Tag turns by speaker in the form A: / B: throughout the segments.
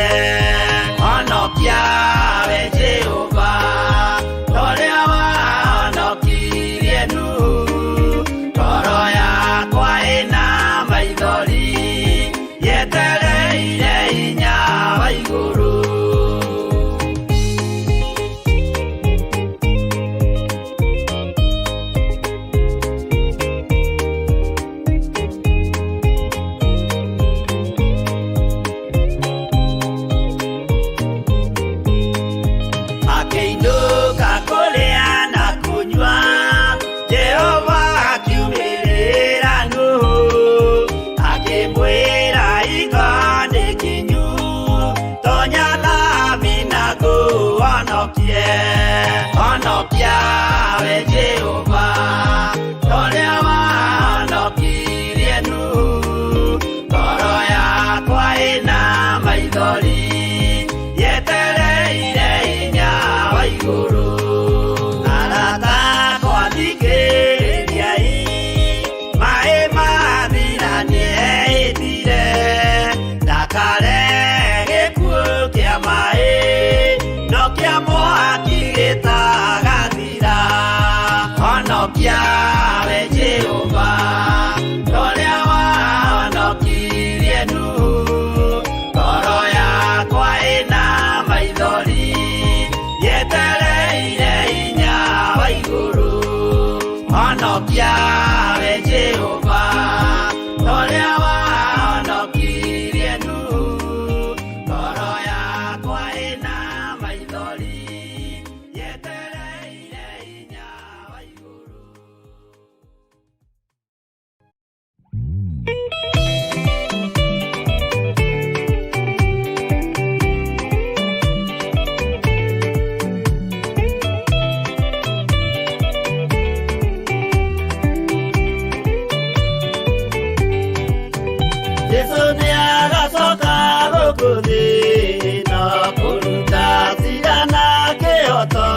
A: Honokie, honokia we Jehova, torĩa wahonokirie Nuhu. Ngoro yakwa ĩna maithori, yetereire hinya wa igũrũ. Akĩinũka kũrĩa na kũnyua, Jehova akiumĩrĩra Nuhu, akĩmwĩra iko nĩ kinyu, tonya thabina ngũhonokie. Honokia we Jehova, torĩa wahonokirie Nuhu. Ngoro yakwa ĩna maithori, yetereire hinya wa igũrũ. Arata akwa thikĩrĩriai, maĩ mathira nĩehĩtire, ndakarehe gĩkuũ kĩa maĩ, no kĩa mwaki gĩtagathira. Honokia we Jehova, torĩa wahonokirie Nuhu. Ngoro yakwa ĩna maithori, yetereire hinya wa igũrũ. Honokia we Jehova, torĩa wahonokirie Nuhu. Ngoro yakwa ĩna maithori, yetereire hinya wa igũrũ. Jesu nĩ agacoka gũkũ thĩ ĩno kũruta cira na kĩhoto,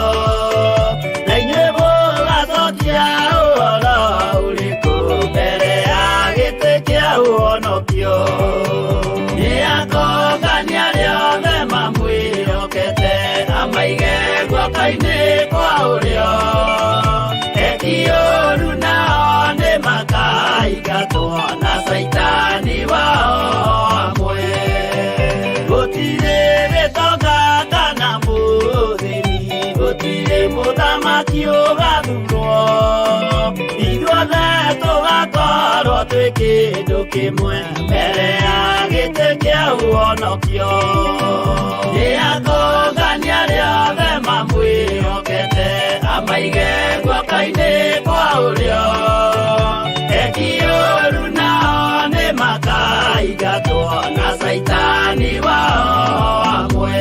A: na inyuĩ mũgacokia ũhoro ũrĩkũ mbere ya gĩtĩ kĩa ũhonokio? Nĩ akongania arĩa othe mamwĩhokete, amaige guoko-inĩ kwa ũrĩo. Eki ũũru nao nĩ makaingatwo na caitani wao hamwe. Gũtirĩ gĩtonga kana mũthĩni, gũtirĩ mũthamaki ũgathurwo, ithuothe tũgakorwo twĩ kĩndũ kĩmwe mbere ya gĩtĩ kĩa ũhonokio. Nĩ akongania arĩa othe mamwĩhokete, amaige guoko-inĩ kwa ũrĩo. Eki ũũru nao nĩ makaingatwo na caitani wao hamwe.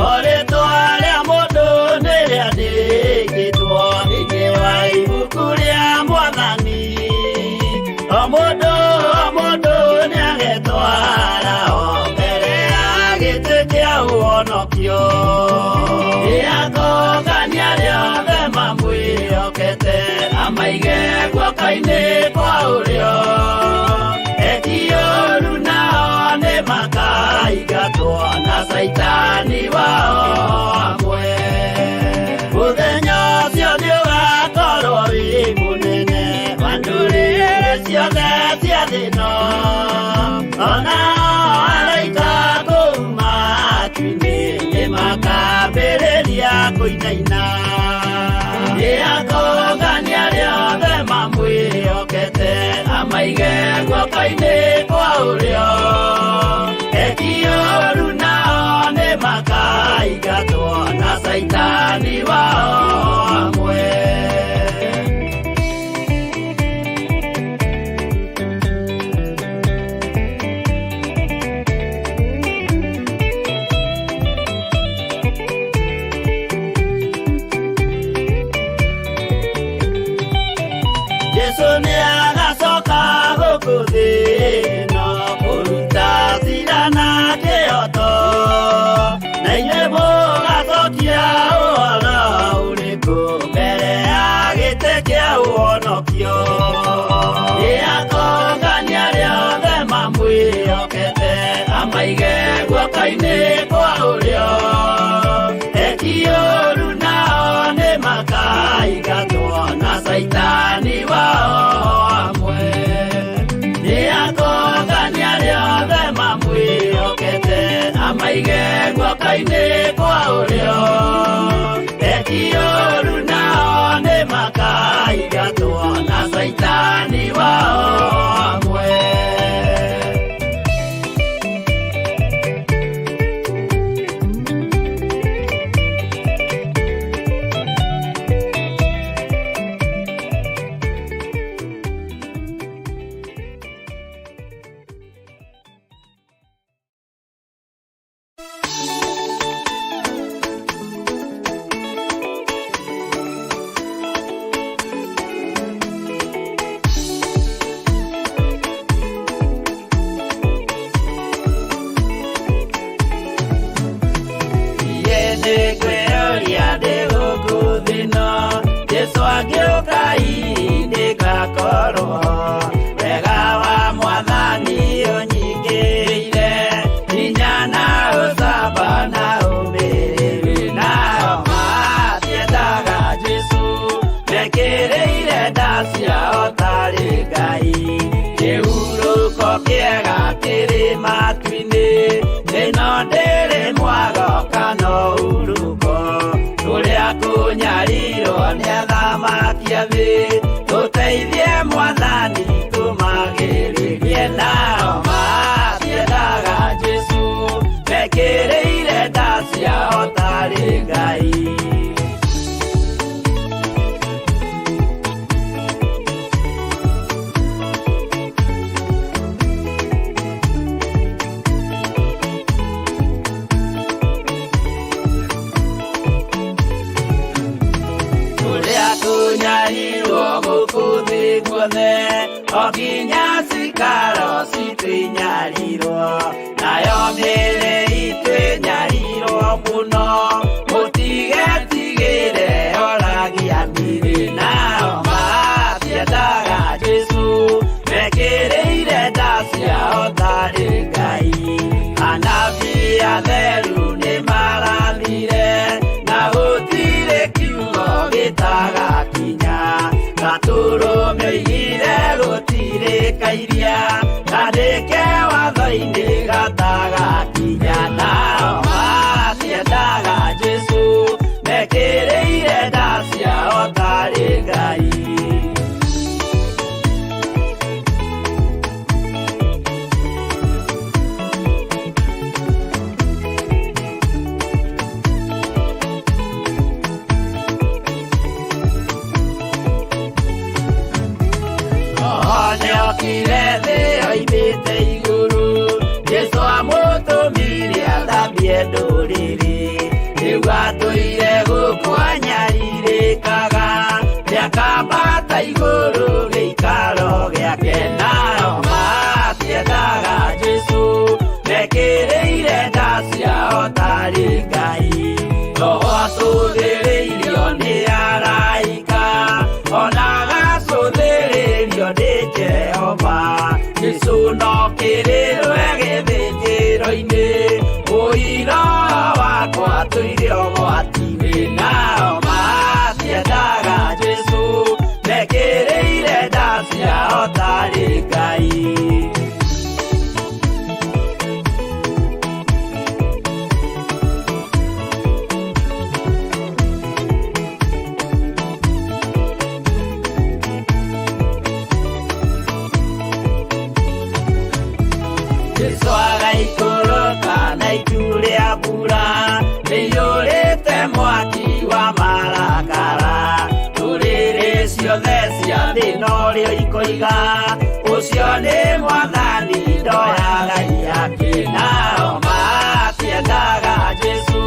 A: O rĩtwa rĩa mũndũ nĩ rĩandĩkĩtwo thĩinĩ wa ibuku rĩa Mwathani. O mũndũ o mũndũ nĩagetwara o mbere ya gĩtĩ kĩa ũhonokio. Nĩ akongania arĩa othe mamwĩhokete, amaige guoko-inĩ kwa ũrĩo. Eki ũũru nao nĩ makaingatwo na caitani wao hamwe. Mũthenya ũcio nĩ ũgakorwo wĩ mũnene wa ndũrĩrĩ ciothe cia thĩ ĩno, ona araika kũu matu-inĩ nĩ makambĩrĩria kũinaina. Nĩ akongania arĩa othe mamwĩhokete, amaige guoko-inĩ kwa ũrĩo. Eki ũũru nao nĩ makaingatwo na caitani wao hamwe. Jesu nĩ agacoka gũkũ thĩ. Amaige guoko-inĩ kwa ũrĩo. Eki ũru nao nĩ makaingatwo na caitani wao hamwe. Nĩ akongania arĩa othe mamwĩhokete, amaige guoko-inĩ kwa ũrĩo. Eki ũru nao nĩ makaingatwo na caitani wao hamwe. Niĩ nĩngwĩyũria ndĩ gũkũ thĩ ĩno, Jesũ angĩũka hihi nĩngakorwo wega wa Mwathani ũnyingĩrĩire, hinya na ũcamba na ũmĩrĩru. Nao matiendaga Jesũ, mekĩrĩire nda ciao tarĩ Ngai. Kĩhurũko kĩega kĩrĩ matu-inĩ, ĩno ndĩrĩ mwago kana ũhurũko. Kũrĩa kũnyarirwo nĩ athamaki a thĩ, tũteithie Mwathani tũmagĩrĩrie. Nao matiendaga Jesũ, mekĩrĩire nda ciao tarĩ Ngai. Kũrĩa kũnyarirwo gũkũ thĩ guothe, o nginya cikaro citũ inyarirwo, nayo mĩĩrĩ itũ ĩnyarirwo mũno, mũtigetigĩre oragia mĩĩrĩ. Nao matiendaga Jesũ, mekĩrĩire nda ciao tarĩ Ngai. Anabii atheru nĩmarathire, na gũtirĩ kiugo gĩtagakinya. Gatũrũme oigire gũtirĩ kairia, kandĩke watho-inĩ gatagakinya. Nao matiendaga Jesũ, mekĩrĩire nda ciao tarĩ Ngai. Roho nĩokire thĩ oimĩte igũrũ, Jesũ amũtũmire athambie ndũrĩrĩ. Rĩu atũire gũkũ anyarirĩkaga, nĩakambata igũrũ gĩikaro gĩake. Nao matiendaga Jesũ, mekĩrĩire nda ciao tarĩ Ngai. Roho acũthĩrĩirio nĩ araika, ona agacũthĩrĩrio nĩ Jehova. Jesũ no kĩrĩrwe gĩthĩnjĩro-inĩ, ũira wakwa tũire ũgwati-inĩ. Nao matiendaga Jesũ, mekĩrĩire nda ciao tarĩ Ngai. Jesũ agaikũrũka na itu rĩa mbura rĩiyũrĩte mwaki wa marakara. Ndũrĩrĩ ciothe cia thĩ norĩo ikoiga, ũcio nĩ Mwathani ndoyaga ihaki. Nao matiendaga Jesũ,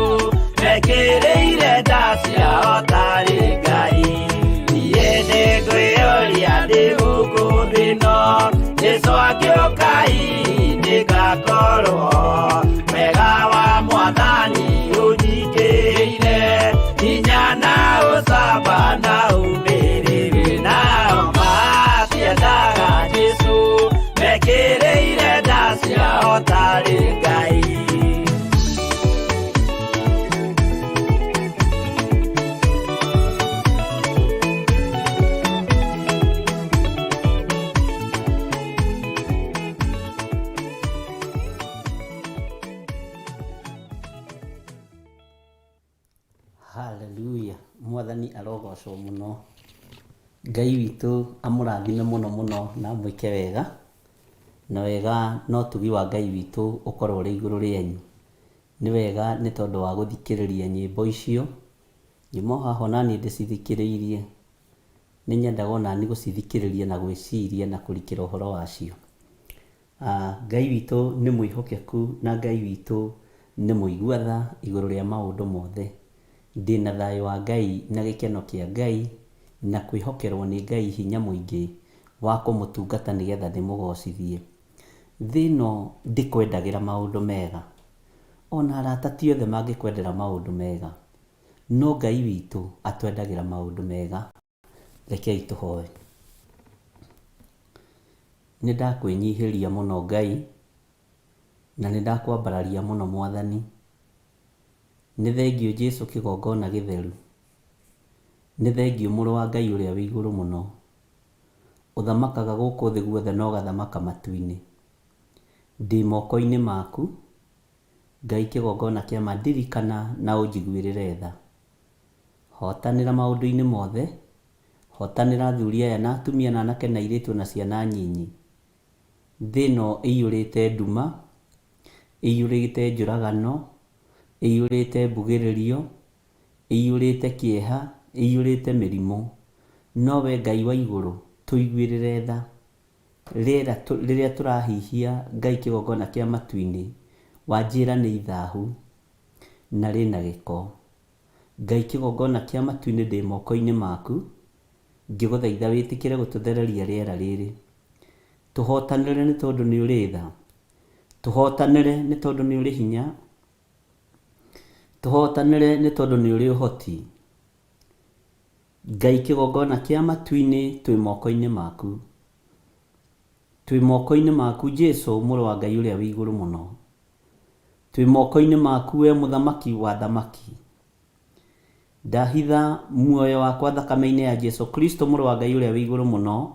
A: mekĩrĩire nda ciao tarĩ Ngai. Niĩ nĩngwĩyũria ndĩ gũkũ thĩ ĩno, Jesũ angĩũka hihi nĩngakorwo wega wa Mwathani ũnyingĩrĩire, hinya na ũcamba na ũmĩrĩru. Nao matiendaga Jesũ, mekĩrĩire nda ciao tarĩ Ngai.
B: Hallelujah. Mwathani arogocwo mũno. Ngai witũ amũrathime mũno mũno na amwĩke wega. Na wega na ũtugi wa Ngai witũ ũkorwo ũrĩ igũrũ rĩanyu. Nĩ wega nĩ tondũ wa gũthikĩrĩria nyĩmbo icio. Nyuma o haha ona niĩ ndĩcithikĩrĩirie. Nĩ nyendaga ona niĩ gũcithikĩrĩria na gwĩciria na kũrikĩra ũhoro wacio. Ngai witũ nĩ mwĩhokeku na Ngai witũ nĩ mũigua tha igũrũ rĩa maũndũ mothe. Ndĩna thayũ wa Ngai na gĩkeno kĩa Ngai na kwĩhokerwo nĩ Ngai hinya mũingĩ wa kũmũtungata nĩgetha ndĩmũgocithie. Thĩ ĩno ndĩkwendagĩra maũndũ mega. Ona arata ti othe mangĩkwendera maũndũ mega. No Ngai witũ atwendagĩra maũndũ mega. Rekei tũhoe. Nĩ ndakwĩnyihĩria mũno Ngai, na nĩ ndakwambararia mũno Mwathani. Nĩ thengiũ Jesu kĩgongona gĩtheru. Nĩ thengiũ mũrũ wa Ngai ũrĩa wĩ igũrũ mũno. Ũthamakaga gũkũ thĩ guothe na ũgathamaka matu-inĩ. Ndĩ moko-inĩ maku, Ngai kĩgongona kĩa ma ndirikana na ũnjiguĩrĩre tha. Hotanĩra maũndũ-inĩ mothe, hotanĩra athuri aya na atumia na anake na airĩtu na ciana nyinyi. Thĩ ĩno ĩiyũrĩte nduma, ĩiyũrĩte njũragano, ĩiyũrĩte mbugĩrĩrio, ĩiyũrĩte kĩeha, ĩiyũrĩte mĩrimũ. No we Ngai wa igũrũ, tũiguĩrĩre tha. Rĩera rĩrĩa tũrahihia Ngai kĩgongona kĩa matu-inĩ, wanjĩra nĩ ithahu na rĩna gĩko. Ngai kĩgongona kĩa matu-inĩ ndĩ moko-inĩ maku, ngĩgũthaitha wĩtĩkĩre gũtũthereria rĩera rĩrĩ. Tũhotanĩre nĩ tondũ nĩ ũrĩ tha. Tũhotanĩre nĩ tondũ nĩ ũrĩ hinya. Tũhotanĩre nĩ tondũ nĩ ũrĩ ũhoti. Ngai kĩgongona kĩa matu-inĩ twĩ moko-inĩ maku. Twĩ moko-inĩ maku Jesu mũrũ wa Ngai ũrĩa wĩ igũrũ mũno. Twĩ moko-inĩ maku we mũthamaki wa thamaki. Ndahitha muoyo wakwa thakame-inĩ ya Jesu Kristo mũrũ wa Ngai ũrĩa wĩ igũrũ mũno.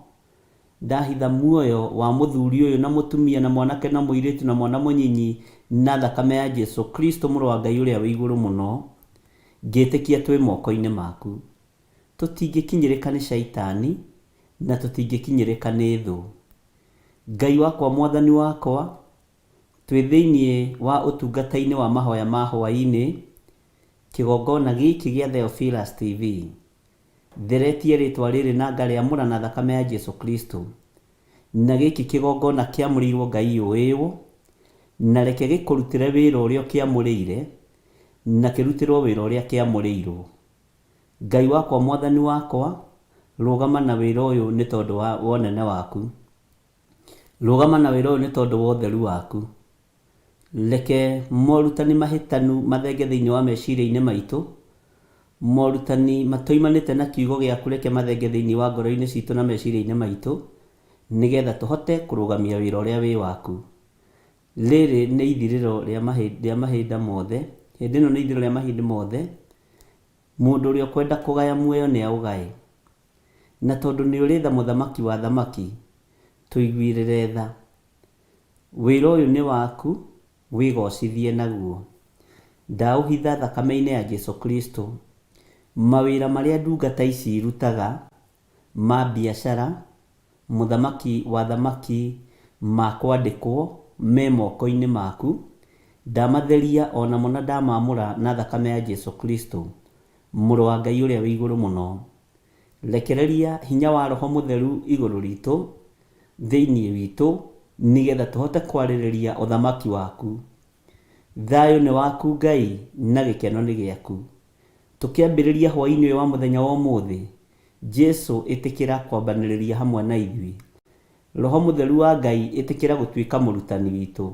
B: Ndahitha muoyo wa mũthuri ũyũ na mũtumia na mwanake na mũirĩtu na mwana mũnyinyi na thakame ya Jesu Kristo mũrũ wa Ngai ũrĩa wĩ igũrũ mũno. Ngĩtĩkia twĩ moko-inĩ maku. Tũtingĩkinyĩrĩka nĩ shaitani na tũtingĩkinyĩrĩka nĩ thũ. Ngai wakwa mwathani wakwa, twĩ thĩinĩ wa ũtungata-inĩ wa mahoya ma hwaĩ-inĩ, kĩgongona gĩkĩ gĩa Theophilus TV. Theretie rĩtwa rĩrĩ na ngarĩamũra na thakame ya Jesu Kristo. Na gĩkĩ kĩgongona kĩamũrĩirwo Ngai ũĩũ, na reke gĩkũrutĩre wĩra ũrĩa ũkĩamũrĩire, na kĩrutĩrwo wĩra ũrĩa kĩamũrĩirwo. Ngai wakwa mwathani wakwa, rũgama na wĩra ũyũ nĩ tondũ wa ũnene waku. Rũgama na wĩra ũyũ nĩ tondũ wa ũtheru waku. Reke morutani mahĩtanu mathenge thĩinĩ wa meciria-inĩ maitũ, morutani matoimanĩte na kiugo gĩaku reke mathenge thĩinĩ wa ngoro-inĩ citũ na meciria-inĩ maitũ, nĩgetha tũhote kũrũgamia wĩra ũrĩa wĩ waku. Rĩrĩ nĩ ithirĩro rĩa mahinda mothe, hĩndĩ ĩno nĩ ithirĩro rĩa mahinda mothe, mũndũ ũrĩa ũkwenda kũgaya muoyo nĩ aũgae. Na tondũ nĩ ũrĩ tha mũthamaki wa thamaki, tũiguĩrĩre tha. Wĩra ũyũ nĩ waku, wĩgocithie naguo. Ndaũhitha thakame-inĩ ya Jesu Kristo. Mawĩra marĩa ndungata ici irutaga ma biacara, mũthamaki wa thamaki ma kwandĩkwo me moko-inĩ maku, ndamatheria o namo na ndamamũra na thakame ya Jesu Kristo, mũrũ wa Ngai ũrĩa wĩ igũrũ mũno. Rekereria hinya wa Roho Mũtheru igũrũ ritũ, thĩinĩ witũ, nĩgetha tũhote kwarĩrĩria ũthamaki waku. Thayũ nĩ waku Ngai na gĩkeno nĩ gĩaku. Tũkĩambĩrĩria hwaĩ-inĩ ũyũ wa mũthenya wa ũmũthĩ, Jesu ĩtĩkĩra kwambanĩrĩria hamwe na ithuĩ. Roho Mũtheru wa Ngai ĩtĩkĩra gũtuĩka mũrutani witũ.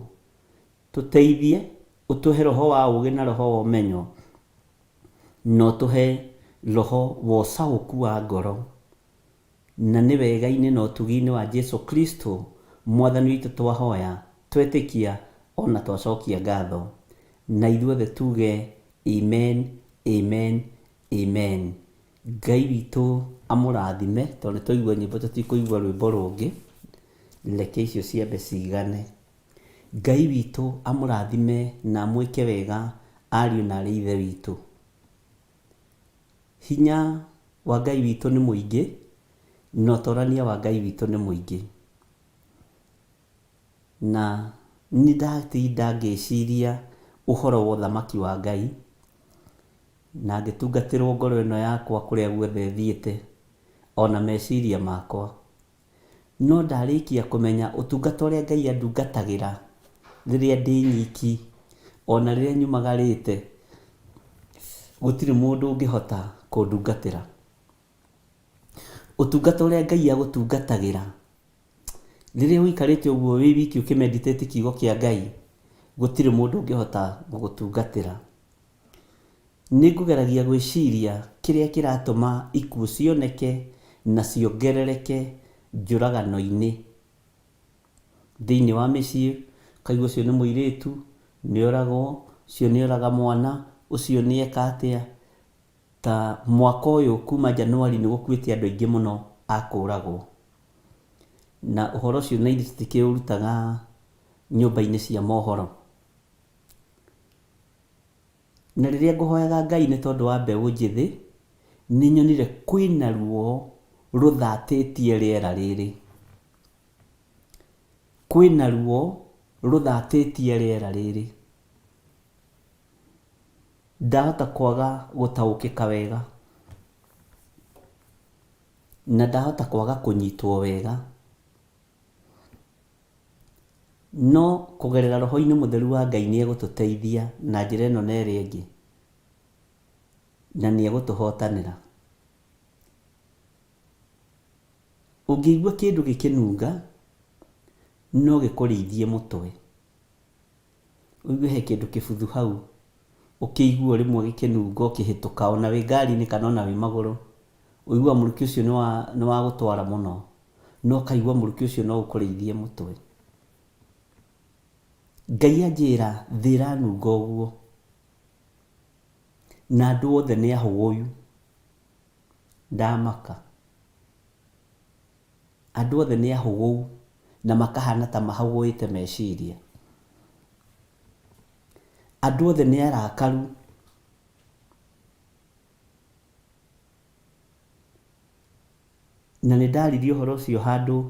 B: Tũteithie, ũtũhe roho wa ũũgĩ na roho wa ũmenyo, na ũtũhe roho wa ũcaũku wa ngoro. Na nĩ wega-inĩ na ũtugi-inĩ wa Jesu Kristo Mwathani witũ twahoya, twetĩkia, o na twacokia ngatho. Na ithuothe tuge amen, amen, amen. Ngai witũ amũrathime, tondũ nĩ twaigua nyĩmbo tũtikũigua rwĩmbo rũngĩ. Reke icio ciambe cigane. Ngai witũ amũrathime na amwĩke wega ariũ na arĩ ithe witũ. Hinya wa Ngai witũ nĩ mũingĩ, na ũtorania wa Ngai witũ nĩ mũingĩ. Na nĩ ndatinda ngĩciria ũhoro wa ũthamaki wa Ngai, na ngĩtungatĩrwo ngoro ĩno yakwa kũrĩa guothe thiĩte, ona meciria makwa. No ndarĩkia kũmenya ũtungata ũrĩa Ngai andungatagĩra rĩrĩa ndĩ nyiki, ona rĩrĩa nyumagarĩte, gũtirĩ mũndũ ũngĩhota kũndungatĩra. Ũtungata ũrĩa Ngai agũtungatagĩra rĩrĩa ũikarĩte ũguo wĩ wiki ũkĩ meditate kiugo kĩa Ngai, gũtirĩ mũndũ ũngĩhota gũgũtungatĩra. Nĩ ngũgeragia gwĩciria kĩrĩa kĩratũma ikuũ cioneke na ciongerereke njũragano-inĩ thĩinĩ wa mĩciĩ, ũkaigua ũcio nĩ mũirĩtu nĩ oragwo, ũcio nĩ oraga mwana, ũcio nĩ eka atĩa. Ta mwaka ũyũ kuma January nĩ gũkuĩte andũ aingĩ mũno a kũragwo. Na ũhoro ũcio na ithuĩ tũtikĩũrutaga nyũmba-inĩ cia mohoro. Na rĩrĩa ngũhoyaga Ngai nĩ tondũ wa mbeũ njĩthĩ, nĩ nyonire kwĩna ruo rũthatĩtie rĩera rĩrĩ. Kwĩna ruo rũthatĩtie rĩera rĩrĩ. Ndahota kwaga gũtaũkĩka wega, na ndahota kwaga kũnyitwo wega. No kũgerera Roho-inĩ Mũtheru wa Ngai nĩ egũtũteithia na njĩra ĩno na ĩrĩa ĩngĩ, na nĩ egũtũhotanĩra. Ũngĩigua kĩndũ gĩkĩnunga, no gĩkũrĩithie mũtwe. Ũigue he kĩndũ kĩbuthu hau, ũkĩigue o rĩmwe gĩkĩnunga ũkĩhĩtũka ona wĩ ngari-inĩ kana ona wĩ magũrũ, ũiguaga mũrukĩ ũcio nĩ wa gũtwara mũno. Na ũkaigua mũrukĩ ũcio no ũkũrĩithie mũtwe. Ngai anjĩra thĩ ĩranunga ũguo, na andũ othe nĩ ahũyũ, ndamaka. Andũ othe nĩ ahũgũu na makahana ta mahũgũĩte meciria. Andũ othe nĩ arakaru. Na nĩ ndaririe ũhoro ũcio handũ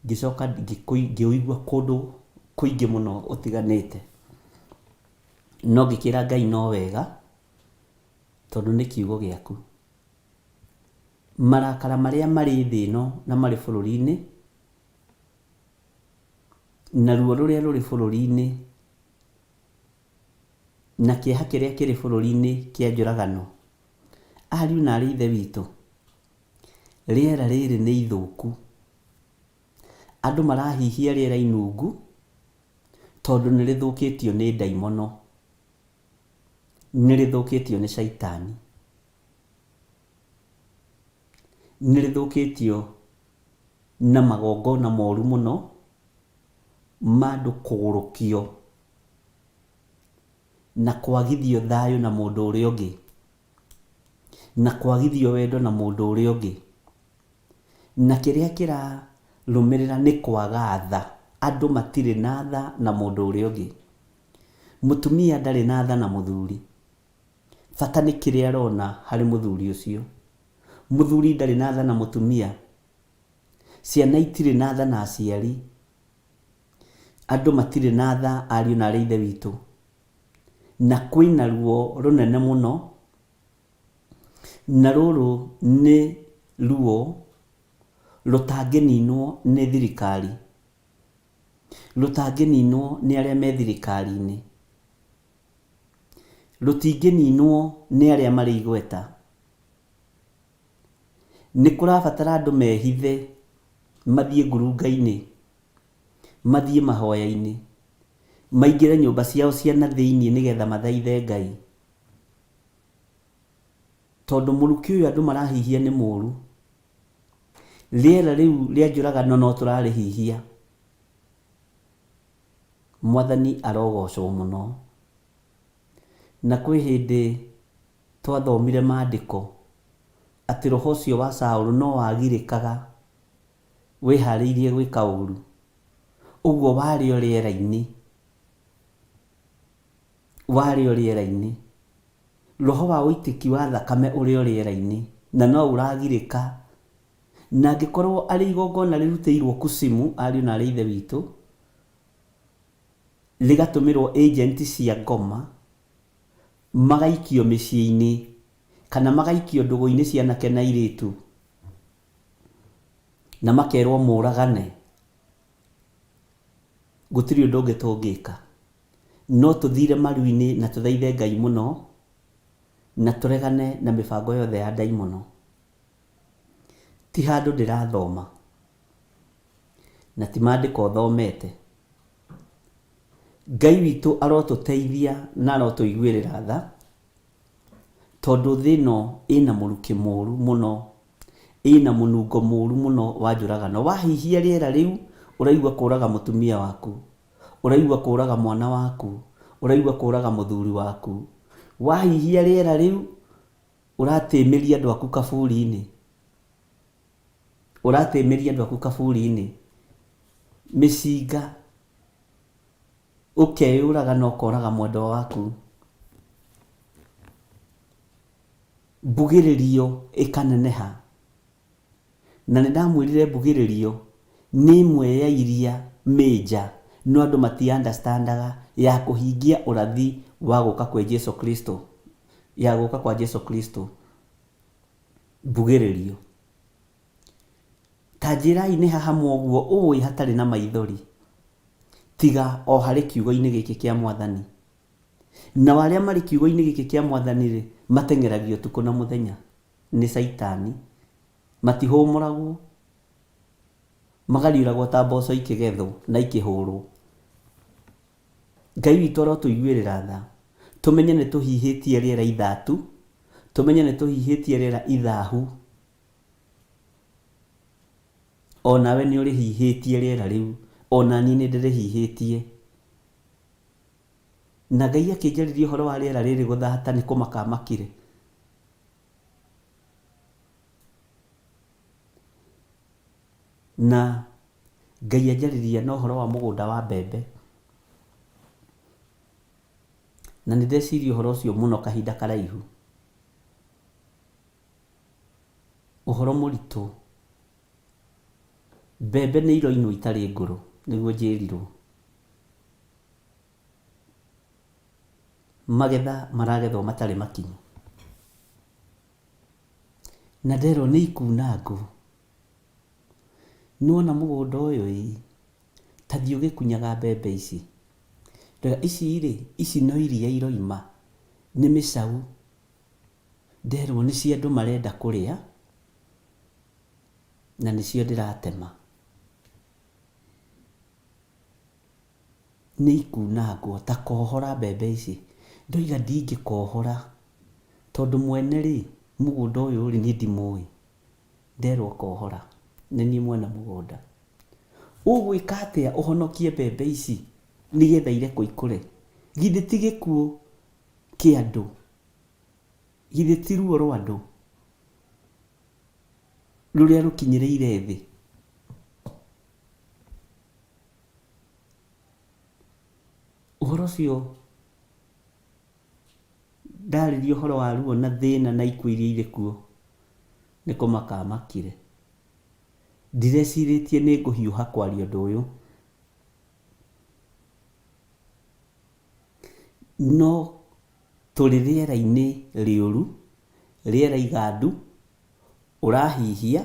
B: ngĩcoka ngĩũigua kũndũ kũingĩ mũno ũtiganĩte. No ngĩkĩra Ngai no wega tondũ nĩ kiugo gĩaku. Marakara marĩa marĩ thĩ ĩno na marĩ bũrũri-inĩ, na ruo rũrĩa rũrĩ bũrũri-inĩ, na kĩeha kĩrĩa kĩrĩ bũrũri-inĩ kĩa njũragano, ariũ na aarĩ a Ithe witũ, rĩera rĩrĩ nĩ ithũku. Andũ marahihia rĩera inungu tondũ nĩ rĩthũkĩtio nĩ ndaimono, nĩ rĩthũkĩtio nĩ caitani. Nĩ rĩthũkĩtio na magongona moru mũno ma andũ kũgũrũkio na kwagithio thayũ na mũndũ ũrĩa ũngĩ, na kwagithio wendo na mũndũ ũrĩa ũngĩ. Na kĩrĩa kĩrarũmĩrĩra nĩ kwaga tha. Andũ matirĩ na tha na mũndũ ũrĩa ũngĩ. Mũtumia ndarĩ na tha na mũthuri. Bata nĩ kĩrĩa arona harĩ mũthuri ũcio. Mũthuri ndarĩ na tha na mũtumia. Ciana itirĩ na tha na aciari. Andũ matirĩ na tha ariũ na aarĩ a Ithe witũ. Na kwĩna ruo rũnene mũno, na rũrũ nĩ ruo rũtangĩninwo nĩ thirikari, rũtangĩninwo nĩ arĩa me thirikari-inĩ. Rũtingĩninwo nĩ arĩa marĩ igweta. Nĩ kũrabatara andũ mehithe mathiĩ ngurunga-inĩ, mathiĩ mahoya-inĩ, maingĩre nyũmba ciao cia na thĩiniĩ nĩgetha mathaithe Ngai. Tondũ mũrukĩ ũyũ andũ marahihia nĩ mũru. Rĩera rĩu rĩa njũragano no tũrarĩhihia. Mwathani arogocwo mũno. Na kwĩ hĩndĩ twathomire mandĩko atĩ roho ũcio wa Saũlũ no wagirĩkaga wĩharĩirie gwĩka ũru. Ũguo warĩ o rĩera-inĩ. Warĩ o rĩera-inĩ. Roho wa ũitĩki wa thakame ũrĩ o rĩera-inĩ, na no ũragirĩka. Na angĩkorwo arĩ igongona rĩrutĩirwo kusimu, ariũ na aarĩ a Ithe witũ, rĩgatũmĩrwo agent cia ngoma, magaikio mĩciĩ-inĩ, kana magaikio ndũgũ-inĩ cia anake na airĩtu, na makerwo mũragane, gũtirĩ ũndũ ũngĩ tũngĩka. No tũthire maru-inĩ na tũthaithe Ngai mũno, na tũregane na mĩbango yothe ya ndaimono. Ti handũ ndĩrathoma, na ti mandĩko thomete. Ngai witũ arotũteithia na arotũiguĩrĩra tha, tondũ thĩ ĩno ĩna mũrukĩ mũru mũno, ĩna mũnungo mũru mũno wa njũragano. Wahihia rĩera rĩu, ũraigua kũraga mũtumia waku, ũraigua kũraga mwana waku, ũraigua kũraga mũthuri waku. Wahihia rĩera rĩu, ũratĩmĩria andũ aku kaburi-inĩ, ũratĩmĩria andũ aku kaburi-inĩ. Mĩcinga, ũkeyũraga na ũkoraga mwendwa waku. Mbugĩrĩrio ĩkaneneha. Na nĩ ndamwĩrire mbugĩrĩrio nĩ ĩmwe ya iria major no andũ mati understandaga ya kũhingia ũrathi wa gũka kwĩ Jesu Kristo, ya gũka kwa Jesu Kristo. Mbugĩrĩrio. Ta njĩrai nĩ ha hamwe ũguo ũĩ hatarĩ na maithori tiga o harĩ kiugo-inĩ gĩkĩ kĩa Mwathani. Nao arĩa marĩ kiugo-inĩ gĩkĩ kĩa Mwathani-rĩ, mateng'eragio ũtukũ na mũthenya nĩ Caitani, matihũmũragwo, magariũragwo ta mboco ikĩgethwo na ikĩhũrwo. Ngai witũ arotũiguĩrĩra tha, tũmenye nĩ tũhihĩtie rĩera ithatu, tũmenye nĩ tũhihĩtie rĩera ithahu, o nawe nĩ ũrĩhihĩtie rĩera rĩu, o na niĩ nĩ ndĩrĩhihĩtie. Na Ngai akĩnjarĩria ũhoro wa rĩera rĩrĩ gũthata nĩ kũmaka amakire. Na Ngai anjarĩria na ũhoro wa mũgũnda wa mbembe. Na nĩ ndeciria ũhoro ũcio mũno kahinda karaihu. Ũhoro mũritũ. Mbembe nĩ iroinwo itarĩ ngũrũ, nĩguo njĩrirwo. Magetha maragethwo matarĩ makinyu. Na nderwo nĩ ikuna ngũ. Nĩwona mũgũnda ũyũ ĩ, ta thiĩ ũgĩkunyaga mbembe ici. Ndoiga ici rĩ, ici no iria iroima, nĩ mĩcau. Nderwo nĩ cia andũ marenda kũrĩa, na nĩcio ndĩratema. Nĩ ikunangwo, ta kohora mbembe ici. Ndoiga ndingĩkohora, tondũ mwene rĩ, mũgũnda ũyũ rĩ, niĩ ndimũĩ. Nderwo kohora, nĩ niĩ mwene mũgũnda. Ũgwĩka atĩa ũhonokie mbembe ici nĩgetha irekwo ikũre? Githĩ ti gĩkuũ kĩa andũ? Githĩ ti ruo rwa andũ rũrĩa rũkinyĩrĩire thĩ? Ũhoro ũcio ndarĩria ũhoro wa ruo na thĩna na ikuũ iria irĩ kuo, nĩ kũmaka makire. Ndirecirĩtie nĩ ngũhiũha kwaria ũndũ ũyũ, no tũrĩ rĩera-inĩ rĩũru, rĩera igandu, ũrahihia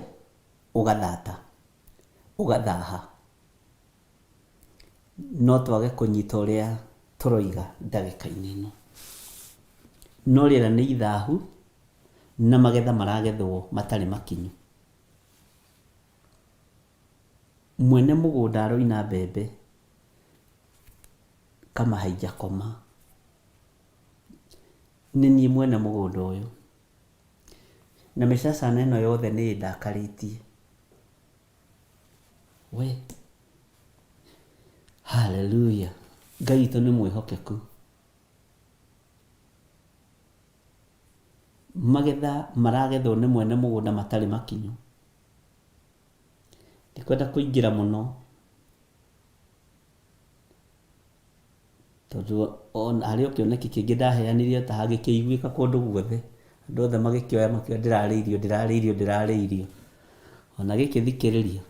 B: ũgathata, ũgathaha. No twage kũnyita ũrĩa tũroiga ndagĩka-inĩ ĩno. No rĩera nĩ ithahu na magetha maragethwo matarĩ makinyu. Mwene mũgũnda aroina mbembe kama haijakoma. Nĩ niĩ mwene mũgũnda ũyũ. Na mĩcacana ĩno yothe nĩ ĩndakarĩtie. We. Hallelujah. Ngai witũ nĩ mwĩhokeku. Magetha maragethwo nĩ mwene mũgũnda matarĩ makinyu. Ndikwenda kũingĩra mũno. Tondũ harĩ o kĩoneki kĩngĩ ndaheanire ta gĩkĩiguĩka kũndũ guothe, andũ othe magĩkĩoya makiuga ndĩrarĩirio, ndĩrarĩirio, ndĩrarĩirio. Ona gĩkĩ thikĩrĩria,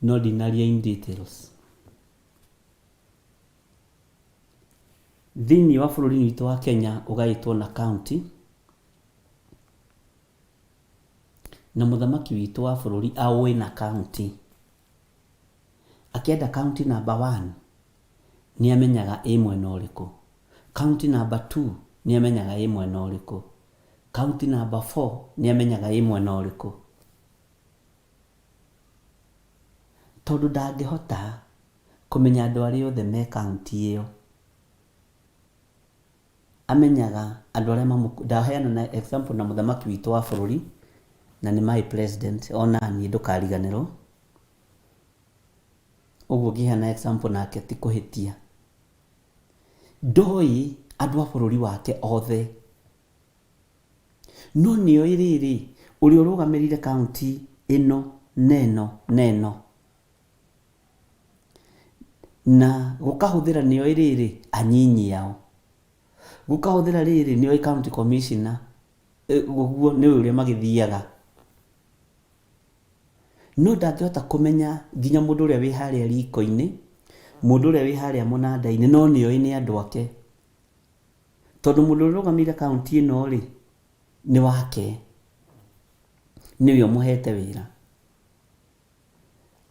B: no ndinaria in details. Thĩinĩ wa bũrũri witũ wa Kenya ũgaĩtwo na county, na mũthamaki witũ wa bũrũri aũĩ na county. Akĩenda county number one nĩ amenyaga ĩ mwena ũrĩkũ, county number two nĩ amenyaga ĩ mwena ũrĩkũ, county number four nĩ amenyaga ĩ mwena ũrĩkũ. Tondũ ndangĩhota kũmenya andũ arĩa othe me county ĩyo. Amenyaga andũ arĩa mamũ, ndaheana na example na mũthamaki witũ wa bũrũri, na nĩ my president ona niĩ ndũkariganĩrwo. Ũguo ngĩheana example nake ti kũhĩtia. Ndoĩ andũ a bũrũri wake othe. No nĩoĩ rĩrĩ, ũrĩa ũrũgamĩrĩire county ĩno na ĩno na ĩno. Na gũkahũthĩra nĩoĩ rĩrĩ, anyinyi ao. Gũkahũthĩra rĩrĩ, nĩoĩ county commissioner, ũguo nĩoĩ ũrĩa magĩthiaga. No ndangĩhota kũmenya nginya mũndũ ũrĩa wĩ harĩa riko-inĩ, mũndũ ũrĩa wĩ harĩa mũnanda-inĩ, no nĩoĩ nĩ andũ ake. Tondũ mũndũ ũrĩa ũrũgamĩrĩire kaũntĩ ĩno rĩ, nĩ wake, nĩwe ũmũhete wĩra.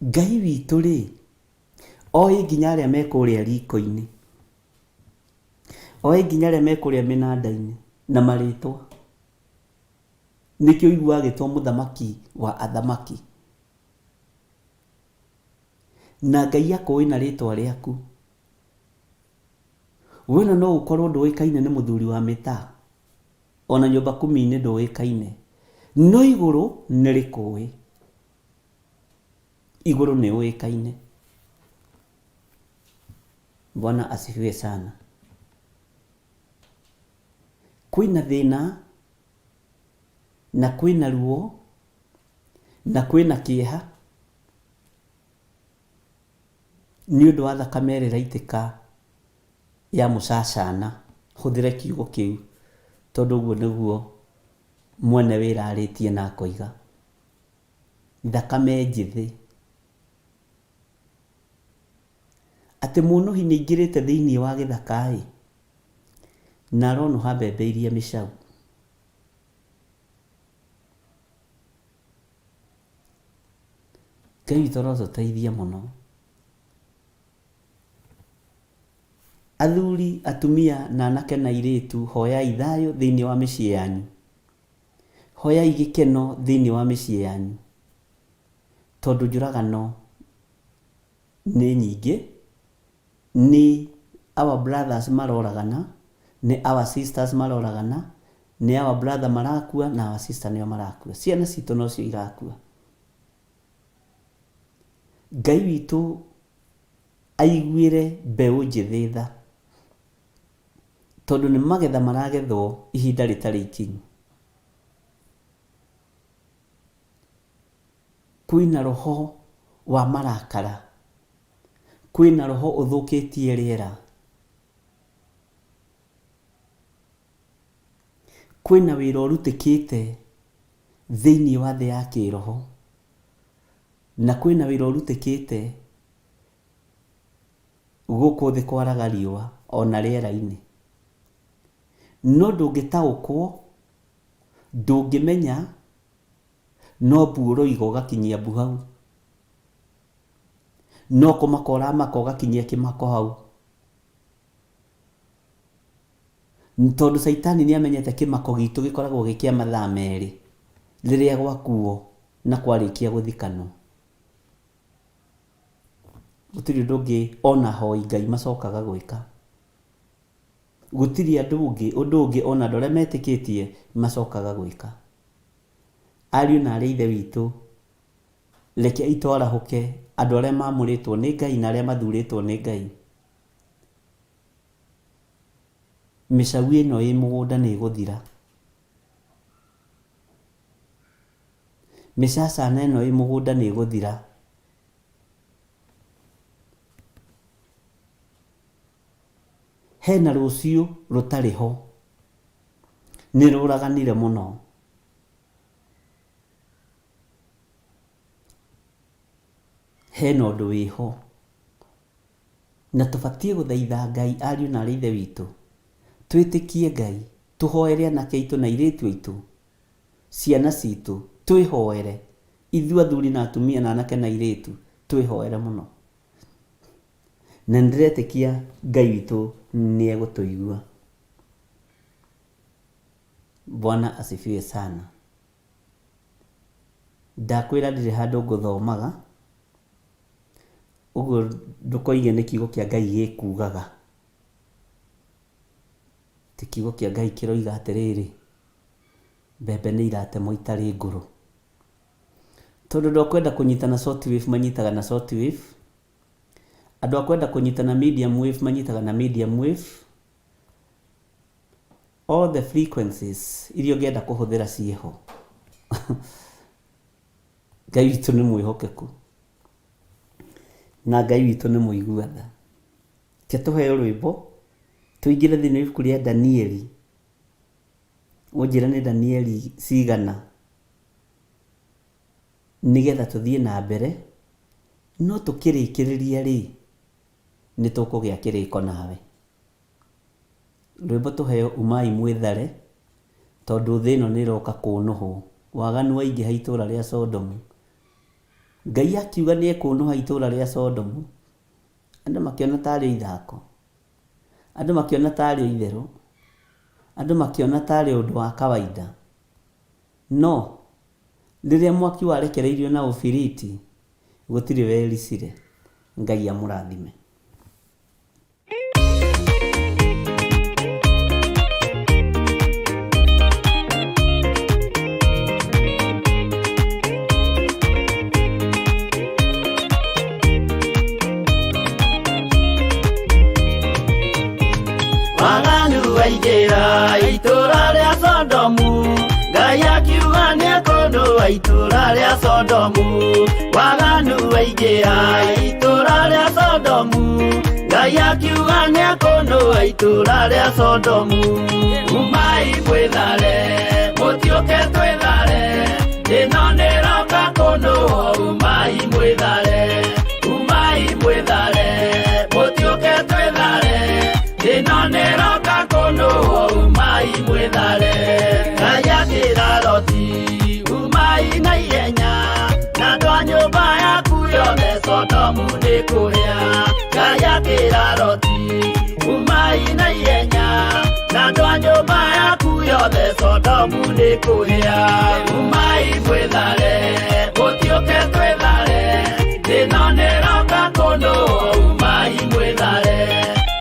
B: Ngai witũ rĩ, oĩ nginya arĩa me kũrĩa riko-inĩ, oĩ nginya arĩa me kũrĩa mĩnanda-inĩ na marĩtwa. Nĩkĩo ũiguaga agĩtwo mũthamaki wa athamaki. Na Ngai akũĩ na rĩtwa rĩaku. We ona no ũkorwo ndũĩkaine nĩ mũthuri wa mĩtaa, ona nyũmba kumi-inĩ ndũĩkaine, no igũrũ nĩ rĩkũĩ. Igũrũ nĩ ũĩkaine. Bwana asifiwe sana. Kwĩna thĩna na kwĩna ruo na kwĩna kĩeha nĩ ũndũ wa thakame ĩrĩa ĩraitĩka ya mũcacana, hũthĩre kiugo kĩu tondũ ũguo nĩguo mwene wĩra arĩtie na akoiga. Thakame njĩthĩ. Atĩ mũnũhi nĩ aingĩrĩte thĩinĩ wa gĩthaka-ĩ, na aronũha mbembe iria mĩcau. Ngai witũ arotũteithia mũno. Athuri, atumia na anake na airĩtu hoyai thayũ thĩinĩ wa mĩciĩ yanyu. Hoyai gĩkeno thĩinĩ wa mĩciĩ yanyu. Tondũ njũragano nĩ nyingĩ, nĩ our brothers maroragana, nĩ our sisters maroragana, nĩ our brother marakua na our sister nĩo marakua. Ciana citũ nocio irakua. Ngai witũ aiguĩre mbeũ njĩthĩ tha, tondũ nĩ magetha maragethwo ihinda rĩtarĩ ikinyu. Kwĩna roho wa marakara, kwĩna roho ũthũkĩtie rĩera, kwĩna wĩra ũrutĩkĩte thĩinĩ wa thĩ ya kĩroho, na kwĩna wĩra ũrutĩkĩte gũkũ thĩ kwaraga riũa ona rĩera-inĩ. No ndũngĩtaũkwo, ndũngĩmenya, no mbu ũroiga ũgakinyia mbu hau. No kũmaka ũramaka ũgakinyia kĩmako hau. Tondũ caitani nĩ amenyete kĩmako gitũ gĩkoragwo gĩ kĩa mathaa merĩ, rĩrĩa gwakuo na kwarĩkia gũthikanwo. Gũtirĩ ũndũ ũngĩ ona ahoi Ngai macokaga gwĩka. Gũtirĩ andũ ũngĩ, ũndũ ũngĩ ona andũ arĩa metĩkĩtie macokaga gwĩka. Ariũ na aarĩ a Ithe witũ, rekei twarahũke andũ arĩa maamũrĩtwo nĩ Ngai na arĩa mathurĩtwo nĩ Ngai. Mĩcau ĩno ĩ mũgũnda nĩ ĩgũthira. Mĩcacana ĩno ĩ mũgũnda nĩ ĩgũthira. Hena rũciũ rũtarĩ ho. Nĩ rũraganire mũno. Hena ũndũ wĩho. Na tũbatiĩ gũthaitha Ngai ariũ na arĩ ithe witũ. Twĩtĩkie Ngai, tũhoere anake aitũ na airĩtu aitũ, ciana citũ, twĩhoere. Ithuĩ athuri na atumia na anake na airĩtu, twĩhoere mũno. Na nĩndĩretĩkia Ngai witũ nĩegũtũigua. Bwana asifiwe sana. Ndakwĩra ndirĩ handũ ngũthomaga, ũguo ndũkoige nĩ kiugo kĩa Ngai gĩkugaga. Ti kiugo kĩa Ngai kĩroiga atĩrĩrĩ, mbembe nĩ iratemwo itarĩ ngũrũ. Tondũ andũ a kwenda kũnyita na short wave manyitaga na short wave, andũ a kwenda kũnyita na medium wave manyitaga na medium wave, all the frequencies iria ũngĩenda kũhũthĩra ciĩho. Ngai witũ nĩ mwĩhokeku na Ngai witũ nĩ mũigua tha. Reke tũheo rwĩmbo tũingĩre thĩinĩ wa ibuku rĩa Danieli. Ũnjĩre nĩ Danieli cigana nĩgetha tũthiĩ na mbere, no tũkĩrĩkĩrĩria rĩ, nĩ tũkũgĩa kĩrĩko nawe. Rwĩmbo tũheo umai mwĩthare, tondũ thĩ ĩno nĩ ĩroka kũnũhwo. Waganu waingĩha itũra rĩa Sodomu. Ngai akiuga nĩ ekũnũha itũra rĩa Sodomu, andũ makĩona tarĩ o ithako, andũ makĩona tarĩ o itherũ, andũ makĩona tarĩ ũndũ wa kawaida. No, rĩrĩa mwaki warekereirio na ũbiriti, gũtirĩ wericire. Ngai amũrathime.
A: Waganu waingĩra itũra rĩa Sodomu, Ngai akiuga nĩekũnũa itũra rĩa Sodomu. Waganu waingĩra itũra rĩa Sodomu, Ngai akiuga nĩekũnũa itũra rĩa Sodomu. Umai mwĩthare, mũtiũke twĩthare, ĩno nĩroka kũnũo. Umai mwĩthare, umai mwĩthare, mũtiũke twĩthare, ĩno nĩroka kũnũo. Umai mwĩthare. Ngai akĩra Loti, umai na ihenya, na andũ a nyũmba yaku yothe, Sodomu nĩ kũhĩa. Ngai akĩra Loti, umai na ihenya, na andũ a nyũmba yaku yothe, Sodomu nĩ kũhĩa. Umai mwĩthare, mũtiũke twĩthare, ĩno nĩroka kũnũo. Umai mwĩthare,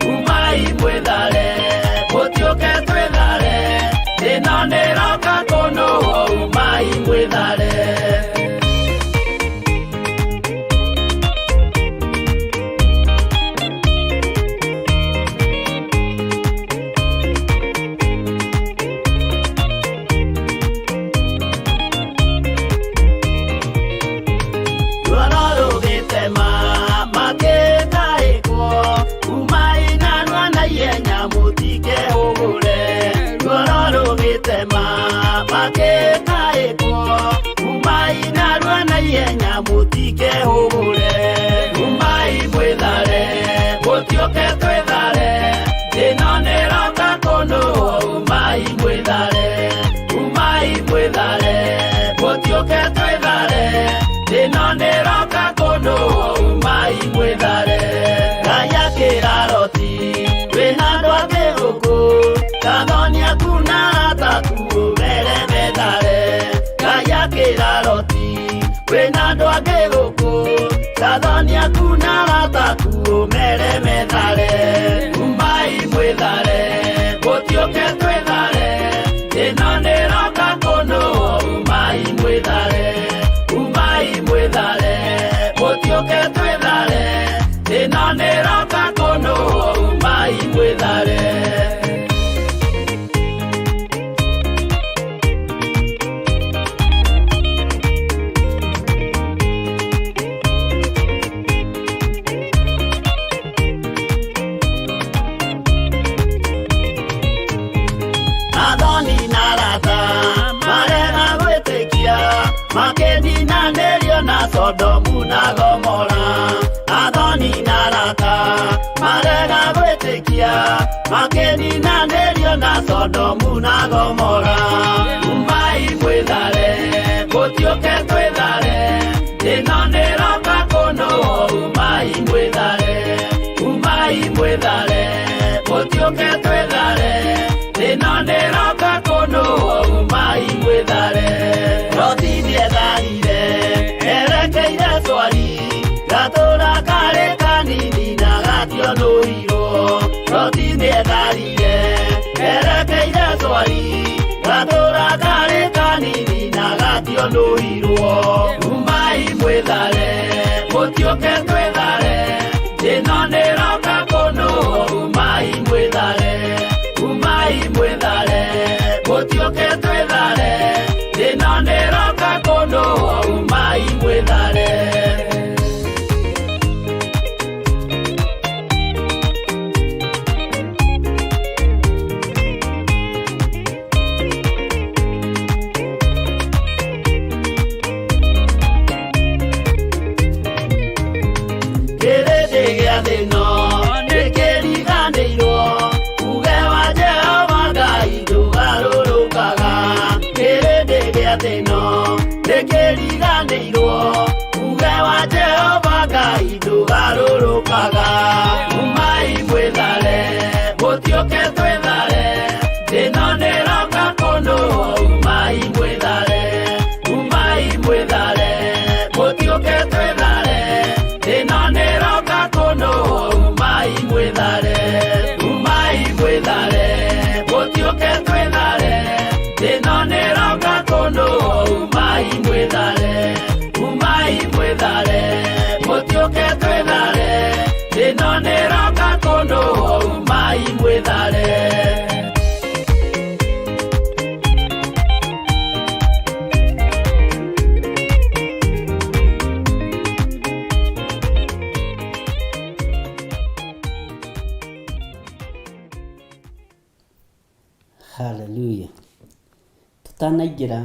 A: umai mwĩthare, mũtiũke twĩthare, ĩno nĩroka kũnũo. Umai mwĩthare. Ruoro rũgĩtema makĩkaĩkwo, umai narua na ihenya mũtikehũgũre. Ruoro rũgĩtema makĩkaĩkwo, umai narua na ihenya mũtikehũgũre. Umai mwĩthare, mũtiũke twĩthare, ĩno nĩroka kũnũo. Umai mwĩthare, umai mwĩthare, mũtiũke twĩthare, ĩno nĩroka kũnũo. Umai mwĩthare. Ngai akĩra Loti, wĩna andũ angĩ gũkũ, kathoni aku na arata aku ũmere methare. Ngai akĩra Loti, wĩna andũ angĩ gũkũ, kathoni aku na arata aku ũmere methare. Umai mwĩthare, mũtiũke twĩthare, ĩno nĩroka kũnũo. Umai mwĩthare, umai mwĩthare, mũtiũke twĩthare, ĩno nĩroka kũnũo. Umai mwĩthare. na Gomora, athoni na arata marega gwĩtĩkia, makĩninanĩrio na Sodomu na Gomora. Umai mwĩthare, mũtiũke twĩthare, ĩno nĩroka kũnũ, umai mwĩthare, umai mwĩthare, mũtiũke twĩthare, ĩno nĩroka kũnũ, umai mwĩthare. Loti nĩetharire erekeire Swari, gatũra karĩ kanini na gationũirwo. Loti nĩetharire erekeire Swari, gatũra karĩ kanini na gationũirwo. Umai mwĩthare, mũtiũke twĩthare, ĩno nĩroka kũnũ, umai mwĩthare, umai mwĩthare, mũtiũke twĩthare, ĩno nĩroka kũnũ, umai mwĩthare. Kĩrĩndĩ gĩa thĩ ĩno nĩkĩriganĩirwo, uge wa Jehova Ngai ndũgarũrũkaga. Kĩrĩndĩ gĩa thĩ ĩno nĩkĩriganĩirwo, uge wa Jehova Ngai ndũgarũrũkaga. Umai mwĩthare, mũtiũke twĩthare, ĩno nĩroka kũnũ, umai mwĩthare, umai mwĩthare, mũtiũke twĩthare, ĩno nĩroka kũnũ, umai mwĩthare, umai mwĩthare, mũtiũke twĩthare, ĩno nĩroka kũnũ, umai mwĩthare, umai mwĩthare, mũtiũke twĩthare, ĩno nĩroka kũnũ, umai mwĩthare.
B: Haleluya. Tũtanaingĩra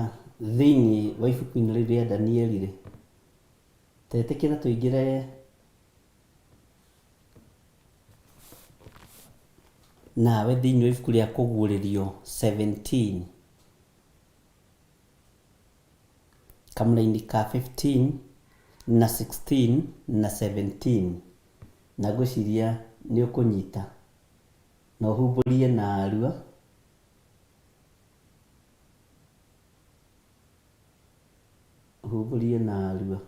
B: thĩinĩ wa ibuku-inĩ rĩu rĩa Danieli rĩ, tetĩkĩra tũingĩre nawe thĩinĩ wa ibuku rĩa Kũguũrĩrio 17 kamũraini ka 15 na 16 na 17, na ngwĩciria nĩ ũkũnyita na ũhumbũrie narua. Ũhumbũrie narua.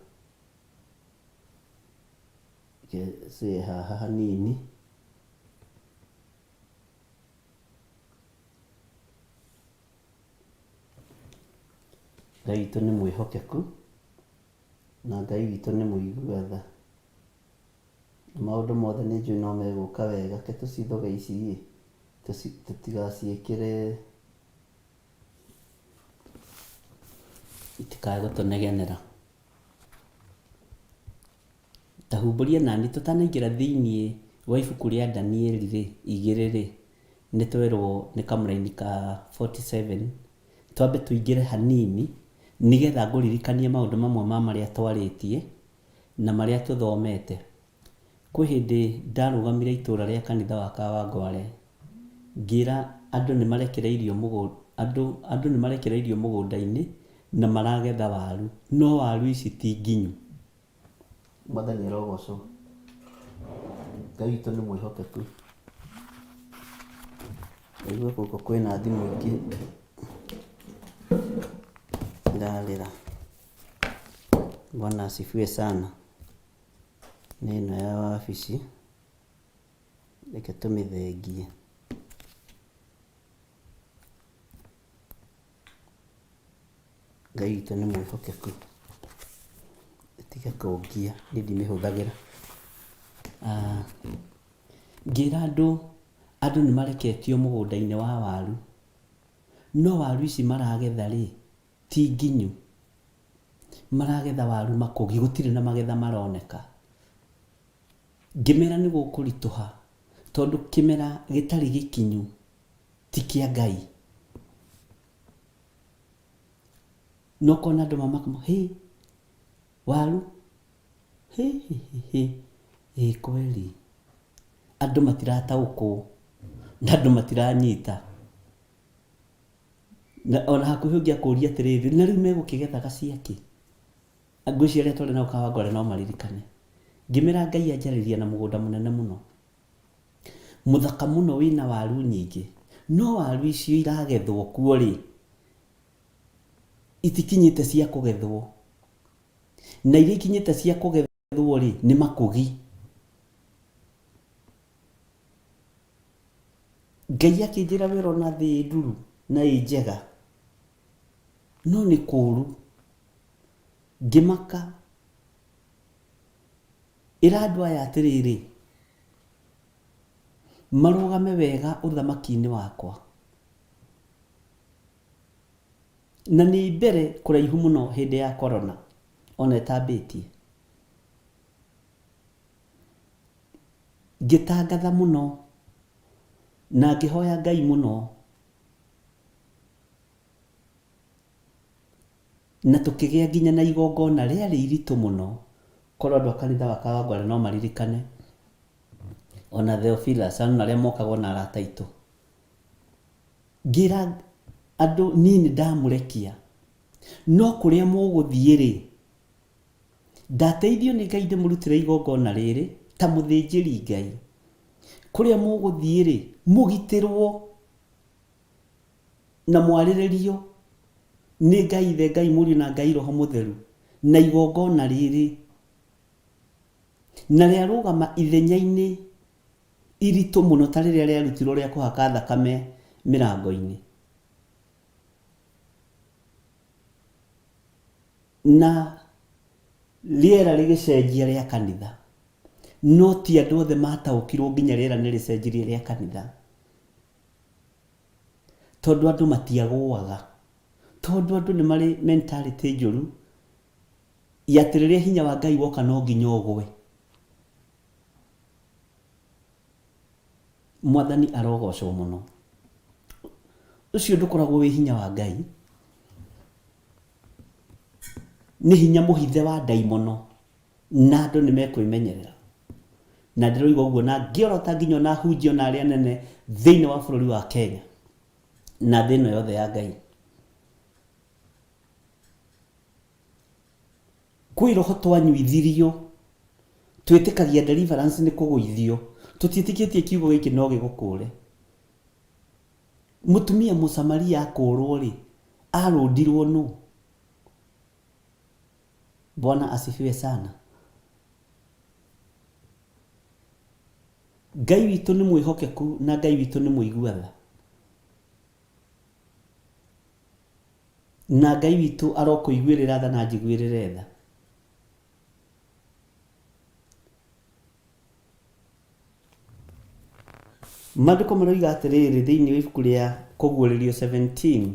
B: Reke haha hanini. Ngai witũ nĩ mwĩhokeku na Ngai witũ nĩ mũigua tha. Maũndũ mothe nĩ njũĩ no megũka wega. Reke tũcithoge ici ĩ, tũtigaciĩkĩre itikae gũtũnegenera. Ta humbũria nani tũtanaingĩra thĩinĩ wa ibuku rĩa Danieli rĩ, igĩrĩ rĩ, nĩ twerwo nĩ kamũraini ka 47, twambe tũingĩre hanini nĩgetha ngũririkanie maũndũ mamwe ma marĩa twarĩtie na marĩa tũthomete. Kwĩ hĩndĩ ndarũgamire itũra rĩa kanitha wa Kawangware ngĩra andũ nĩ marekereirio mũgũnda, andũ, andũ nĩ marekereirio mũgũnda-inĩ na maragetha waru, no waru ici ti nginyu. Mwathani arogocwo. Ngai witũ nĩ mwĩhokeku. Ndaigua gũkũ kwĩna thimũ ingĩ irarĩra. Bwana asifiwe sana. Nĩ ĩno ya wabici, reke tũmĩthengie. Ngai witũ nĩ mwĩhokeku. Ĩtige kũngia, niĩ ndimĩhũthagĩra. Ngĩra andũ, andũ nĩ mareketio mũgũnda-inĩ wa waru, no waru ici maragetha rĩ, ti nginyu. Maragetha waru makũgi, gũtirĩ na magetha maroneka. Ngĩmera nĩ gũkũritũha, tondũ kĩmera gĩtarĩ gĩkinyu ti kĩa Ngai. Na ũkona andũ mamaka, hĩ, waru Hĩ hĩ hĩ hĩ, ĩ kweli andũ matirataũkwo na andũ matiranyita. Na ona hakuhĩ ũngĩakũria atĩrĩrĩ, na rĩu megũkĩgethaga ciakĩ? Ngwĩciria arĩa twarĩ nao Kawangware no maririkane. Ngĩmera Ngai anjarĩria na mũgũnda mũnene mũno. Mũthaka mũno wĩna waru nyingĩ. No waru icio iragethwo kuo rĩ, itikinyĩte cia kũgethwo. Na iria ikinyĩte cia kũgethwo rĩ, nĩ makũgi. Ngai akĩnjĩra we ũrona thĩ ĩ nduru na ĩ njega, no nĩ kũũru. Ngĩmaka. Ĩra andũ aya atĩrĩrĩ, marũgame wega ũthamaki-inĩ wakwa. Na nĩ mbere kũraihu mũno hĩndĩ ya corona ona ĩtambĩtie. Ngĩtangatha mũno na ngĩhoya Ngai mũno na tũkĩgĩa nginya na igongona rĩarĩ iritũ mũno, korwo andũ a kanitha wa Kawangware no maririkane, ona Theophilus na arĩa mokaga ona arata aitũ. Ngĩra andũ niĩ nĩ ndamũrekia, no kũrĩa mũgũthiĩ-rĩ, ndateithio nĩ Ngai ndĩmũrutĩre igongona rĩrĩ ta mũthĩnjĩri Ngai. Kũrĩa mũgũthiĩ-rĩ, mũgitĩrwo na mwarĩrĩrio nĩ Ngai Ithe, Ngai Mũriũ na Ngai Roho Mũtheru na igongona rĩrĩ, na rĩarũgama ithenya-inĩ iritũ mũno ta rĩrĩa rĩarutirwo rĩa kũhaka thakame mĩrango-inĩ. Na rĩera rĩgĩcenjia rĩa kanitha. No ti andũ othe mataũkirwo nginya rĩera nĩ rĩcenjirie rĩa kanitha. Tondũ andũ matiagũaga. Tondũ andũ nĩ marĩ mentality njũru ya atĩ rĩrĩa hinya wa Ngai woka no nginya ũgwe. Mwathani arogocwo mũno. Ũcio ndũkoragwo wĩ hinya wa Ngai, nĩ hinya mũhithe wa ndaimono na andũ nĩ mekwĩmenyerera. Na ndĩroiga ũguo na ngĩorota nginya ona ahunjia ona arĩa anene thĩinĩ wa bũrũri wa Kenya na thĩ ĩno yothe ya Ngai. Kwĩ roho twanyuithirio, twĩtĩkagia deliverance nĩ kũgũithio, tũtiĩtĩkĩtie kiugo gĩkĩ no gĩgũkũre. Mũtumia Mũsamaria akũrwo rĩ, arũndirwo nũ? Bwana asifiwe sana. Ngai witũ nĩ mwĩhokeku na Ngai witũ nĩ mũigua tha. Na Ngai witũ arokũiguĩrĩra tha na anjiguĩrĩre tha. Maandĩko maroiga atĩrĩrĩ thĩinĩ wa ibuku rĩa Kũguũrĩrio 17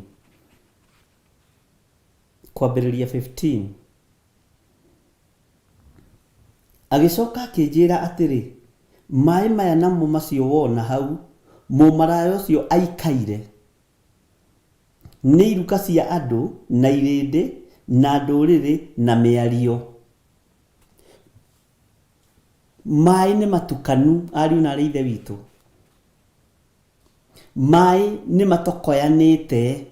B: kwambĩrĩria 15. Agĩcoka akĩnjĩra atĩrĩ, Maĩ maya namo macio wona hau mũmaraya ũcio aikaire, Nĩ iruka cia andũ, na irĩndĩ, na ndũrĩrĩ, na mĩario. Maĩ nĩ matukanu, ariũ na aarĩ a Ithe witũ. Maĩ nĩ matokoyanĩte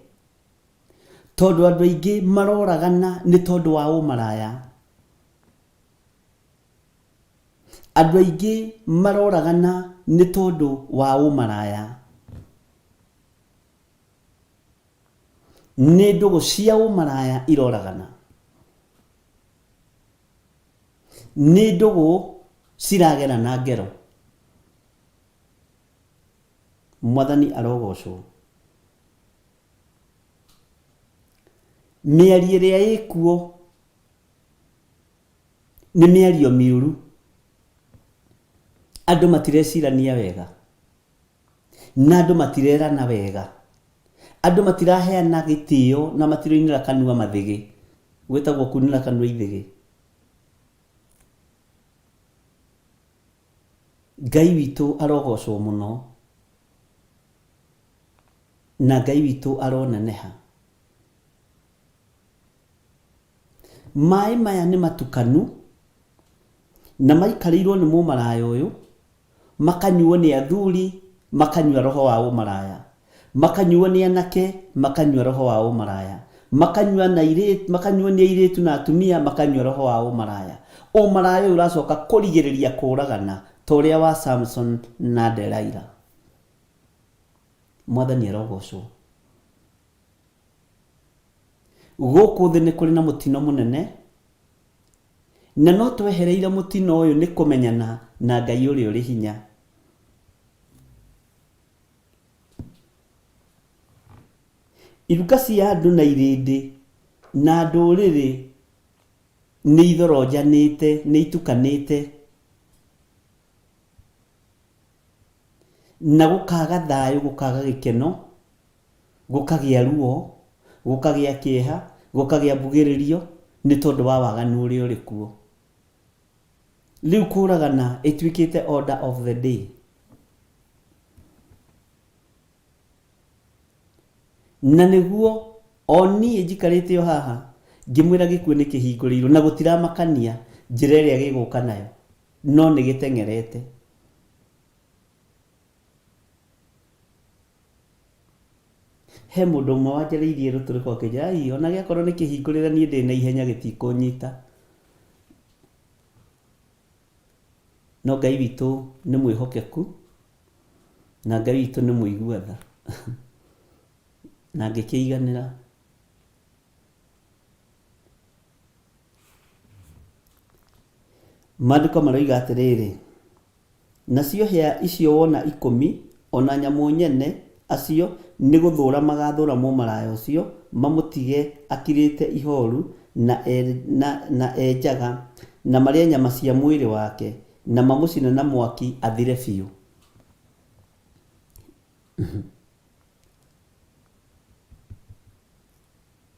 B: tondũ andũ aingĩ maroragana nĩ tondũ wa ũmaraya. Andũ aingĩ maroragana nĩ tondũ wa ũmaraya. Nĩ ndũgũ cia ũmaraya iroragana. Nĩ ndũgũ ciragerana ngero. Mwathani arogocwo. Mĩario ĩrĩa ĩkuo nĩ mĩario mĩũru. Andũ matirecirania wega. Na andũ matirerana wega. Andũ matiraheana gĩtĩo na matiroinĩra kanua mathĩgĩ. Gwĩtagwo kunĩra kanua ithĩgĩ. Ngai witũ arogocwo mũno. Na Ngai witũ aroneneha. Maĩ maya nĩ matukanu. Na maikarĩirwo nĩ mũmaraya ũyũ, makanyuo nĩ athuri, makanyua roho wa ũmaraya, makanyuo nĩ anake, makanyua roho wa ũmaraya, makanyua na airĩtu, makanyuo nĩ airĩtu na atumia, makanyua roho wa ũmaraya. Ũmaraya ũyũ ũracoka kũrigĩrĩria kũragana ta ũrĩa wa Samson na Delilah. Mwathani arogocwo. Gũkũ thĩ nĩ kũrĩ na mũtino mũnene, na no twehereire mũtino ũyũ nĩ kũmenyana na Ngai ũrĩa ũrĩ hinya. Iruka cia andũ na irĩndĩ na ndũrĩrĩ nĩ ithoronjanĩte, nĩ itukanĩte, na gũkaga thayũ, gũkaga gĩkeno, gũkagĩa ruo, gũkagĩa kĩeha, gũkagĩa mbugĩrĩrio nĩ tondũ wa waganu ũrĩa ũrĩ kuo. Rĩu kũragana ĩtuĩkĩte order of the day. Na nĩguo o niĩ njikarĩte o haha ngĩmwĩra gĩkuũ nĩ kĩhingũrĩirwo na gũtiramakania njĩra ĩrĩa gĩgũka nayo, no nĩ gĩteng'erete. He mũndũ ũmwe wanjarĩirie rũtũrĩko akĩnjĩra, ai, ona gĩakorwo nĩ kĩhingũrĩre niĩ ndĩ na ihenya gĩtikũnyita. No Ngai witũ nĩ mwĩhokeku na Ngai witũ nĩ mũigua tha na ngĩkĩiganĩra. Maandĩko maroiga atĩrĩrĩ, Nacio hĩa icio wona ikũmi, o na nyamũ nyene, acio nĩ gũthũũra magathũũra mũmaraya ũcio, mamũtige akirĩte ihooru, na e, na, na e njaga, na marĩe nyama cia mwĩrĩ wake, na mamũcine na mwaki athire biũ.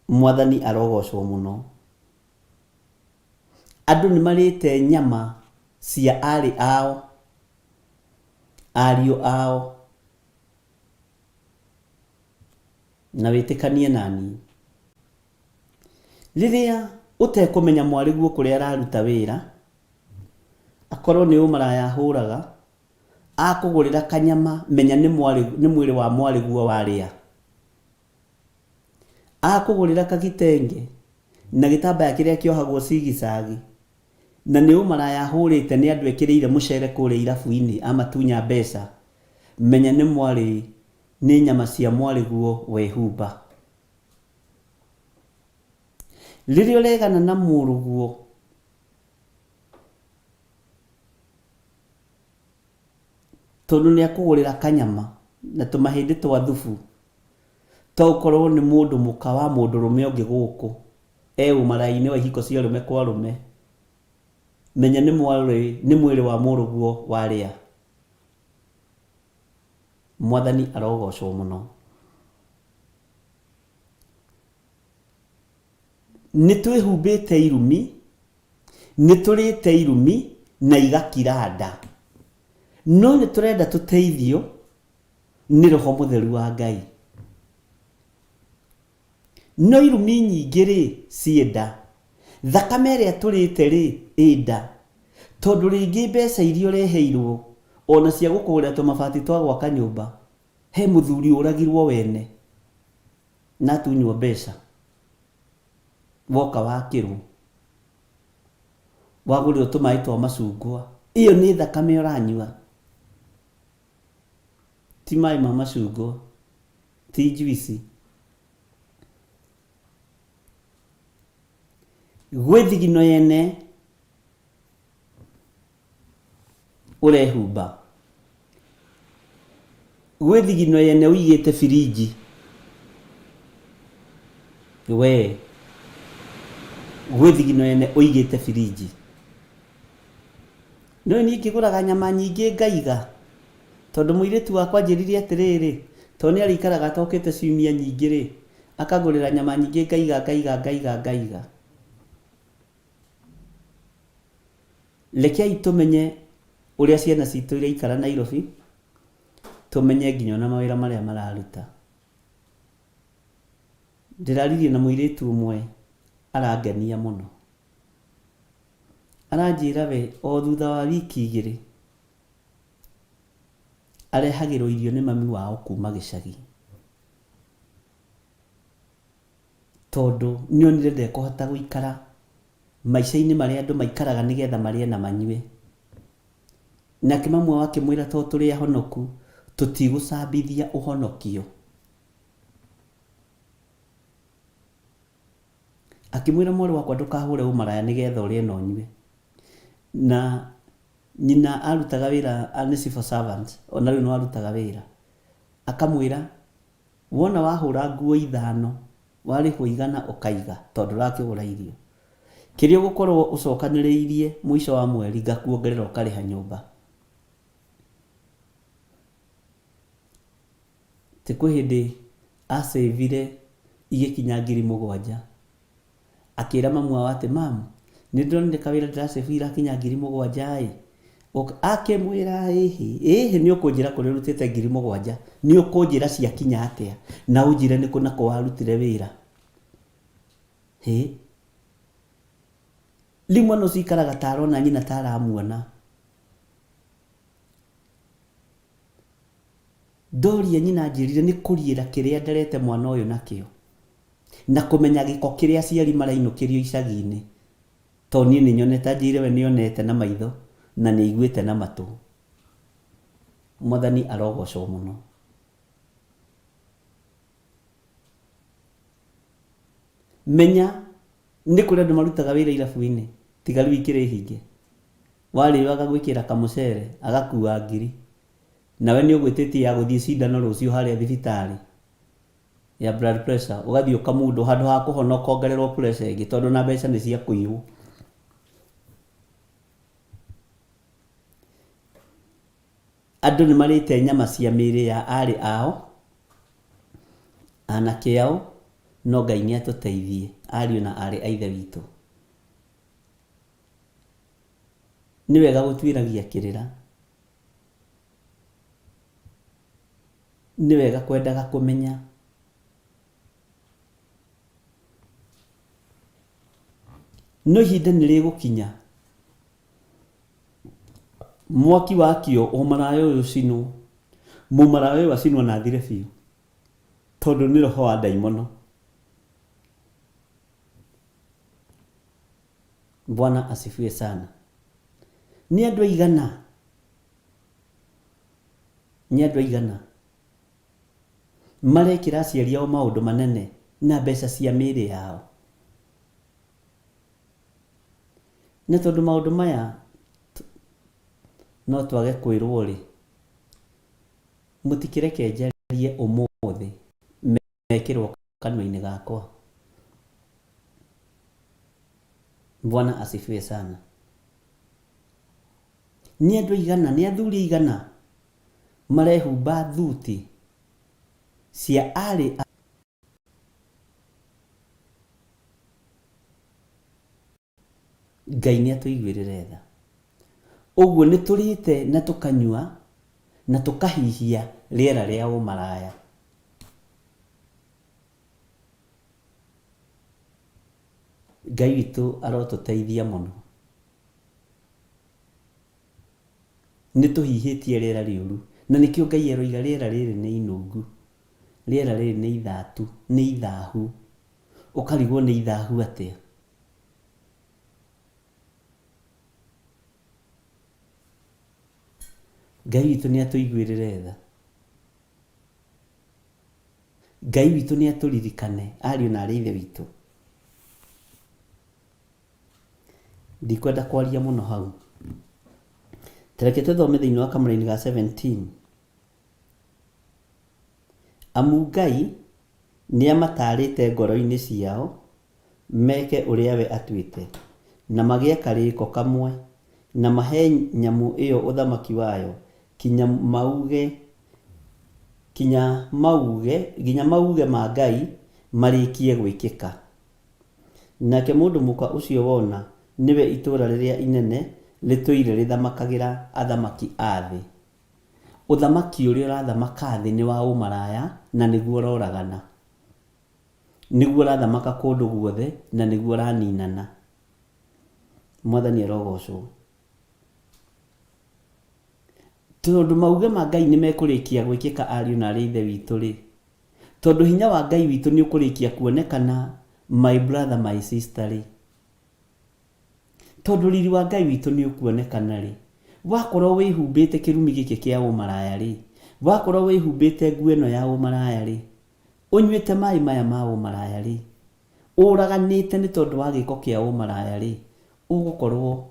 B: Mwathani arogocwo mũno. Andũ nĩ marĩte nyama cia aarĩ ao, ariũ ao, na wĩtĩkanie na niĩ. Rĩrĩa ũtekũmenya mwarĩguo kũrĩa araruta wĩra, akorwo nĩ ũmaraya ahũraga, akũgũrĩra kanyama menya nĩ mwĩrĩ wa mwarĩguo warĩa. Akũgũrĩra kagitenge na gĩtambaya kĩrĩa kĩohagwo cigicagi, na nĩ ũmaraya ahũrĩte nĩ andũ ekĩrĩire mũcere kũrĩa irabu-inĩ amatunya mbeca, menya nĩ mwarĩ nĩ nyama cia mwarĩguo wehumba. Rĩrĩa ũregana na mũrũguo tondũ nĩ akũgũrĩra kanyama na tũmahĩndĩ twa thubu, To ũkorwo nĩ mũndũ mũka wa mũndũrũme ũngĩ gũkũ e ũmaraya-inĩ wa ihiko cia arũme kwa arũme, menya nĩ mwarĩ, nĩ mwĩrĩ wa mũrũguo warĩa. Mwathani arogocwo mũno. Nĩ twĩhumbĩte irumi, nĩ tũrĩte irumi na igakira nda. No nĩ tũrenda tũteithio nĩ Roho Mũtheru wa Ngai. No irumi nyingĩ-rĩ, ciĩ nda. Thakame ĩrĩa tũrĩte-rĩ, ĩ nda. Tondũ rĩngĩ mbeca iria ũreheirwo, ona cia gũkũgũrĩra tũmabati twa gwaka nyũmba, he mũthuri ũragirwo wene na atunywo mbeca, woka wakĩrwo, wagũrĩrwo tũmaĩ twa macungwa. Ĩyo nĩ thakame ũranyua. Ti maĩ ma macungwa, ti njuici. Gwĩ thigino yene ũrehumba, gwĩ thigino yene ũigĩte birinji we, gwĩ thigino yene ũigĩte birinji. Nĩũĩ niĩ ngĩgũraga nyama nyingĩ ngaiga, tondũ mũirĩtu wakwa anjĩrire atĩrĩrĩ, tondũ nĩ arĩikaraga atokĩte ciumia nyingĩ rĩ, akangũrĩra nyama nyingĩ ngaiga ngaiga ngaiga ngaiga. Rekei tũmenye ũrĩa ciana citũ iraikara Nairobi, tũmenye nginya ona mawĩra marĩa mararuta. Ndĩraririe na mũirĩtu ũmwe arangenia mũno. Aranjĩra we o thutha wa wiki igĩrĩ arehagĩrwo irio nĩ mami wao kuma gĩcagi. Tondũ nĩonire ndekũhota gũikara maica-inĩ marĩa andũ maikaraga nĩgetha marĩe na manyue. Nake mamu wao akĩmwĩra tondũ tũrĩ ahonoku tũtigũcambithia ũhonokio. Akĩmwĩra mwarĩ wakwa ndũkahũre ũmaraya nĩgetha ũrĩe na ũnyue. Na nyina arutaga wĩra nĩ civil servant ona rĩu no arutaga wĩra. Akamwĩra wona wahũra nguo ithano warĩhwo igana ũkaiga tondũ ndũrakĩgũra irio. Kĩrĩa ũgũkorwo ũcokanĩrĩirie mũico wa mweri ngakuongerera ũkarĩha nyũmba. Atĩ kwĩ hĩndĩ a save ire igĩkinya 7000. Akĩra mamu wao atĩ mum nĩ ndĩronire kawĩra ndĩra save irakinya 7000 ĩ. Akĩmwĩra ĩhĩ, ĩhĩ nĩ ũkũnjĩra kũrĩa ũrutĩte 7000, nĩ ũkũnjĩra ciakinya atĩa, na ũnjĩre nĩ kũ na kũ warutire wĩra. Hĩ! Rĩu mwana ũcio aikaraga ta arona nyina ta aramuona. Ndoria nyina anjĩrire nĩ kũriĩra kĩrĩa nderete mwana ũyũ nakĩo na kũmenya gĩko kĩrĩa aciari marainũkĩrio icagi-inĩ tondũ niĩ nĩ nyonete, anjĩrire we nĩ onete na maitho na nĩ aiguĩte na matũ. Mwathani arogocwo mũno. Menya nĩ kũrĩ andũ marutaga wĩra irabu-inĩ tiga rĩu ikĩrĩ hinge. Warĩo agagwĩkĩra kamũcere agakua ngiri. Nawe nĩ ũgwĩtĩtie ya gũthiĩ cindano rũciũ harĩa thibitarĩ ya blood pressure, ũgathiĩ ũkamundwo handũ ha kũhona ũkongererwo pressure ĩngĩ tondũ ona mbeca nĩ cia kũiywo. Andũ nĩ marĩte nyama cia mĩĩrĩ ya aarĩ ao, anake ao, no Ngai nĩ atũteithie ariũ na aarĩ a Ithe witũ. Nĩ wega gũtuĩragia kĩrĩra. Nĩ wega kwendaga kũmenya. No ihinda nĩ rĩgũkinya mwaki wakio ũmaraya ũyũ ũcinwo, mũmaraya ũyũ acinwo na athire biũ, tondũ nĩ roho wa ndaimono. Bwana asifiwe sana. Nĩ andũ aigana, nĩ andũ aigana marekĩra aciari ao maũndũ manene na mbeca cia mĩĩrĩ yao. Na tondũ maũndũ maya no twage kwĩrwo rĩ, mũtikĩreke njarie ũmũthĩ mekĩrwo kanua-inĩ gakwa. Bwana asifiwe sana. Nĩ andũ aigana, nĩ athuri aigana marehumba thuti cia arĩ a Ngai nĩ atũiguĩrĩre tha. Ũguo nĩ tũrĩte na tũkanyua na tũkahihia rĩera rĩa ũmaraya. Ngai witũ arotũteithia mũno. Nĩ tũhihĩtie rĩera rĩũru. Na nĩkĩo Ngai aroiga rĩera rĩrĩ nĩ inungu. Rĩera rĩrĩ nĩ ithatu, nĩ ithahu. Ũkarigwo nĩ ithahu atĩa? Ngai witũ nĩ atũiguĩrĩre tha. Ngai witũ nĩ atũririkane ariũ na arĩ ithe witũ. Ndikwenda kwaria mũno hau. Tareke tũthome thĩinĩ wa kamũraini ga 17. Amu Ngai nĩamataarĩte ngoro-inĩ ciao meke ũrĩa we atuĩte, na magĩe karĩĩko kamwe, na mahe nyamũ ĩyo ũthamaki wayo, kinya mauge, kinya mauge, nginya mauge ma Ngai marĩkie gwĩkĩka. Nake mũndũ mũka ũcio wona nĩwe itũũra rĩrĩa inene rĩtũire rĩthamakagĩra athamaki a thĩ. Ũthamaki ũrĩa ũrathamaka thĩ nĩ wa ũmaraya na nĩguo ũroragana. Nĩguo ũrathamaka kũndũ guothe na nĩguo ũraninana. Mwathani arogocwo. Tondũ mauge ma Ngai nĩ mekũrĩkia gwĩkĩka ariũ na arĩ ithe witũ rĩ, tondũ hinya wa Ngai witũ nĩ ũkũrĩkia kuonekana my brother my sister rĩ, tondũ riri wa Ngai witũ nĩ ũkuonekana rĩ, wakorwo wĩhumbĩte kĩrumi gĩkĩ kĩa ũmaraya rĩ, wakorwo wĩhumbĩte nguo ĩno ya ũmaraya rĩ, ũnyuĩte maĩ maya ma ũmaraya rĩ, ũraganĩte nĩ tondũ wa gĩko kĩa ũmaraya rĩ, ũgũkorwo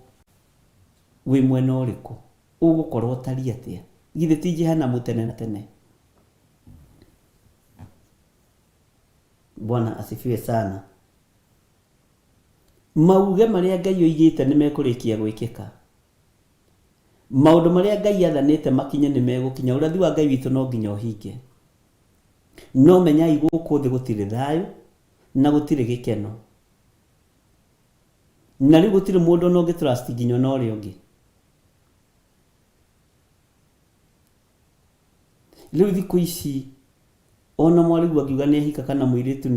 B: wĩ mwena ũrĩkũ? Ũgũkorwo ũtariĩ atĩa? Githĩ ti Jehanamu tene na tene? Bwana asifiwe sana. Mauge marĩa Ngai oigĩte nĩ mekũrĩkia gwĩkĩka. Maũndũ marĩa Ngai athanĩte makinye nĩ megũkinya. Ũrathi wa Ngai witũ no nginya ũhinge. No menyai gũkũ thĩ gũtirĩ thayũ na gũtirĩ gĩkeno. Na rĩu gũtirĩ mũndũ ona ũngĩ trust nginya ona ũrĩa ũngĩ. Rĩu thikũ ici ona mwarĩguo angiuga nĩ ahika kana mũirĩtu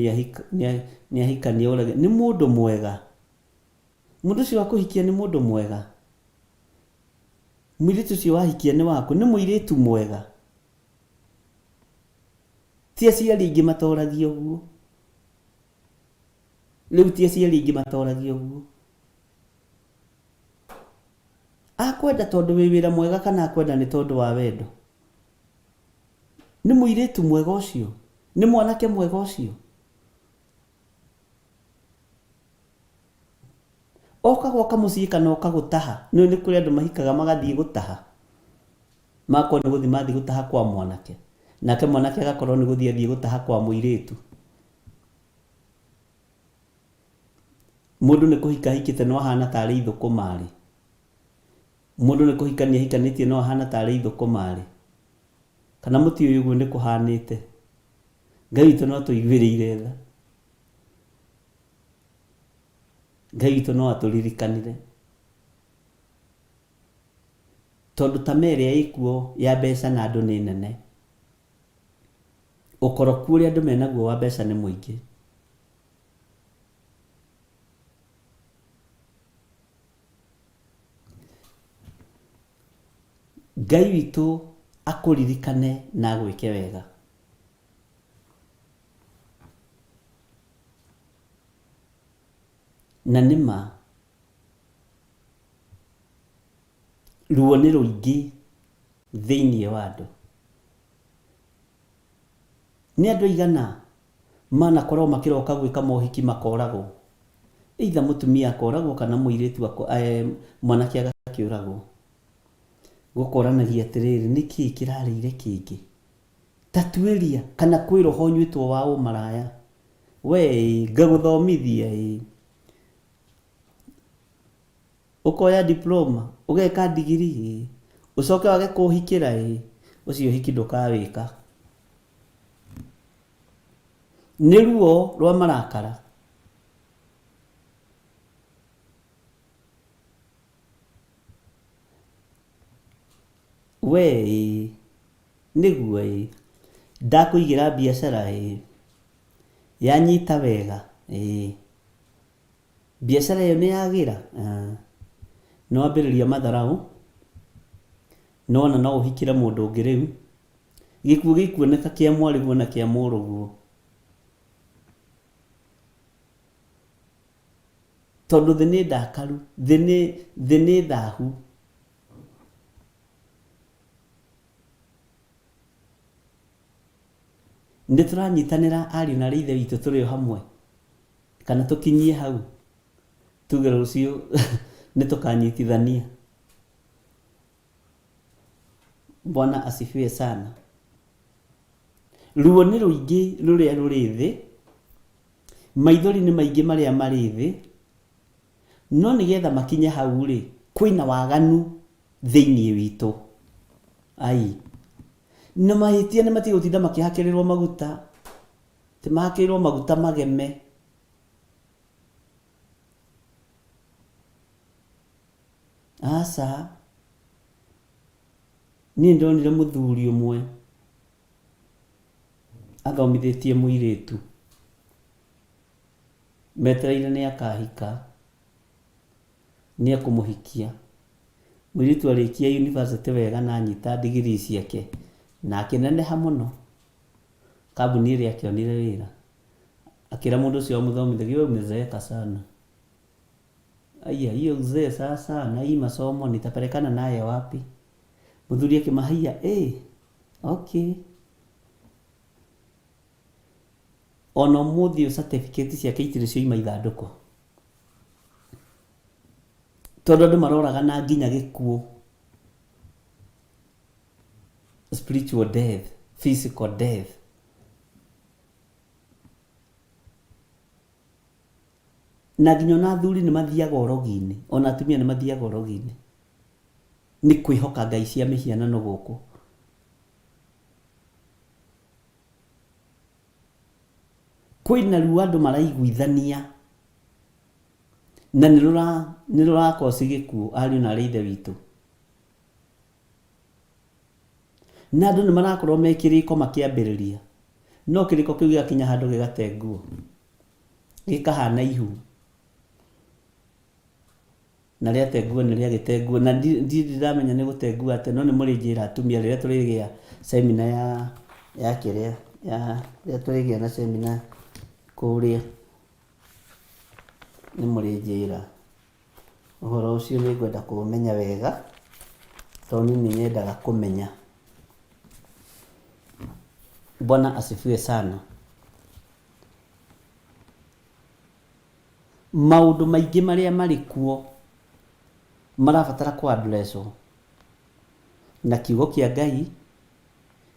B: nĩ ahikania ũrage nĩ mũndũ mwega. Mũndũ ũcio wa kũhikia nĩ mũndũ mwega. Mũirĩtu ũcio wahikia nĩ waku nĩ mũirĩtu mwega. Ti aciari aingĩ matoragia ũguo. Rĩu ti aciari aingĩ matoragia ũguo. Akwenda tondũ wĩ wĩra mwega kana akwenda nĩ tondũ wa wendo? Nĩ mũirĩtu mwega ũcio? Nĩ mwanake mwega ũcio? Oka gwaka mũciĩ kana oka gũtaha? Nĩũĩ nĩ kũrĩ andũ mahikaga magathiĩ gũtaha. Magakorwo nĩ gũthiĩ mathiĩ gũtaha kwa mwanake. Nake mwanake agakorwo nĩ gũthiĩ athiĩ gũtaha kwa mũirĩtu. Mũndũ nĩ kũhika ahikĩte no ahana tarĩ ithũkũma arĩ. Mũndũ nĩ kũhikania ahikanĩtie no ahana tarĩ ithũkũma arĩ. Kana mũtiũĩ ũguo nĩ kũhanĩte? Ngai witũ no atũiguĩrĩire tha. Ngai witũ no atũririkanire. Tondũ tamaa ĩrĩa ĩkuo ya mbeca na andũ nĩ nene. Ũkoroku ũrĩa andũ menaguo wa mbeca nĩ mũingĩ. Ngai witũ akũririkane na agwĩke wega. Na nĩ ma, ruo nĩ rũingĩ thĩinĩ wa andũ. Nĩ andũ aigana manakorwo makĩroka gwĩka mohiki makoragwo? Either mũtumia akoragwo kana mũirĩtu mwanake agakĩũragwo. Gũkoranagia atĩrĩrĩ, nĩkĩĩ kĩrarĩire kĩngĩ? Ta tuĩria kana kwĩ roho ũnyuĩtwo wa ũmaraya. Wee ĩĩ, ngagũthomithia ĩĩ. Ũkoya diploma, ũgeka ndigiri ĩĩ, ũcoke wage kũhikĩra ĩĩ, ũcio ũhiki ndũkawĩka. Nĩ ruo rwa marakara. Wee ĩĩ, nĩguo ĩĩ, ndakũigĩra biacara ĩĩ, yanyita wega ĩĩ. Biacara ĩyo nĩ yagĩra? Nĩ wambĩrĩria matharaũ, nĩ wona no ũhikĩre mũndũ ũngĩ rĩu. Gĩkuũ gĩkuoneka kĩa mwarĩguo na kĩa mũrũguo. Tondũ thĩ nĩ ndakaru, thĩ nĩ, thĩ nĩ thahu. Nĩ tũranyitanĩra ariũ na aarĩ a Ithe witũ tũrĩ o hamwe? Kana tũkinyie hau tuge rũciũ nĩ tũkanyitithania. Bwana asifiwe sana. Ruo nĩ rũingĩ rũrĩa rũrĩ thĩ, maithori nĩ maingĩ marĩa marĩ thĩ, no nĩgetha makinye hau rĩ, kwĩna waganu thĩinĩ witũ. Ai. Na mahĩtia nĩ matige gũtinda makĩhakĩrĩrwo maguta. Atĩ mahakĩirwo maguta mageme. Aca. Niĩ ndonire mũthuri ũmwe athomithĩtie mũirĩtu, metereire nĩ akahika. Nĩ ekũmũhikia. Mũirĩtu arĩkia university wega na anyita degree ciake na akĩneneha mũno, kambuni ĩrĩa akĩonire wĩra, akĩra mũndũ ũcio wamũthomithagia, we umezeeka sana. Aya, hiyo uzee sasa na hii masomo nitapelekana naye wapi? Mũthuri akĩmahaiya, eh, okay. Ona ũmũthĩ ũyũ certificate ciake itirĩ cioima ithandũkũ. Tondũ andũ maroragana nginya gĩkuũ. Spiritual death, physical death. Na nginya ona athuri nĩ mathiaga ũrogi-inĩ, ona atumia nĩ mathiaga ũrogi-inĩ. Nĩ kwĩhoka ngai cia mĩhianano gũkũ. Kwĩna ruo andũ maraiguithania na nĩ rũrakoci gĩkuũ ariũ na arĩ ithe witũ. Na andũ nĩ marakorwo me kĩrĩko makĩambĩrĩria, no kĩrĩko kĩu gĩgakinya handũ gĩgate nguo, gĩkahana ihu. Na rĩate nguo nĩ rĩagĩte nguo, na ndirĩ ndamenya nĩ gũte nguo atĩa, no nĩ mũrĩnjĩra atumia rĩrĩa tũrĩgĩa seminar ya kĩrĩa, ya rĩrĩa tũrĩgĩa na seminar kũrĩa, nĩ mũrĩnjĩra. Ũhoro ũcio nĩ ngwenda kũũmenya wega, tondũ niĩ nĩ nyendaga kũmenya. Bwana asifiwe sana. Maũndũ maingĩ marĩa marĩ kuo marabatara kũ address wo na kiugo kĩa Ngai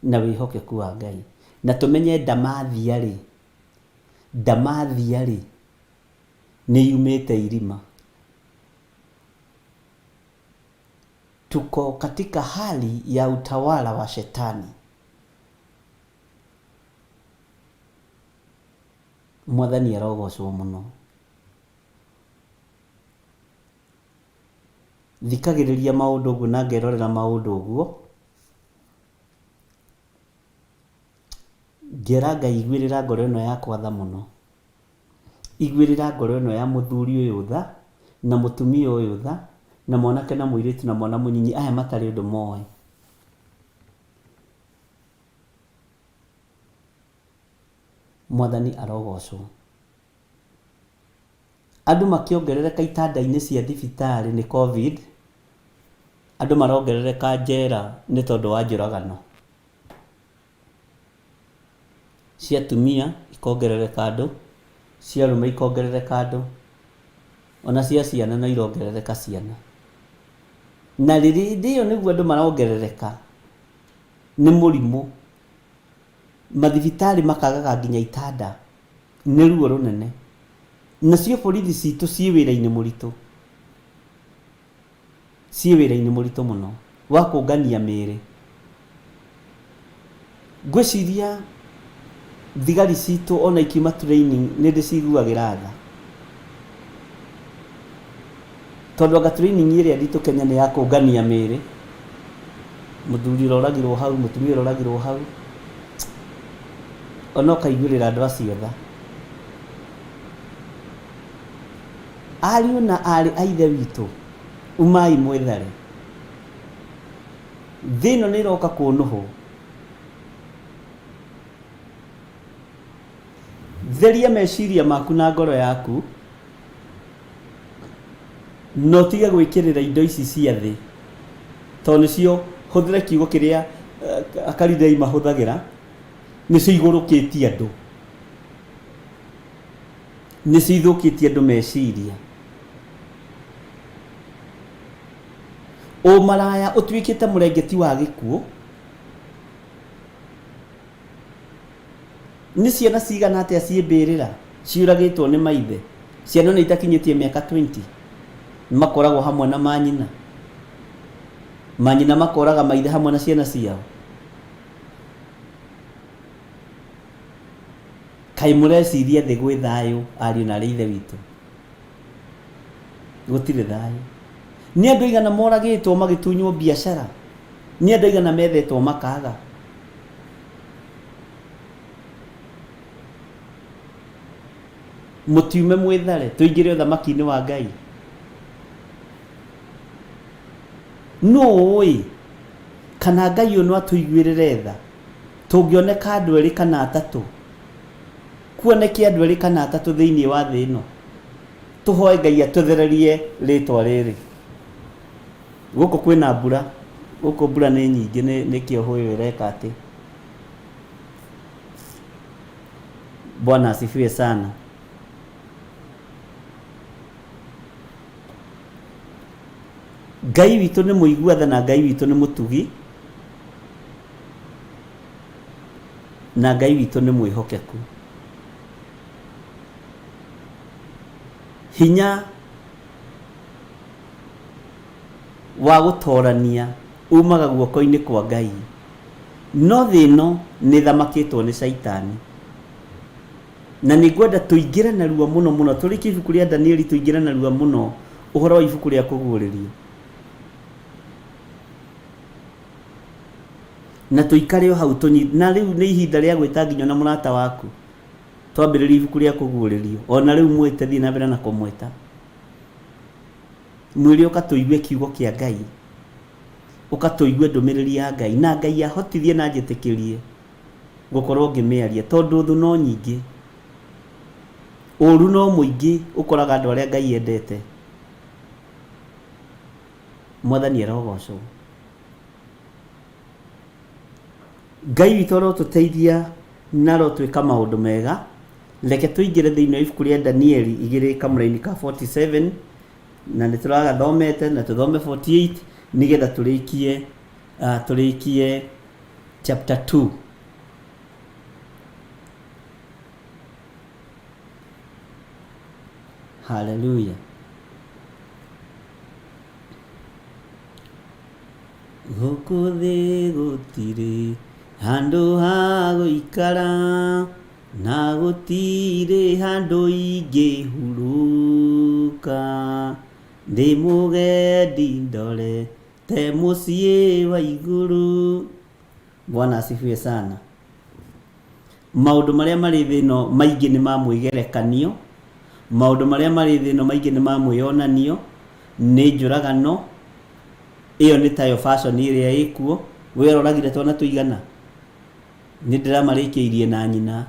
B: na wĩhokeku wa Ngai. Na tũmenye ndamathia rĩ, ndamathia rĩ, nĩ yumĩte irima. Tuko katika hali ya utawala wa shetani. Mwathani arogocwo mũno. Thikagĩrĩria maũndũ ũguo na ngerorera maũndũ ũguo, ngera Ngai iguĩrĩra ngoro ĩno yakwa tha mũno. Iguĩrĩra ngoro ĩno ya mũthuri ũyũ tha, na mũtumia ũyũ tha, na mwanake na mũirĩtu na mwana mũnyinyi aya matarĩ ũndũ moĩ. Mwathani arogocwo. Andũ makĩongerereka itanda-inĩ cia thibitarĩ nĩ Covid, andũ marongerereka njera nĩ tondũ wa njũragano. Cia atumia ikongerereka andũ, cia arũme ikongerereka andũ, ona cia ciana no irongerereka ciana. Na hĩndĩ ĩyo nĩguo andũ marongerereka nĩ mũrimũ. Mathibitarĩ makagaga nginya itanda nĩ ruo rũnene. Nacio borithi citũ ciĩ wĩra-inĩ mũritũ, ciĩ wĩra-inĩ mũritũ mũno wa kũngania mĩĩrĩ. Ngwĩciria thigari citũ ona ikiuma training nĩ ndĩciguagĩra tha. Tondũ anga training ĩrĩa nditũ Kenya nĩ ya kũngania mĩĩrĩ. Mũthuri ũroragirwo hau, mũtumia ũroragirwo hau. Ona ũkaiguĩrĩra andũ acio tha. Ariũ na aarĩ a Ithe witũ, umai mwĩthare. Thĩ ĩno nĩ ĩroka kũnũhwo. Theria meciria maku na ngoro yaku, na ũtige gwĩkĩrĩra indo ici cia thĩ, tondũ nĩcio, hũthĩre kiugo kĩrĩa Akalidei mahũthagĩra, nĩcio igũrũkĩtie andũ, nĩcio ithũkĩtie andũ meciria. Ũmaraya ũtuĩkĩte mũrengeti wa gĩkuũ. Nĩ ciana cigana atĩa ciĩ mbĩrĩra ciũragĩtwo nĩ maithe? Ciana ona itakinyĩtie mĩaka 20 makoragwo hamwe na manyina. Manyina makoraga maithe hamwe na ciana ciao. Kaĩ mũreciria thĩ gwĩ thayũ ariũ na arĩ ithe witũ? Gũtirĩ thayũ. Nĩ andũ aigana moragĩtwo magĩtunywo biacara? Nĩ andũ aigana methetwo makaga? Mũtiume mwĩthare tũingĩre ũthamaki-inĩ wa Ngai. Nũ ũĩ kana Ngai ũyũ no atũiguĩrĩre tha tũngĩoneka andũ erĩ kana atatũ, kuoneke andũ erĩ kana atatũ thĩinĩ wa thĩ ĩno, tũhoe Ngai atũthererie rĩtwa rĩrĩ. Gũkũ kwĩna mbura, gũkũ mbura nĩ nyingĩ nĩkĩo hũyũ ĩreka atĩ. Bwana asifiwe sana. Ngai witũ nĩ mũigua tha na Ngai witũ nĩ mũtugi na Ngai witũ nĩ mwĩhokeku. Hinya wa gũtorania umaga guoko-inĩ kwa Ngai, no thĩ ĩno nĩ ĩthamakĩtwo nĩ Caitani. Na nĩ ngwenda tũingĩre narua mũno mũno, tũrĩkie ibuku rĩa Danieli tũingĩre narua mũno ũhoro wa ibuku rĩa Kũguũrĩrio. Na tũikare o hau tũnyi, na rĩu nĩ ihinda rĩa gwĩta nginya na mũrata waku. Twambĩrĩrie ibuku rĩa Kũguũrĩrio. O na rĩu mwĩte, thiĩ na mbere na kũmwĩta. Mwĩre ũka tũigue kiugo kĩa Ngai. Ũka tũigue ndũmĩrĩri ya Ngai. Na Ngai ahotithie na anjĩtĩkĩrie gũkorwo ngĩmĩaria. Tondũ thũ no nyingĩ. Ũru no mũingĩ ũkoraga andũ arĩa Ngai endete. Mwathani arogocwo. Ngai witũ arotũteithia na arotwĩka maũndũ mega. Reke tũingĩre thĩinĩ wa ibuku rĩa Danieli igĩrĩ kamũraini ka 47 na nĩ tũragathomete na tũthome 48 nĩgetha tũrĩkie uh, tũrĩkie chapter 2. Hallelujah. Gũkũ thĩ gũtirĩ handũ ha gũikara, na gũtirĩ handũ ingĩhurũka. Ndĩ mũgendi ndorete mũciĩ wa igũrũ. Bwana asifiwe sana. Maũndũ marĩa marĩ thĩ ĩno maingĩ nĩ ma mwĩgerekanio, maũndũ marĩa marĩ thĩ ĩno maingĩ nĩ ma mwĩyonanio, nĩ njũragano, ĩyo nĩ tayo fashion ĩrĩa ĩkuo, we ũroragire twana tũigana? Nĩ ndĩramarĩkĩirie na nyina.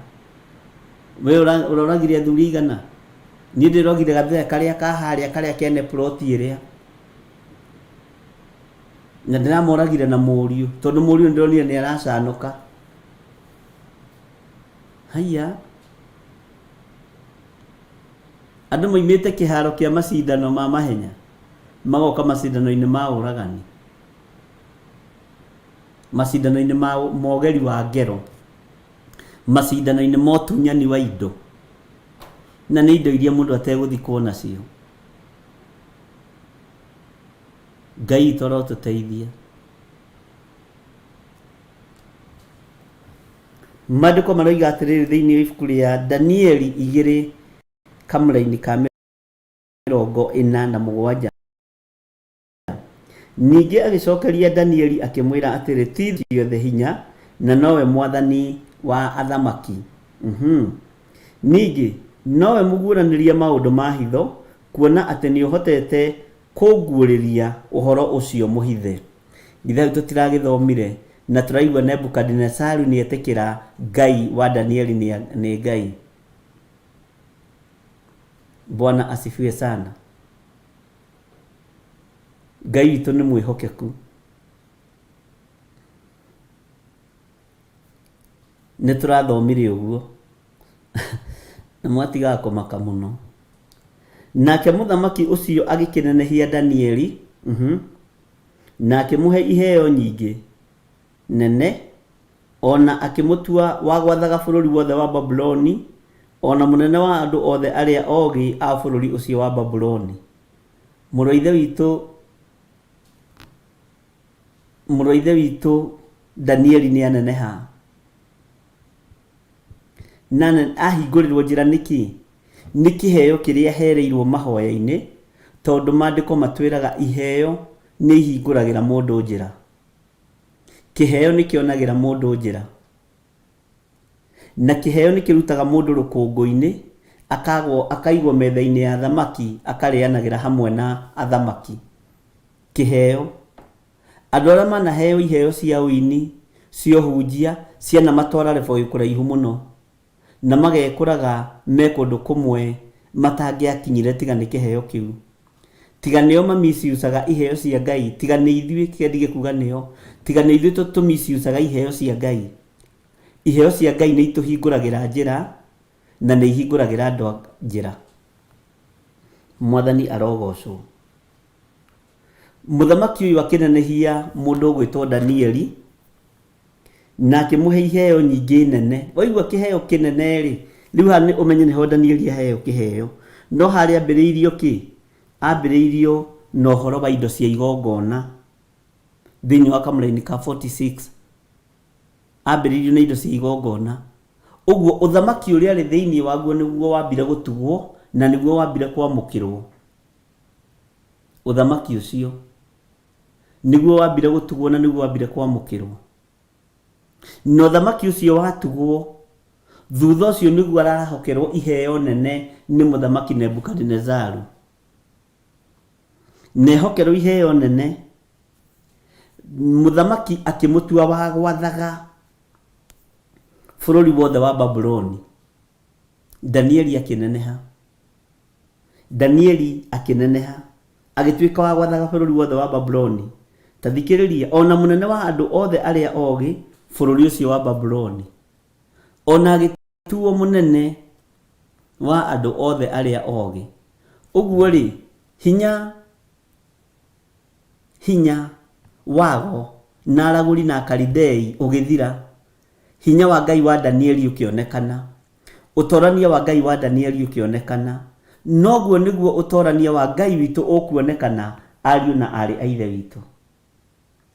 B: We ũroragire athuri aigana? Niĩ ndĩroragire gathee karĩa ka harĩa karĩa kene plot ĩrĩa. Na ndĩramoragire na mũriũ, tondũ mũriũ nĩndĩronire nĩ aracanũka. Haiya. Andũ moimĩte kĩharo kĩa macindano ma mahenya magoka macindano-inĩ ma ũragani, macindano-inĩ ma ũgeri wa ngero, macindano-inĩ ma ũtunyani wa indo, na nĩ indo iria mũndũ ategũthikwo nacio. Ngai witũ arotũteithia. Maandĩko maroiga atĩrĩrĩ thĩinĩ wa ibuku rĩa Danieli igĩrĩ kamũraini ka 47. Ningĩ agĩcokeria Danieli akĩmwĩra atĩrĩ, ti ciothe hinya, na nowe mwathani wa athamaki. Ningĩ nowe mũguũranĩria maũndũ ma hitho, kuona atĩ nĩũhotete kũnguũrĩria ũhoro ũcio mũhithe. Githĩ hau tũtiragĩthomire na tũraigua Nebukadinesaru nĩetĩkĩra Ngai wa Danieli nĩ Ngai? Bwana asifiwe sana. Ngai witũ nĩ mwĩhokeku. Nĩ tũrathomire ũguo na mwatigaga kũmaka mũno. Nake mũthamaki ũcio agĩkĩnenehia Danieli, na akĩmũhe iheo nyingĩ nene, o na akĩmũtua wa gwathaga bũrũri wothe wa Babuloni, o na mũnene wa andũ othe arĩa ogĩ a bũrũri ũcio wa Babuloni. Mũrũ wa Ithe witũ, mũrũ wa Ithe witũ Danieli nĩ aneneha. Na ahingũrĩrwo njĩra nĩkĩ? Nĩ kĩheo kĩrĩa ahereirwo mahoya-inĩ, tondũ mandĩko matwĩraga iheo nĩ ihingũragĩra mũndũ njĩra. Kĩheo nĩ kĩonagĩra mũndũ njĩra. Na kĩheo nĩ kĩrutaga mũndũ rũkũngũ-inĩ, akagwo akaigwo metha-inĩ ya athamaki, akarĩanagĩra hamwe na athamaki. Kĩheo. Andũ arĩa manaheo iheo cia ũini, cia ũhunjia, cianamatwara level kũraihu mũno, na magekoraga me kũndũ kũmwe matangĩakinyire tiga nĩ kĩheo kĩu. Tiga nĩo mamisiucaga iheo cia Ngai, tiga nĩ ithuĩ, kĩrĩa ndige kuga nĩo, tiga nĩ ithuĩ tũmisiucaga iheo cia Ngai. Iheo cia Ngai nĩ itũhingũragĩra njĩra, na nĩ ihingũragĩra andũ njĩra. Mwathani arogocwo. Mũthamaki ũyũ akĩnenehia mũndũ ũgwĩtwo Danieli, na akĩmũhe iheo nyingĩ nene. Waigua kĩheo kĩnene-rĩ, rĩu haha nĩ ũmenye nĩho Danieli aheo kĩheo. No harĩa ambĩrĩirio kĩ? Ambĩrĩirio na ũhoro wa indo cia igongona thĩinĩ wa kamũraini ka 46. Ambĩrĩirio na indo cia igongona. Ũguo ũthamaki ũrĩa arĩ thĩinĩ waguo nĩguo wambire gũtugwo na nĩguo wambire kwamũkĩrwo. Ũthamaki ũcio nĩguo wambire gũtugwo na nĩguo wambire kwamũkĩrwo. Na ũthamaki ũcio watugwo, thutha ũcio nĩguo arahokerwo iheo nene nĩ mũthamaki Nebukadinezaru. Na ehokerwo iheo nene, mũthamaki akĩmũtua wa gwathaga bũrũri wothe wa Babuloni. Danieli akĩneneha. Danieli akĩneneha, agĩtuĩka wa gwathaga bũrũri wothe wa Babuloni. Ta thikĩrĩria, o na mũnene wa andũ othe arĩa ogĩ bũrũri ũcio wa Babuloni. O na agĩtuo mũnene wa andũ othe arĩa ogĩ. Ũguo-rĩ, hinya hinya wago na aragũri na Akalidei ũgĩthira, hinya wa Ngai wa Danieli ũkĩonekana. Ũtorania wa Ngai wa Danieli ũkĩonekana. Noguo nĩguo ũtorania wa Ngai witũ ũkuonekana, ariũ na aarĩ a Ithe witũ.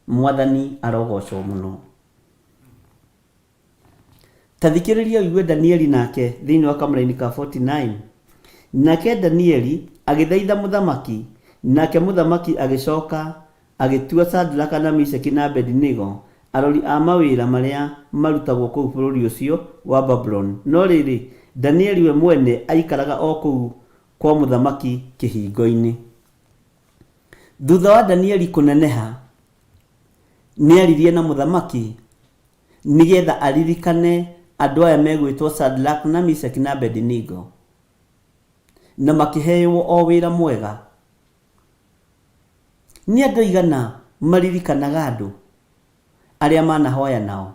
B: Mwathani arogocwo mũno. Ta thikĩrĩria ũigue Danieli nake thĩinĩ wa kamũraini ka 49. Nake Danieli agĩthaitha mũthamaki, nake mũthamaki agĩcoka agĩtua Shadraka na Meshaki na Abedinego arori a mawĩra marĩa marutagwo kũu bũrũri ũcio wa Babuloni. No rĩrĩ, Danieli we mwene aikaraga o kũu kwa mũthamaki kĩhingo-inĩ. Thutha wa Danieli kũneneha, nĩaririe na mũthamaki nĩgetha aririkane andũ aya megwĩtwo Shadraka na Meshaki na Abedinego, na makĩheo o wĩra mwega. Nĩ andũ aigana maririkanaga andũ arĩa manahoya nao?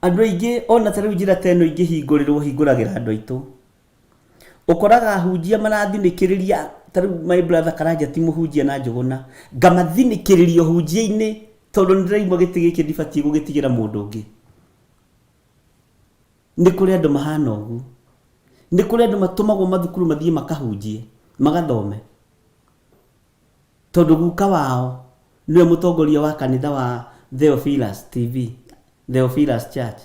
B: Andũ aingĩ ona ta rĩu njĩra ta ĩno ingĩhingũrĩrwo hingũragĩra andũ aitũ. Ũkoraga ahunjia marathinĩkĩrĩria, ta rĩu my brother Karanja ti mũhunjia na Njũgũna, ngamathinĩkĩrĩria ũhunjia-inĩ tondũ nĩ ndĩraigua gĩtĩ gĩkĩ ndibatiĩ gũgĩtigĩra mũndũ ũngĩ. Nĩ kũrĩ andũ mahana ũguo. Nĩ kũrĩ andũ matũmagwo mathukuru mathiĩ makahunjie, magathome. Tondũ guka wao nĩwe mũtongoria wa kanitha wa Theophilus TV, Theophilus Church.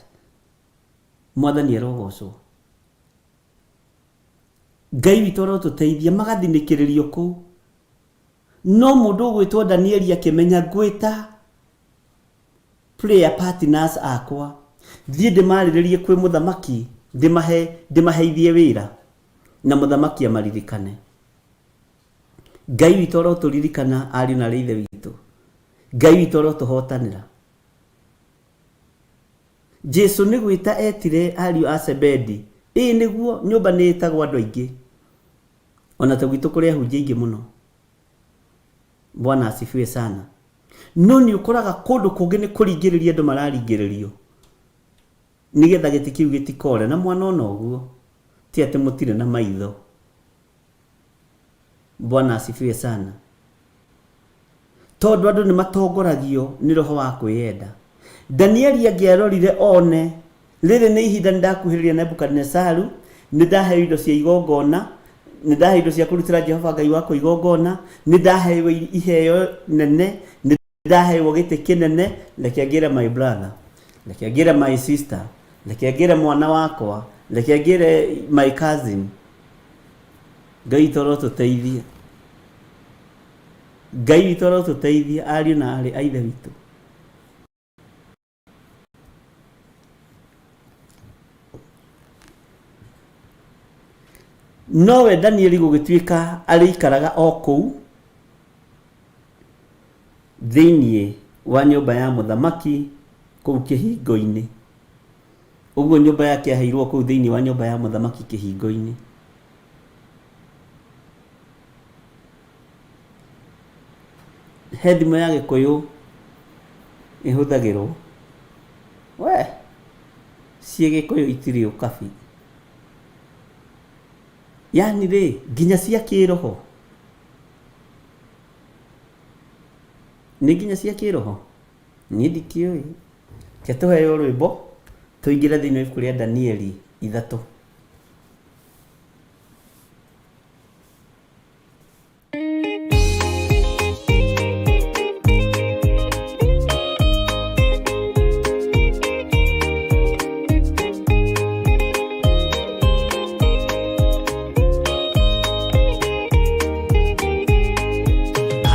B: Mwathani arogocwo. Ngai witũ arotũteithia magathinĩkĩrĩrio kũu. No mũndũ ũgwĩtwo Danieli akĩmenya ngwĩta prayer partners akwa thiĩ ndĩmarĩrĩrie kwĩ mũthamaki ndĩmahe ndĩmaheithie wĩra na mũthamaki amaririkane. Ngai witũ arotũririkana ariũ na arĩ ithe witũ. Ngai witũ arotũhotanĩra. Jesu nĩ gwĩta etire ariũ a Zebedi. Ĩĩ nĩguo, nyũmba nĩ ĩtagwo andũ aingĩ. Ona ta gwitũ kũrĩ ahunjia aingĩ mũno. Bwana asifiwe sana. No nĩ ũkoraga kũndũ kũngĩ nĩ kũringĩrĩria andũ mararingĩrĩrio nĩgetha gĩtĩ kĩu gĩtikore. Na mwana ona ũguo, ti atĩ mũtirĩ na maitho. Bwana asifiwe sana. Tondũ andũ nĩ matongoragio nĩ roho wa kwĩyenda. Danieli angĩarorire one rĩrĩ nĩ ihinda nĩ ndakuhĩrĩria Nebukadinezaru, nĩ ndaheo indo cia igongona, nĩ ndaheo indo cia kũrutĩra Jehova Ngai wakwa igongona, nĩ ndaheo iheo nene, nĩ ndaheo gĩtĩ kĩnene, reke ngĩre my brother, reke ngĩre my sister, reke ngĩre mwana wakwa, reke ngĩre my cousin. Ngai witũ arotũteithia. Ngai witũ arotũteithia ariũ na aarĩ a Ithe witũ. Nowe Danieli gũgĩtuĩka arĩikaraga o kũu. Thĩinĩ wa nyũmba ya mũthamaki kũu kĩhingo-inĩ. Ũguo nyũmba yake aheirwo kũu thĩinĩ wa nyũmba ya mũthamaki kĩhingo-inĩ. He thimo ya Gĩkũyũ ĩhũthagĩrwo we ciĩ Gĩkũyũ itirĩ ũkabi. Yani rĩ, nginya cia kĩroho nĩ nginya cia kĩroho niĩ ndikĩũĩ. Reke tũheo rwĩmbo tũingĩre thĩinĩ wa ibuku rĩa Danieli 3.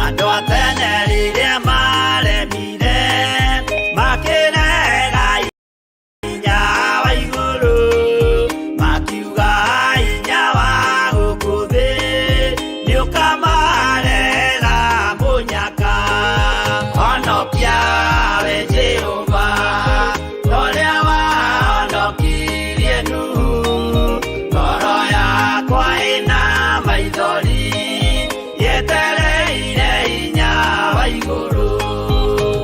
A: Andũ a tene rĩrĩa maremire makĩrega hinya wa igũrũ, makiuga hinya wa gũkũ thĩ nĩũkamarehera mũnyaka. Honokia we Jehova, torĩa wahonokirie Nuhu, ngoro yakwa ĩna maithori yetereire hinya wa igũrũ.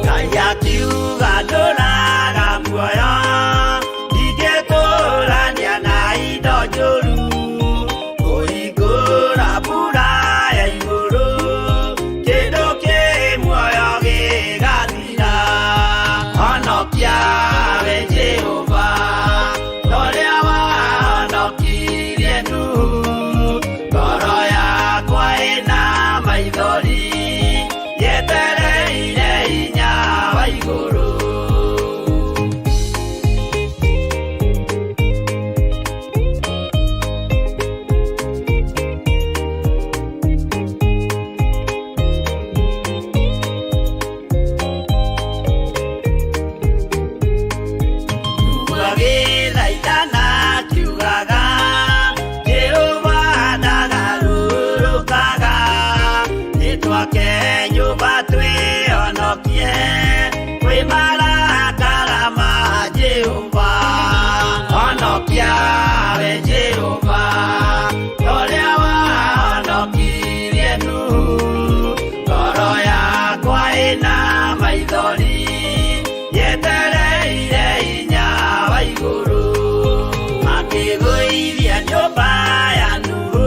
A: Ngai akiuga ndũraga muoyo, ndingĩtũrania na indo njũru, kũhingũra mbura ya igũrũ, kĩndũ kĩ muoyo gĩgathira. Honokia we Jehova, torĩa wahonokirie Nuhu, ngoro yakwa ĩna maithori yetereire hinya wa igũrũ. Agĩthaithana akiugaga, Jehova ndagarũrũkaga, nĩtwake nyũmba twĩhonokie kwĩ marakara ma Jehova. Honokia we Jehova, torĩa wahonokirie Nuhu, ngoro yakwa ĩna maithori yetereire hinya wa igũrũ. Makĩgũithia nyũmba ya Nuhu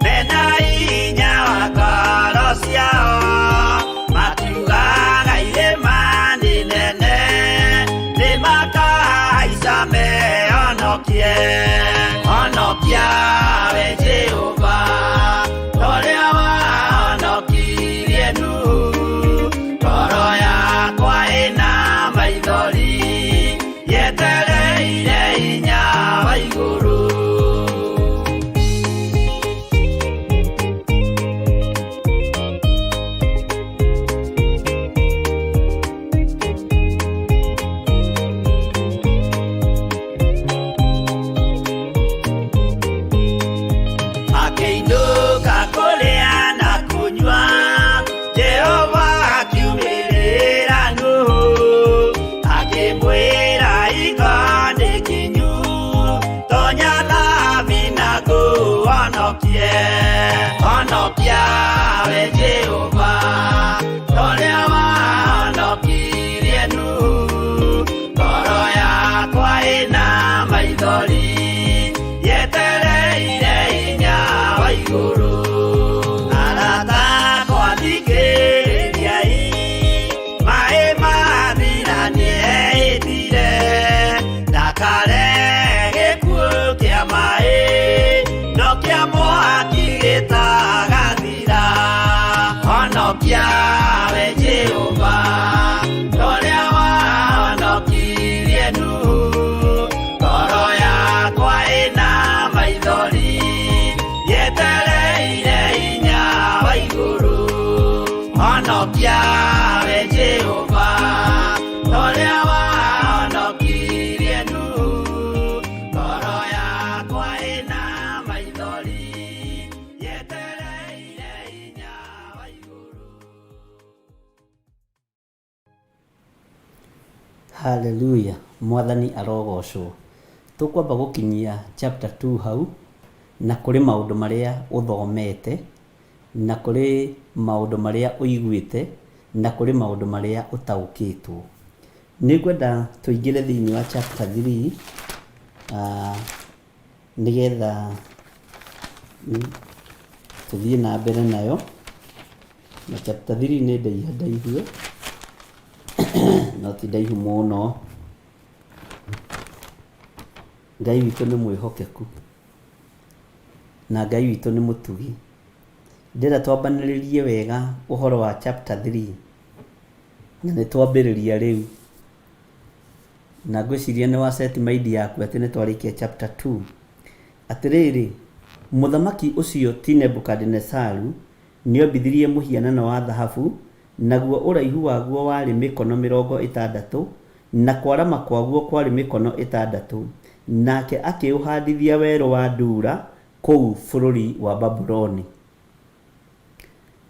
A: mena hinya wa ngoro ciao, makiugaga irĩma nĩ nene nĩmakahaica mehonokie. Honokia we Jehova, torĩa wahonokirie Nuhu, ngoro yakwa ĩna maithori yetereire hinya wa igũrũ. Makĩinũka kũrĩa na kũnyua, Jehova akiumĩrĩra Nuhu, akĩmwĩra hingo nĩ kinyu, tonya thabina ngũhonokie. Honokia we Jehova, torĩa wahonokirie Nuhu, ngoro yakwa ĩna maithori yetereire hinya wa igũrũ. Arata akwa thikĩrĩriai, maĩ mathira nĩehĩtire, ndakarehe gĩkuũ kĩa maĩ, no kĩa mwaki gĩtagathira. Honokia we Jehova, torĩa wahonokirie Nuhu, ngoro yakwa
B: Hallelujah, Mwathani arogocwo. Tũkwamba gũkinyia chapter 2 hau, na kũrĩ maũndũ marĩa ũthomete, na kũrĩ maũndũ marĩa ũiguĩte, na kũrĩ maũndũ marĩa ũtaũkĩtwo. Nĩngwenda tũingĩre thĩinĩ wa chapter 3, nĩgetha tũthiĩ na mbere nayo. Na chapter 3 nĩ ndaiha ndaihu, no ti ndaihu mũno. Ngai witũ nĩ mwĩhokeku na Ngai witũ nĩ mũtugi. Ndĩrenda twambanĩrĩrie wega ũhoro wa chapter 3 na nĩ twambĩrĩria rĩu. Na ngwĩciria nĩ wa set mind yaku atĩ nĩ twarĩkia chapter 2. Atĩrĩrĩ, mũthamaki ũcio ti Nebukadinezaru nĩombithirie mũhianano wa thahabu, naguo ũraihu waguo warĩ mĩkono mĩrongo ĩtandatũ, na kwarama kwaguo kwarĩ mĩkono ĩtandatũ, nake akĩũhandithia werũ wa Dura kũu bũrũri wa Babuloni.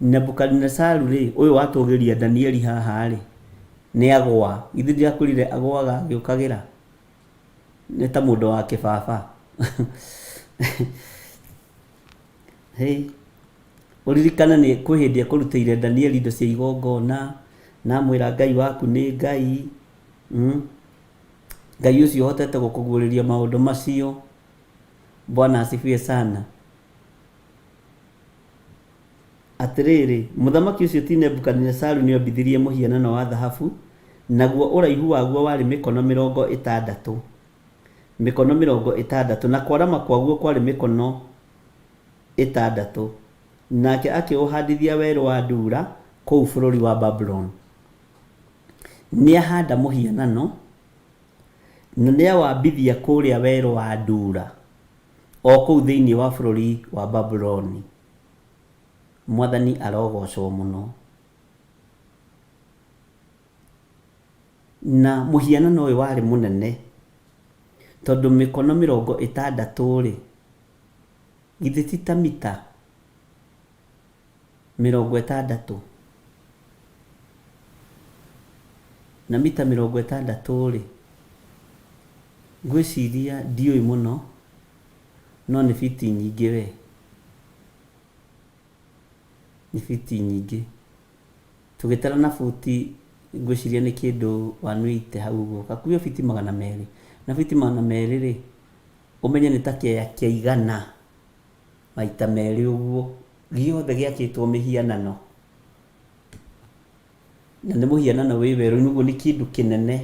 B: Nebukadinezaru-rĩ, ũyũ watũgĩria Danieli haha-rĩ, nĩagũa. Githĩ ndirakwĩrire agũaga agĩũkagĩra? Nĩ ta mũndũ wa kĩbaba. Hĩ, ũririkane nĩ kwĩ hĩndĩ ekũrutĩire Danieli indo cia igongona, na amwĩra Ngai waku nĩ Ngai, Ngai ũcio ũhotete gũkũguũrĩria maũndũ macio. Bwana asifiwe sana. Atĩrĩrĩ, mũthamaki ũcio ti Nebukadinezaru nĩombithirie mũhianano wa thahabu, naguo ũraihu waguo warĩ mĩkono mĩrongo ĩtandatũ, mĩkono mĩrongo ĩtandatũ, na kwarama kwaguo kwarĩ mĩkono ĩtandatũ, nake akĩũhandithia werũ wa Dura kũu bũrũri wa Babuloni. Nĩahanda mũhianano, na nĩawambithia kũrĩa werũ wa Dura, o kũu thĩinĩ wa bũrũri wa Babuloni. Mwathani arogocwo mũno. Na mũhianano ũyũ warĩ mũnene, tondũ mĩkono mĩrongo ĩtandatũ-rĩ, githĩ ti ta mita mĩrongo ĩtandatũ? Na mita mĩrongo ĩtandatũ-rĩ, ngwĩciria ndiũĩ mũno, no nĩ biti nyingĩ we. Nĩ biti nyingĩ. Tũgĩtara na buti ngwĩciria nĩ kĩndũ 180 hau ũguo, hakuhĩ biti 200. Na biti 200 rĩ, ũmenye nĩ ta kĩea kĩa igana maita merĩ ũguo, gĩothe gĩakĩtwo mĩhianano. Na nĩ mũhianano wĩ werũ-inĩ ũguo nĩ kĩndũ kĩnene.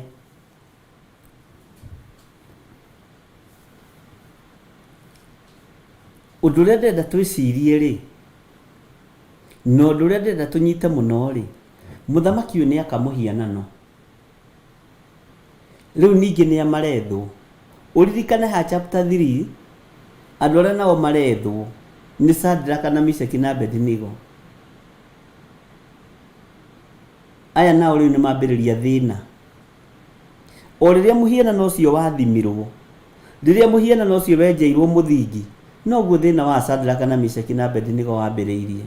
B: Ũndũ ũrĩa ndĩrenda twĩcirie rĩ, na ũndũ ũrĩa ndĩrenda tũnyite mũno rĩ, mũthamaki ũyũ nĩ aka mũhianano. Rĩu ningĩ nĩ a marethwo. Ũririkane ha chapter 3, andũ arĩa nao marethwo nĩ Shadraka na Mishaki na Abednego. Aya nao rĩu nĩ mambĩrĩria thĩna. O rĩrĩa mũhianano ũcio wathimirwo, rĩrĩa mũhianano ũcio wenjeirwo mũthingi, noguo thĩna wa Shadraka na Mishaki na Abednego wambĩrĩirie.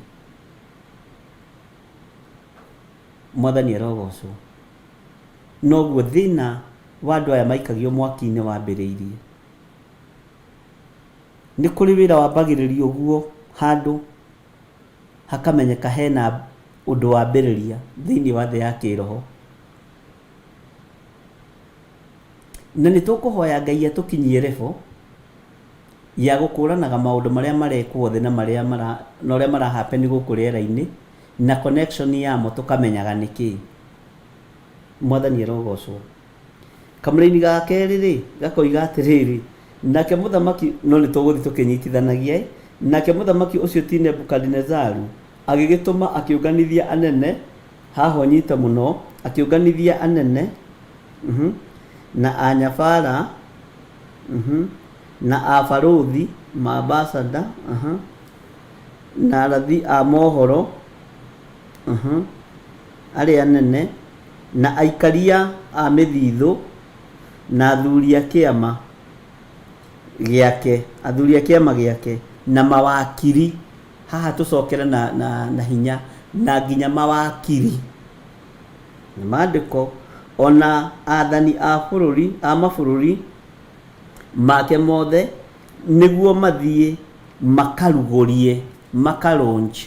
B: Mwathani arogocwo. Noguo thĩna wa andũ aya maikagio mwaki-inĩ wambĩrĩirie. Nĩ kũrĩ wĩra wambagĩrĩrio ũguo handũ hakamenyeka hena ũndũ wambĩrĩria thĩinĩ wa thĩ ya kĩroho. Na nĩ tũkũhoya Ngai atũkinyie level ya gũkũranaga maũndũ marĩa marekwo thĩ na marĩa mara, na ũrĩa mara happen gũkũ rĩera-inĩ na connection yamo tũkamenyaga nĩkĩ. Mwathani arogocwo. Kamũraini ga kerĩ rĩ, gakoiga atĩrĩrĩ, nake mũthamaki, no nĩ tũgũthiĩ tũkĩnyitithanagia ĩ, nake mũthamaki ũcio ti Nebukadinezaru agĩgĩtũma akĩũnganithia anene Haha ũnyite mũno, akĩũnganithia anene, na anyabara, na abarũthi, ma ambassador, na arathi a mohoro, arĩa anene, na aikaria a mĩthithũ, na athuri a kĩama gĩake, athuri a kĩama gĩake, na mawakiri. Haha tũcokere na, na, na hinya na nginya mawakiri na maandĩko O na aathani a bũrũri, a mabũrũri make mothe, nĩguo mathiĩ makarugũrie, maka launch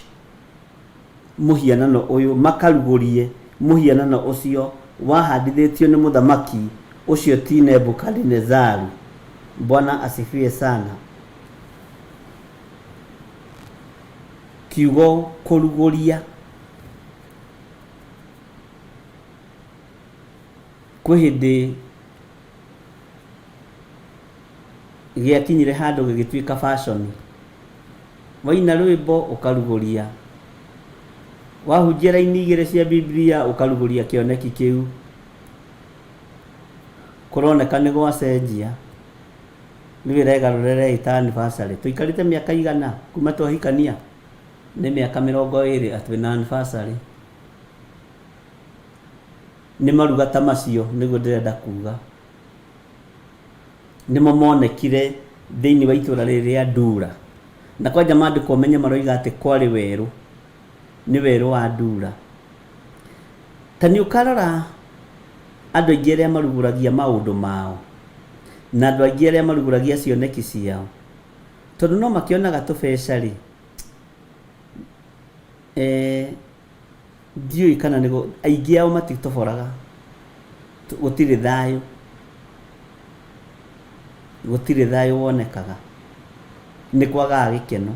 B: mũhianano ũyũ, makarugũrie mũhianano ũcio wahandithĩtio nĩ mũthamaki ũcio ti Nebukadinezaru. Bwana asifiwe sana. Kiugo kũrugũria. Kwĩ hĩndĩ gĩakinyire handũ gĩgĩtuĩka fashion. Waina rwĩmbo ũkarugũria, wahunjia raini igĩrĩ cia Bibilia ũkarugũria kĩoneki kĩu. Kũroneka nĩ gwacenjia, rĩu ĩregarũra ĩreĩta anniversary. Tũikarĩte mĩaka igana kuma twahikania? Nĩ mĩaka 20 twĩna anniversary. Nĩ maruga ta macio nĩguo ndĩrenda kuga. Nĩmo monekire thĩinĩ wa itũra rĩrĩ rĩa Dura. Na kwanja maandĩko ũmenye maroiga atĩ kwarĩ werũ. Nĩ werũ wa Dura. Ta nĩ ũkarora andũ aingĩ arĩa marugũragia maũndũ mao, na andũ aingĩ arĩa marugũragia cioneki ciao, tondũ no makĩonaga tũbeca-rĩ, eh, Ndiũĩ kana nĩ aingĩ ao matitoboraga, gũtirĩ thayũ, gũtirĩ thayũ wonekaga, nĩ kwagaga gĩkeno.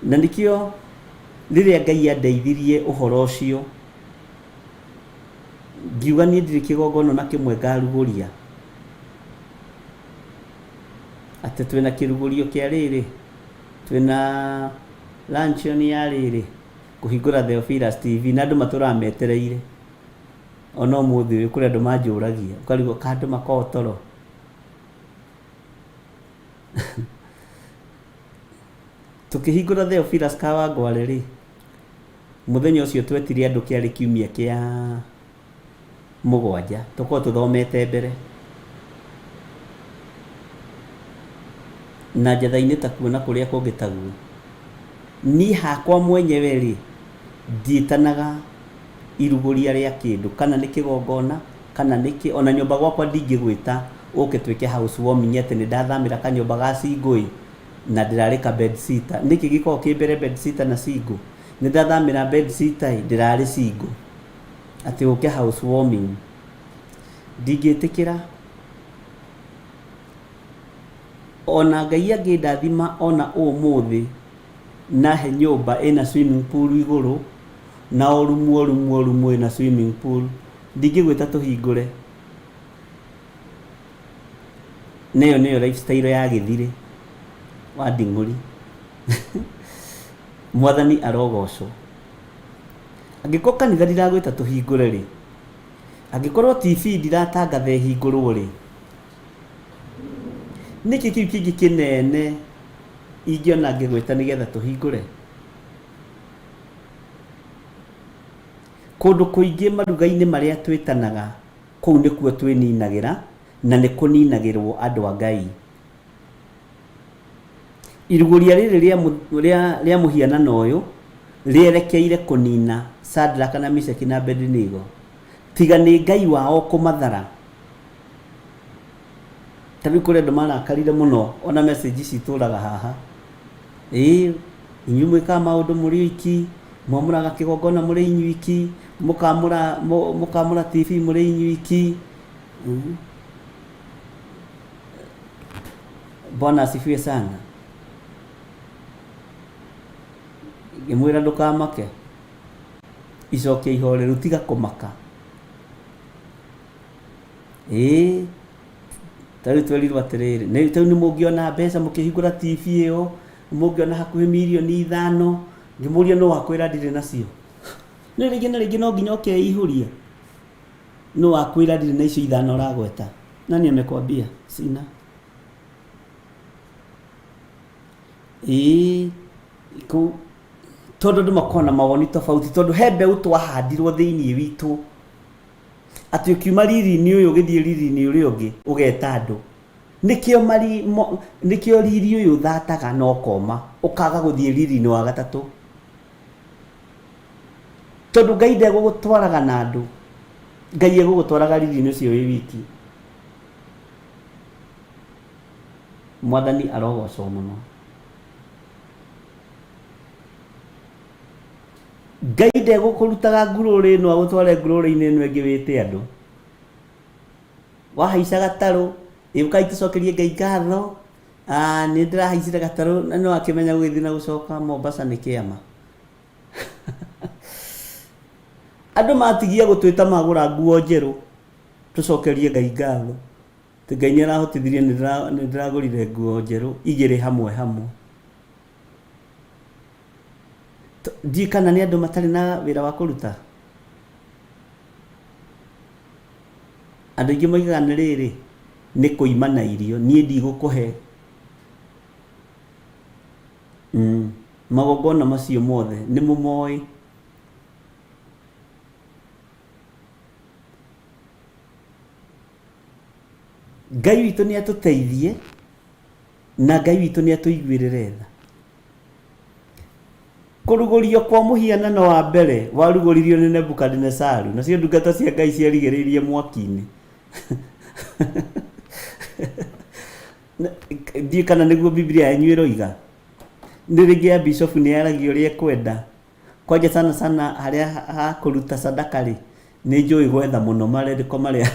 B: Na nĩkĩo rĩrĩa Ngai andeithirie ũhoro ũcio, ngiuga niĩ ndirĩ kĩgongona ona kĩmwe ngarugũria, atĩ twĩna kĩrugũrio kĩa rĩrĩ, twĩna Luncheon ya rĩrĩ, kũhingũra Theophilus TV na andũ matũraga metereire. Ona ũmũthĩ ũyũ kũrĩ andũ manjũragia, ũkarigwo ka andũ makoragwo toro. Tũkĩhingũra Theophilus Kawangware rĩ, mũthenya ũcio twetire andũ kĩarĩ kiumia kĩa mũgwanja, tũkorwo tũthomete mbere. Na njatha-inĩ takuo na kũrĩa kũngĩ taguo. Niĩ hakwa mwenyewe-rĩ, ndiĩtanaga irugũria rĩa kĩndũ, kana nĩ kĩgongona, kana nĩ kĩ, ona nyũmba gwakwa ndingĩgwĩta ũke twĩke house warming atĩ nĩ ndathamĩra kanyũmba ga single ĩ, na ndĩrarĩ ka bed sitter. Nĩkĩ gĩkoragwo kĩ mbere bed sitter na single? Nĩ ndathamĩra bed sitter ĩ, ndĩrarĩ single. Atĩ ũke house warming. Ndingĩtĩkĩra. Ona Ngai angĩndathima ona ũmũthĩ na he nyũmba ĩna swimming pool igũrũ na o rumu o rumu o rumu ĩna swimming pool, ndingĩgwĩta tũhingũre. Na ĩyo nĩyo lifestyle ya gĩthirĩ wa nding'ũri. Mwathani arogocwo. Angĩkorwo kanitha ndiragwĩta tũhingũre rĩ, angĩkorwo TV ndiratangatha ĩhingũrwo rĩ, Nĩkĩ kĩu kĩngĩ kĩnene ingĩona ngĩgwĩta nĩgetha tũhingũre? Kũndũ kũingĩ maruga-inĩ marĩa twĩtanaga, kũu nĩkuo twĩninagĩra na nĩ kũninagĩrwo andũ a Ngai. Irugũria rĩrĩ rĩa mũhianano ũyũ rĩerekeire kũnina Shadraka na Meshaki na Abedinego, tiga nĩ Ngai wao kũmathara. Ta rĩu kũrĩ andũ marakarire mũno ona message ici itũraga haha. Ĩĩ inyuĩ mwĩkaga maũndũ mũrĩ oiki, mwamũraga kĩgongona mũrĩ inyuiki, mũkamũra mũkamũra TV mũrĩ inyuiki. Bwana asifiwe sana. Ngĩmwĩra ndũkamake, icokia ihoreru, tiga kũmaka. Ĩĩ, ta rĩu twerirwo atĩrĩrĩ, nĩ ta rĩu nĩ mũngĩona mbeca mũkĩhingũra TV ĩyo, mũngĩona hakuhĩ mirioni 5, ngĩmũria nũ wakwĩra ndirĩ nacio? Nĩ rĩngĩ na rĩngĩ no nginya ũkeihũria. Nũ wakwĩra ndirĩ na icio ithano ũragweta? Nani amekwambia? Sina. Ĩĩ, kũu tondũ andũ makoragwo na mawoni tofauti tondũ he mbeũ twahandirwo thĩinĩ witũ atĩ ũkiuma riri-inĩ ũyũ ũgĩthiĩ riri-inĩ ũrĩa ũngĩ ũgeta andũ. Nĩkĩo mari, mo, nĩkĩo riri ũyũ ũthataga na ũkoma ũkaga gũthiĩ riri-inĩ wa gatatũ. Tondũ Ngai ndegũgũtwaraga na andũ, Ngai egũgũtwaraga riri-inĩ ũcio wĩ wiki. Mwathani arogocwo mũno. Ngai ndegũkũrutaga ngurũrĩ ĩno agũtware ngurũrĩ-inĩ ĩno ĩngĩ wĩte andũ. Wahaica gatarũ, ĩ ũkai tũcokerie Ngai ngatho, ah, nĩ ndĩrahaicire gatarũ na nĩ wakĩmenya gũgĩthiĩ na gũcoka Mombasa nĩ kĩama. Andũ matigia gũtwĩta magũra nguo njerũ, tũcokerie Ngai ngatho. Atĩ Ngai nĩ arahotithirie nĩ ndĩragũrire nguo njerũ igĩrĩ hamwe hamwe. Ndiũĩ kana nĩ andũ matarĩ na wĩra wa kũruta. Andũ aingĩ moigaga nĩ rĩrĩ, nĩ kũimana irio, niĩ ndigũkũhe. Magongona macio mothe nĩ mũmoĩ. Ngai witũ nĩ atũteithie na Ngai witũ nĩ atũiguĩrĩre tha. Kũrugũrio kwa mũhianano wa mbere warugũririo nĩ Nebukadinesaru, nacio ndungata cia Ngai ciarigĩrĩirie mwaki-inĩ. Ndiũĩ kana nĩguo Bibilia yanyu ĩroiga. Nĩ rĩngĩ ya bishofu nĩ yaragia ũrĩa ĩkwenda. Kwanja sana sana harĩa ha kũruta sadaka rĩ, nĩ njũĩ gwetha mũno marĩndĩko marĩa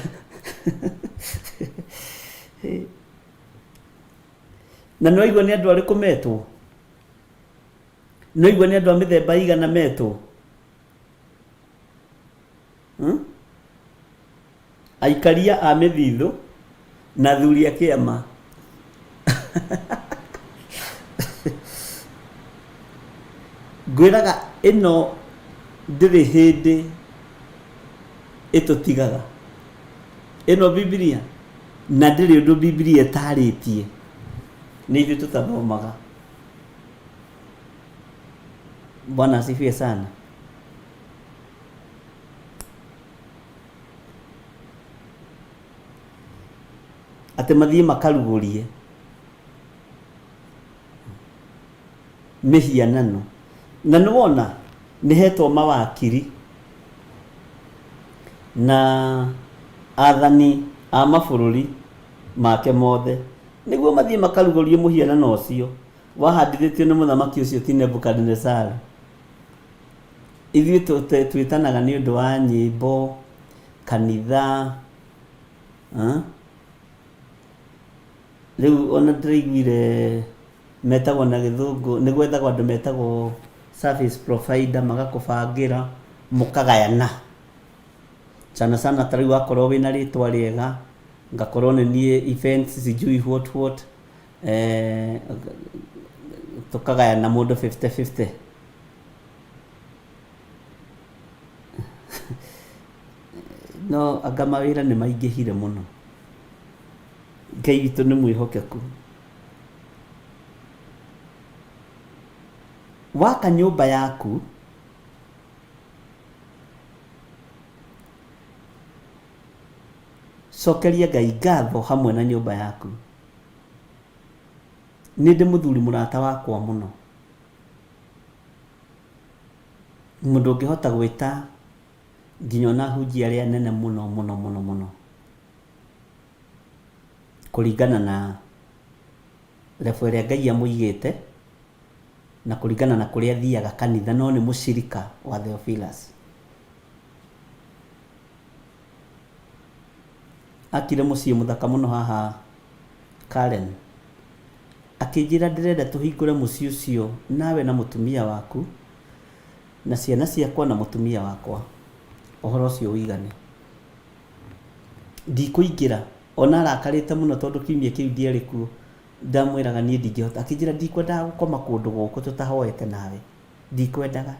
B: Na nĩ waigua nĩ andũ arĩkũ metwo? Nĩ waigua nĩ andũ a mĩthemba ĩigana metwo? Hmm? Aikaria a mĩthithũ na athuri a kĩama. Ngwĩraga ĩno ndĩrĩ hĩndĩ ĩtũtigaga. Ĩno Bibilia na ndĩrĩ ũndũ Bibilia ĩtarĩtie. Nĩ ithuĩ tũtathomaga. Bwana asifiwe sana. Atĩ mathiĩ makarugũrie mĩhianano. Na nĩ wona nĩ hetwo mawakiri na athani a mabũrũri make mothe nĩguo mathiĩ makarugũrie mũhianano ũcio wahandithĩtio nĩ mũthamaki ũcio ti Nebukadinezaru. Ithuĩ twĩtanaga nĩ ũndũ wa nyĩmbo, kanitha, Rĩu ona ndĩraiguire metagwo na gĩthũngũ, nĩ gwethagwo andũ metagwo service provider magakũbangĩra mũkagayana. Sana sana ta rĩu wakorwo wĩna rĩtwa rĩega, ngakorwo nĩ niĩ events sijui what what, tũkagayana mũndũ fifty fifty. No anga mawĩra nĩ maingĩhire mũno. Ngai witũ nĩ mwĩhokeku. Waka nyũmba yaku, cokeria Ngai ngatho hamwe na nyũmba yaku. Nĩ ndĩ mũthuri mũrata wakwa mũno. Mũndũ ũngĩhota gwĩta nginya ona ahunjia arĩa anene mũno mũno mũno mũno kũringana na level ĩrĩa Ngai amũigĩte na kũringana na kũrĩa athiaga kanitha no nĩ mũcirika wa Theophilus. Akire mũciĩ mũthaka mũno haha Karen. Akĩnjĩra ndĩrenda tũhingũre mũciĩ ũcio nawe na mũtumia waku na ciana ciakwa na mũtumia wakwa. Ũhoro ũcio ũigane. Ndikũingĩra. Ona arakarĩte mũno tondũ kiumia kĩu ndiarĩ kuo. Ndamwĩraga niĩ ndingĩhota. Akĩnjĩra ndikwendaga gũkoma kũndũ gũkũ tũtahoete nawe. Ndikwendaga.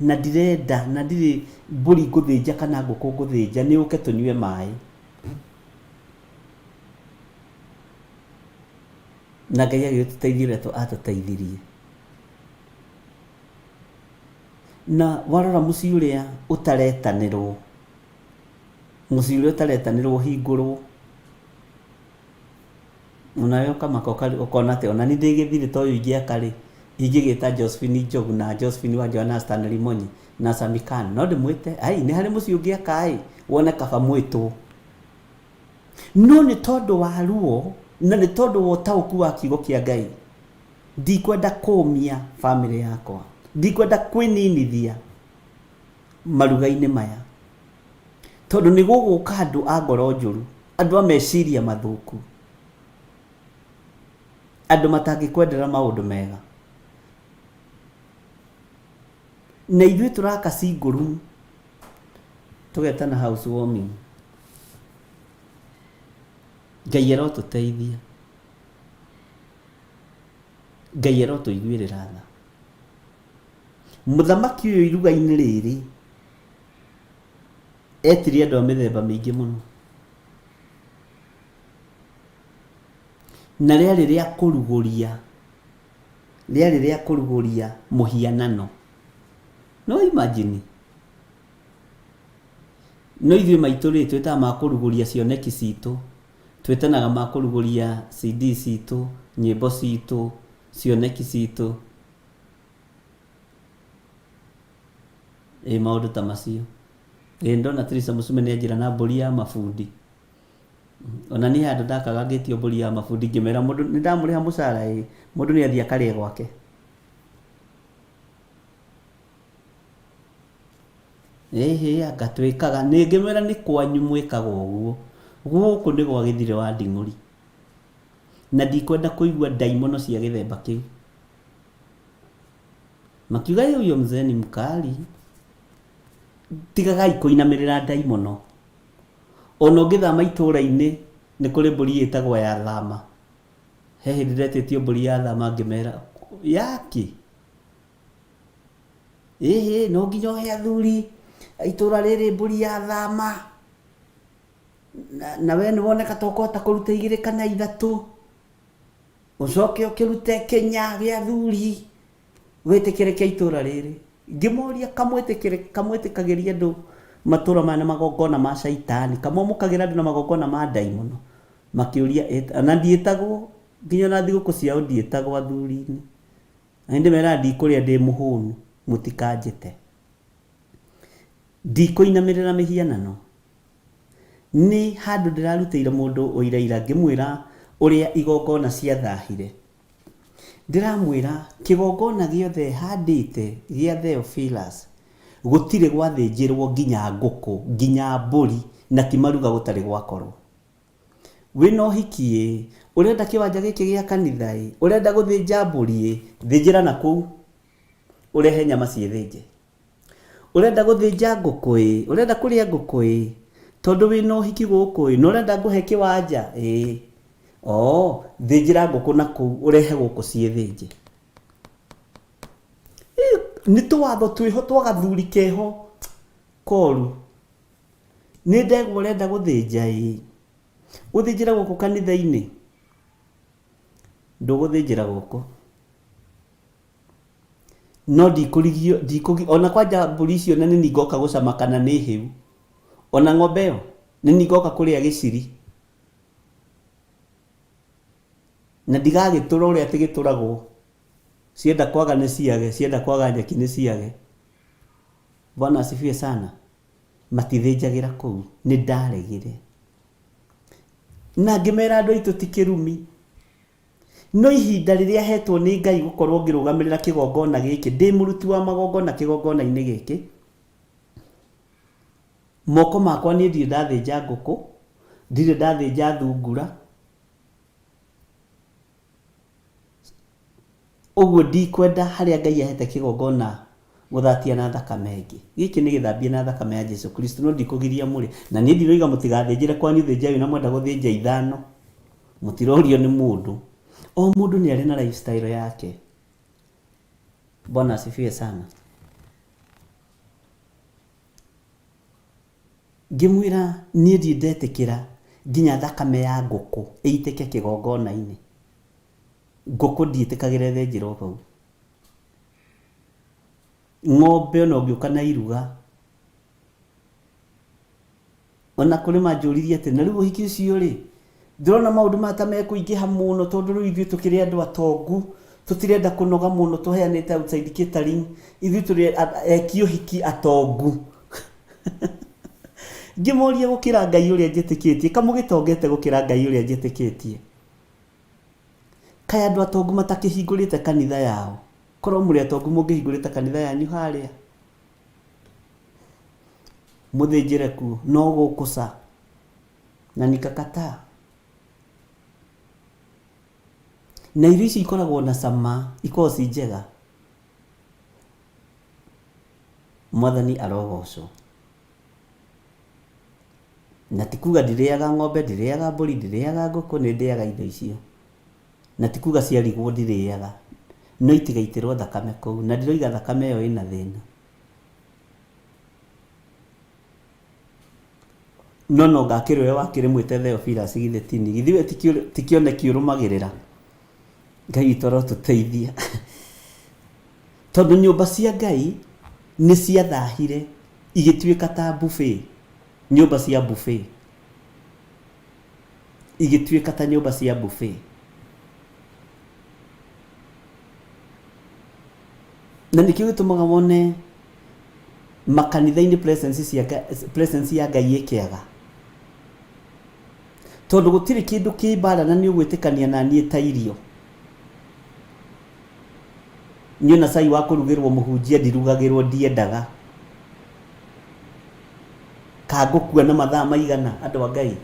B: Na ndirenda na ndirĩ mbũri ngũthĩnja kana ngũkũ ngũthĩnja nĩ ũke tũnyue maĩ. Na Ngai agĩgĩtũteithia ũrĩa atũteithirie. Na warora mũciĩ ũrĩa ũtaretanĩrwo, mũciĩ ũrĩa ũtaretanĩrwo ũhingũrwo, onawe ũkamaka ũkona atĩ ona niĩ ndĩ gĩthirĩ ta ũyũ ingĩaka rĩ, Ingĩgĩta Josephine Njogu na Josephine Wanjoya na Stanley Monyi na Sami Khan no ndĩmwĩte? Ai, nĩ harĩ mũciĩ ũngĩaka ĩ wone kaba mwĩtwo. No nĩ tondũ wa ruo na nĩ tondũ wa ũtaũku wa kiugo kĩa Ngai, ndikwenda kũũmia bamĩrĩ yakwa, ndikwenda kwĩninithia maruga-inĩ maya, tondũ nĩ gũgũka andũ a ngoro njũru, andũ a meciria mathũku, andũ matangĩkwendera maũndũ mega. Na ithuĩ tũraka single room tũgetana house warming. Ngai arotũteithia, Ngai arotũiguĩrĩra tha. Mũthamaki ũyũ iruga-inĩ rĩrĩ etire andũ a mĩthemba mĩingĩ mũno, na rĩarĩ rĩa kũrugũria, rĩarĩ rĩa kũrugũria mũhianano. No imagine, no ithuĩ maitũ rĩ, twĩtaga ma kũrugũria cioneki citũ, twĩtanaga ma kũrugũria CD citũ, nyĩmbo citũ, cioneki citũ, ĩ maũndũ ta macio. Ĩ ndona Teresa Mũcume nĩ anjĩra na mbũri ya mabundi. Ona niĩ handũ ndakaga ngĩtio mbũri ya mabundi ngĩmera mũndũ nĩ ndamũrĩha mũcara ĩ, mũndũ nĩ athiĩ akarĩe gwake. Ĩhĩ anga twĩkaga, nĩ ngĩmwĩra nĩ kwanyu mwĩkaga ũguo, gũkũ nĩ gwa Gĩthire wa Nding'ũri. Na ndikwenda kũigua ndaimono cia gĩthemba kĩu. Makiuga ĩ huyo mzee ni mkali. Tigagai kũinamĩrĩra ndaimono. Ona ũngĩthama itũra-inĩ nĩ kũrĩ mbũri ĩtagwo ya thama. He hĩndĩ ndetĩtio mbũri ya thama ngĩmera yakĩ? Ĩhĩ no nginya ũhe athuri a itũra rĩrĩ mbũri ya thama. Na we nĩ woneka ta ũkũhota kũruta igĩrĩ kana ithatũ. Ũcoke ũkĩrute kĩnya gĩa athuri wĩtĩkĩrĩke itũra rĩrĩ. Ngĩmoria kamwĩtĩkagĩria andũ matũra maya na magongona ma caitani, kamwamũkagĩra andũ na magongona ma ndaimono. Makĩũria na ndiĩtagwo nginya ona thigũkũ ciao ndiĩtagwo athuri-inĩ. Na nĩ ndĩmeraga ndikũrĩa ndĩ mũhũnu, mũtikanjĩte. Ndikũinamĩrĩra mĩhianano. Nĩ handũ ndĩrarutĩire mũndũ ũira ira ngĩmwĩra ũrĩa igongona ciathahire. Ndĩramwĩra kĩgongona gĩothe handĩte gĩa Theophilus gũtirĩ gwathĩnjĩrwo nginya ngũkũ, nginya mbũri na ti maruga gũtarĩ gwakorwo. Wĩna ũhiki ĩ, ũrenda kĩwanja gĩkĩ gĩa kanitha ĩ, ũrenda gũthĩnja mbũri ĩ, thĩnjĩra na kũu ũrehe nyama ciĩthĩnje. Ũrenda gũthĩnja ngũkũ ĩ, ũrenda kũrĩa ngũkũ ĩ, tondũ wĩna ũhiki gũkũ ĩ, na ũrenda ngũhe kĩwanja ĩ, oo, thĩnjĩra ngũkũ na kũu ũrehe gũkũ ciĩthĩnje. Nĩ tũwatho twĩho twa gathuri keho koru. Nĩ ndegwa ũrenda gũthĩnja ĩ, ũthĩnjĩre gũkũ kanitha-inĩ? Ndũgũthĩnjĩra gũkũ. No ndikũrigio, ndikũgi, ona kwanja mbũri icio na nĩni ngoka gũcama kana nĩ hĩu. Ona ng'ombe ĩyo, nĩni ngoka kũrĩa gĩciri. Na ndigagĩtũra ũrĩa atĩ gĩtũragwo. Cienda kwaga nĩ ciage, cienda kwaga nyeki nĩ ciage. Bwana asifiwe sana. Matithĩnjagĩra kũu. Nĩ ndaregire. Na ngĩmera andũ aitũ ti kĩrumi. No ihinda rĩrĩa hetwo nĩ Ngai gũkorwo ngĩrũgamĩrĩra kĩgongona gĩkĩ, ndĩ mũruti wa magongona kĩgongona-inĩ gĩkĩ, moko makwa niĩ ndirĩ ndathĩnja ngũkũ, ndirĩ ndathĩnja thungura, Ũguo ndikwenda harĩa Ngai ahete kĩgongona gũthatia na thakame ĩngĩ. Gĩkĩ nĩ gĩthambie na thakame ya Jesu Kristo, no ndikũgiria mũrĩe. Na niĩ ndiroiga mũtigathĩnjĩre kwanyu, thĩnjai na mwenda gũthĩnja ithano. Mũtirorio nĩ mũndũ. O mũndũ nĩ arĩ na lifestyle yake. Bwana asifiwe sana. Ngĩmwĩra niĩ ndirĩ ndetĩkĩra nginya thakame ya ngũkũ ĩitĩke kĩgongona-inĩ. Ngũkũ ndiĩtĩkagĩra ĩthĩnjĩrwo hau. Ng'ombe ona ũngĩũka na iruga, ona kũrĩ manjũririe atĩ na rĩu ũhiki ũcio rĩ, ndĩrona maũndũ maya ta mekũingĩha mũno tondũ rĩu ithuĩ tũkĩrĩ andũ atongu, Tũtirenda kũnoga mũno tũheanĩte outside catering. Ithuĩ tũrĩ eki ũhiki atongu. Ngĩmoria gũkĩra Ngai ũrĩa njĩtĩkĩtie, kamũgĩtongete gũkĩra Ngai ũrĩa njĩtĩkĩtie. Kaĩ andũ atongu matakĩhingũrĩte kanitha yao? Korwo mũrĩ atongu mũngĩhingũrĩte kanitha yanyu harĩa. Mũthĩnjĩre kuo, no gũkũ ca. Na nikakataa. Na irio icio ikoragwo na cama, ikoragwo ci njega. Mwathani arogocwo. Na ti kuga ndirĩaga ng'ombe, ndirĩaga mbũri, ndirĩaga ngũkũ, nĩ ndĩaga indo icio. Na ti kuga ciarigwo ndirĩaga. No itigaitĩrwo thakame kũu. Na ndiroiga thakame ĩyo ĩna thĩna. No no ngakĩrĩ ũrĩa wakĩrĩ mwĩte Theophilus githĩ tini githĩ we ti kĩoneki ũrũmagĩrĩra Ngai witũ arotũteithia tondũ nyũmba cia Ngai nĩ ciathahire igĩtuĩka ta buffet nyũmba cia buffet igĩtuĩka ta nyũmba cia buffet na nĩkĩo gĩtũmaga wone makanitha-inĩ presence cia presence ya Ngai ĩkĩaga tondũ gũtirĩ kĩndũ kĩ mbara na nĩ ũgwĩtĩkania na niĩ ta irio niĩ ona cai wa kũrugĩrwo mũhunjia ndirugagĩrwo ndiendaga kangũkua na mathaa maigana andũ a Ngai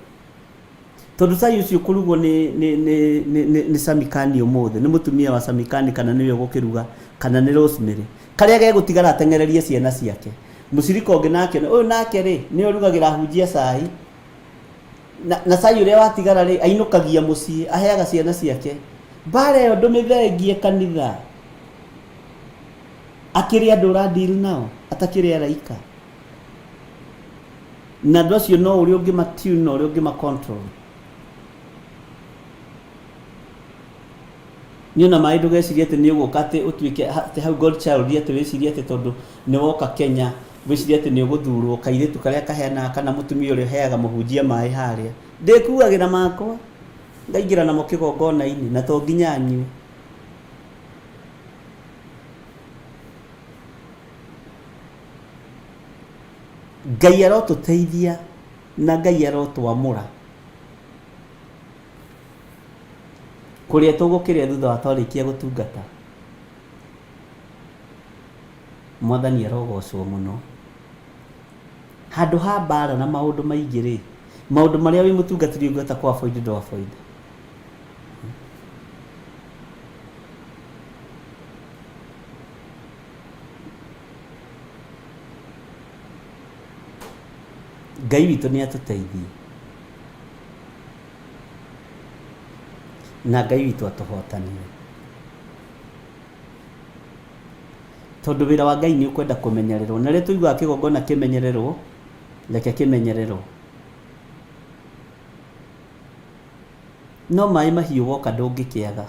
B: tondũ cai ũcio kũrugwo nĩ nĩ nĩ nĩ nĩ nĩ Samikani ũmũthĩ nĩ mũtumia wa Samikani kana nĩwe ũgũkĩruga kana nĩ Rosemary karĩa gegũtigara ateng'ererie ciana ciake mũcirika ũngĩ nake ũyũ nake rĩ nĩwe ũrugagĩra ahunjia cai na, na cai ũrĩa watigara rĩ ainũkagia mũciĩ aheaga ciana ciake mbara ĩyo ndũmĩthengie kanitha akĩrĩ andũ ũra deal nao atakĩrĩ araika na andũ acio no ũrĩa ũngĩma tune na ũrĩa ũngĩma control niĩ ona maĩ ndũgecirie atĩ nĩ ũgũka atĩ ũtuĩke atĩ hau God child atĩ wĩcirie atĩ tondũ nĩ woka Kenya wĩcirie atĩ nĩ ũgũthurwo kairĩtu karĩa kaheanaga kana mũtumia ũrĩa ũheaga mũhunjia maĩ harĩa ndĩkuagĩra makwa ngaingĩra namo kĩgongona-inĩ na to nginya nyue Ngai arotũteithia na Ngai arotwamũra kũrĩa tũgũkĩrĩa thutha wa twarĩkia gũtungata. Mwathani arogocwo mũno. Handũ ha mbara na maũndũ maingĩ rĩ, maũndũ marĩa wĩ mũtungatĩri ũngĩhota kũ avoid ndũ avoid. Ngai witũ nĩ atũteithie na Ngai witũ atũhotanĩre tondũ wĩra wa Ngai nĩ ũkwenda kũmenyererwo na rĩrĩa tũiguaga kĩgongona kĩmenyererwo reke kĩmenyererwo no maĩ mahiũ woka ndũngĩkĩaga.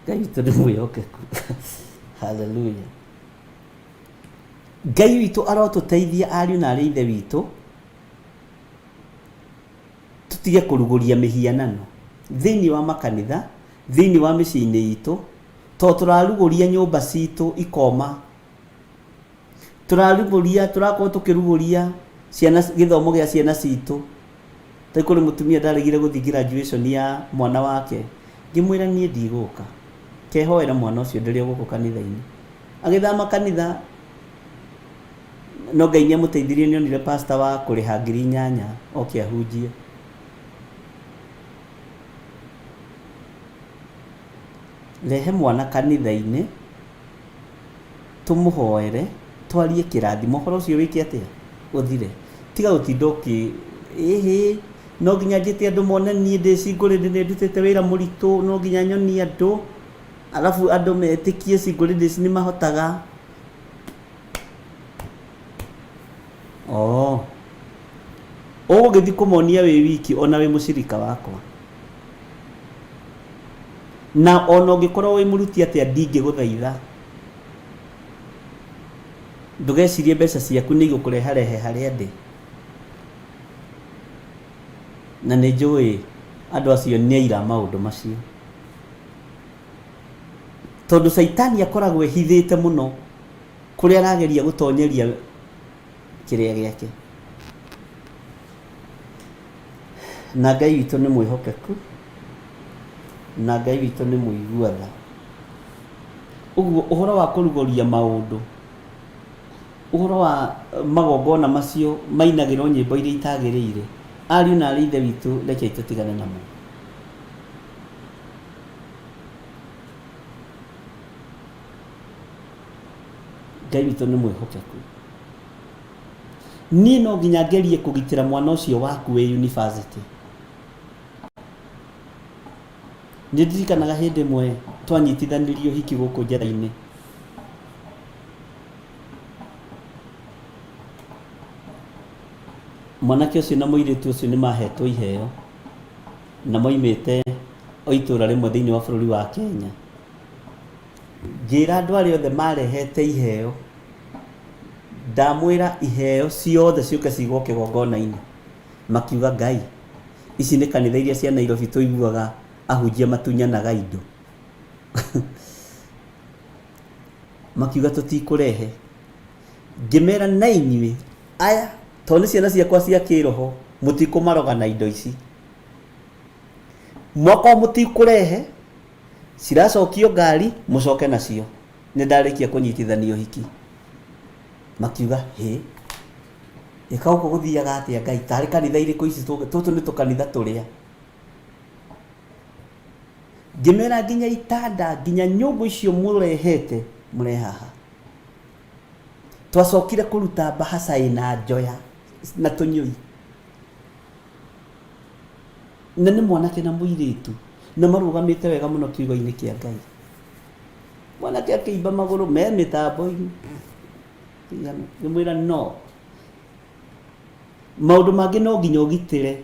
B: Ngai witũ nĩ mwĩhokeku. Hallelujah. Ngai witũ arotũteithia ariũ na arĩ ithe witũ tũtige kũrugũria mĩhianano thĩinĩ wa makanitha, thĩinĩ wa mĩciĩ-inĩ itũ, tondũ tũrarugũria nyũmba citũ ikoma Tũrarugũria, tũrakorwo tũkĩrugũria ciana, gĩthomo gĩa ciana citũ. Ta kũrĩ mũtumia ndaregire gũthiĩ graduation ya mwana wake, ngĩmwĩra niĩ ndigũka, kehoere mwana ũcio ndĩrĩ o gũkũ kanitha-inĩ. Agĩthama kanitha, no Ngai nĩ amũteithirie nĩ onire pastor wa kũrĩha 8,000 oke ahunjie. Rehe mwana kanitha-inĩ. Tũmũhoere, twarie kĩrathimo, ũhoro ũcio wĩke atĩa? Ũthire. Tiga gũtinda ũkĩ, ĩhĩ, no nginya njĩte andũ mone niĩ ndĩ single lady nĩ ndutĩte wĩra mũritũ, no nginya nyonie andũ, arabu andũ metĩkie single ladies nĩ mahotaga. Oo. Ũgũgĩthiĩ kũmonia wĩ wiki ona wĩ mũcirika wakwa. Na ona ũngĩkorwo wĩ mũruti atĩa ndingĩgũthaitha. Ndũgecirie mbeca ciaku nĩ igũkũreharehe harĩa ndĩ. Na nĩ njũĩ Andũ acio nĩ aira a maũndũ macio. Tondũ Caitani akoragwo ehithĩte mũno kũrĩa arageria gũtonyeria kĩrĩa gĩake. Na Ngai witũ nĩ mwĩhokeku, na Ngai witũ nĩ mũigua tha. Ũguo ũhoro wa kũrugũria maũndũ, ũhoro wa magongona macio mainagĩrwo nyĩmbo iria itagĩrĩire, ariũ na arĩ ithe witũ rekei tũtigane namo. Ngai witũ nĩ mwĩhokeku. Niĩ no nginya ngerie kũgitĩra mwana ũcio waku wĩ university. Nĩ ndirikanaga hĩndĩ ĩmwe twanyitithanirio ũhiki gũkũ njera-inĩ. Mwanake ũcio na mũirĩtu ũcio nĩ mahetwo iheo na moimĩte o itũra rĩmwe thĩinĩ wa bũrũri wa Kenya. Ngĩra andũ arĩa othe marehete iheo, ndamwĩra iheo ciothe ciũke cigwo kĩgongona-inĩ. Makiuga Ngai, ici nĩ kanitha iria cia Nairobi tũiguaga ahunjia matunyanaga indo. Makiuga tũtikũrehe. Ngĩmera na inyuĩ aya tondũ nĩ ciana ciakwa cia kĩroho mũtikũmaroga na indo ici. Mwakorwo mũtikũrehe ciracokio ngari mũcoke nacio. Nĩ ndarĩkia kũnyitithania ũhiki. Makiuga hĩ, ĩka gũkũ gũthiaga atĩa Ngai, tarĩ kanitha irĩkũ ici tũtũ nĩ tũkanitha tũrĩa. Ngĩmera nginya itanda nginya nyũngũ icio mũrehete mũrehe haha. Twacokire kũruta mbahaca ĩna njoya na tũnyũi. Na nĩ mwanake na mũirĩtu na marũgamĩte wega mũno kiugo-inĩ kĩa Ngai. Mwanake akĩimba magũrũ me mĩtambo-inĩ. Ngĩmwĩra no. Maũndũ mangĩ no nginya ũgitĩre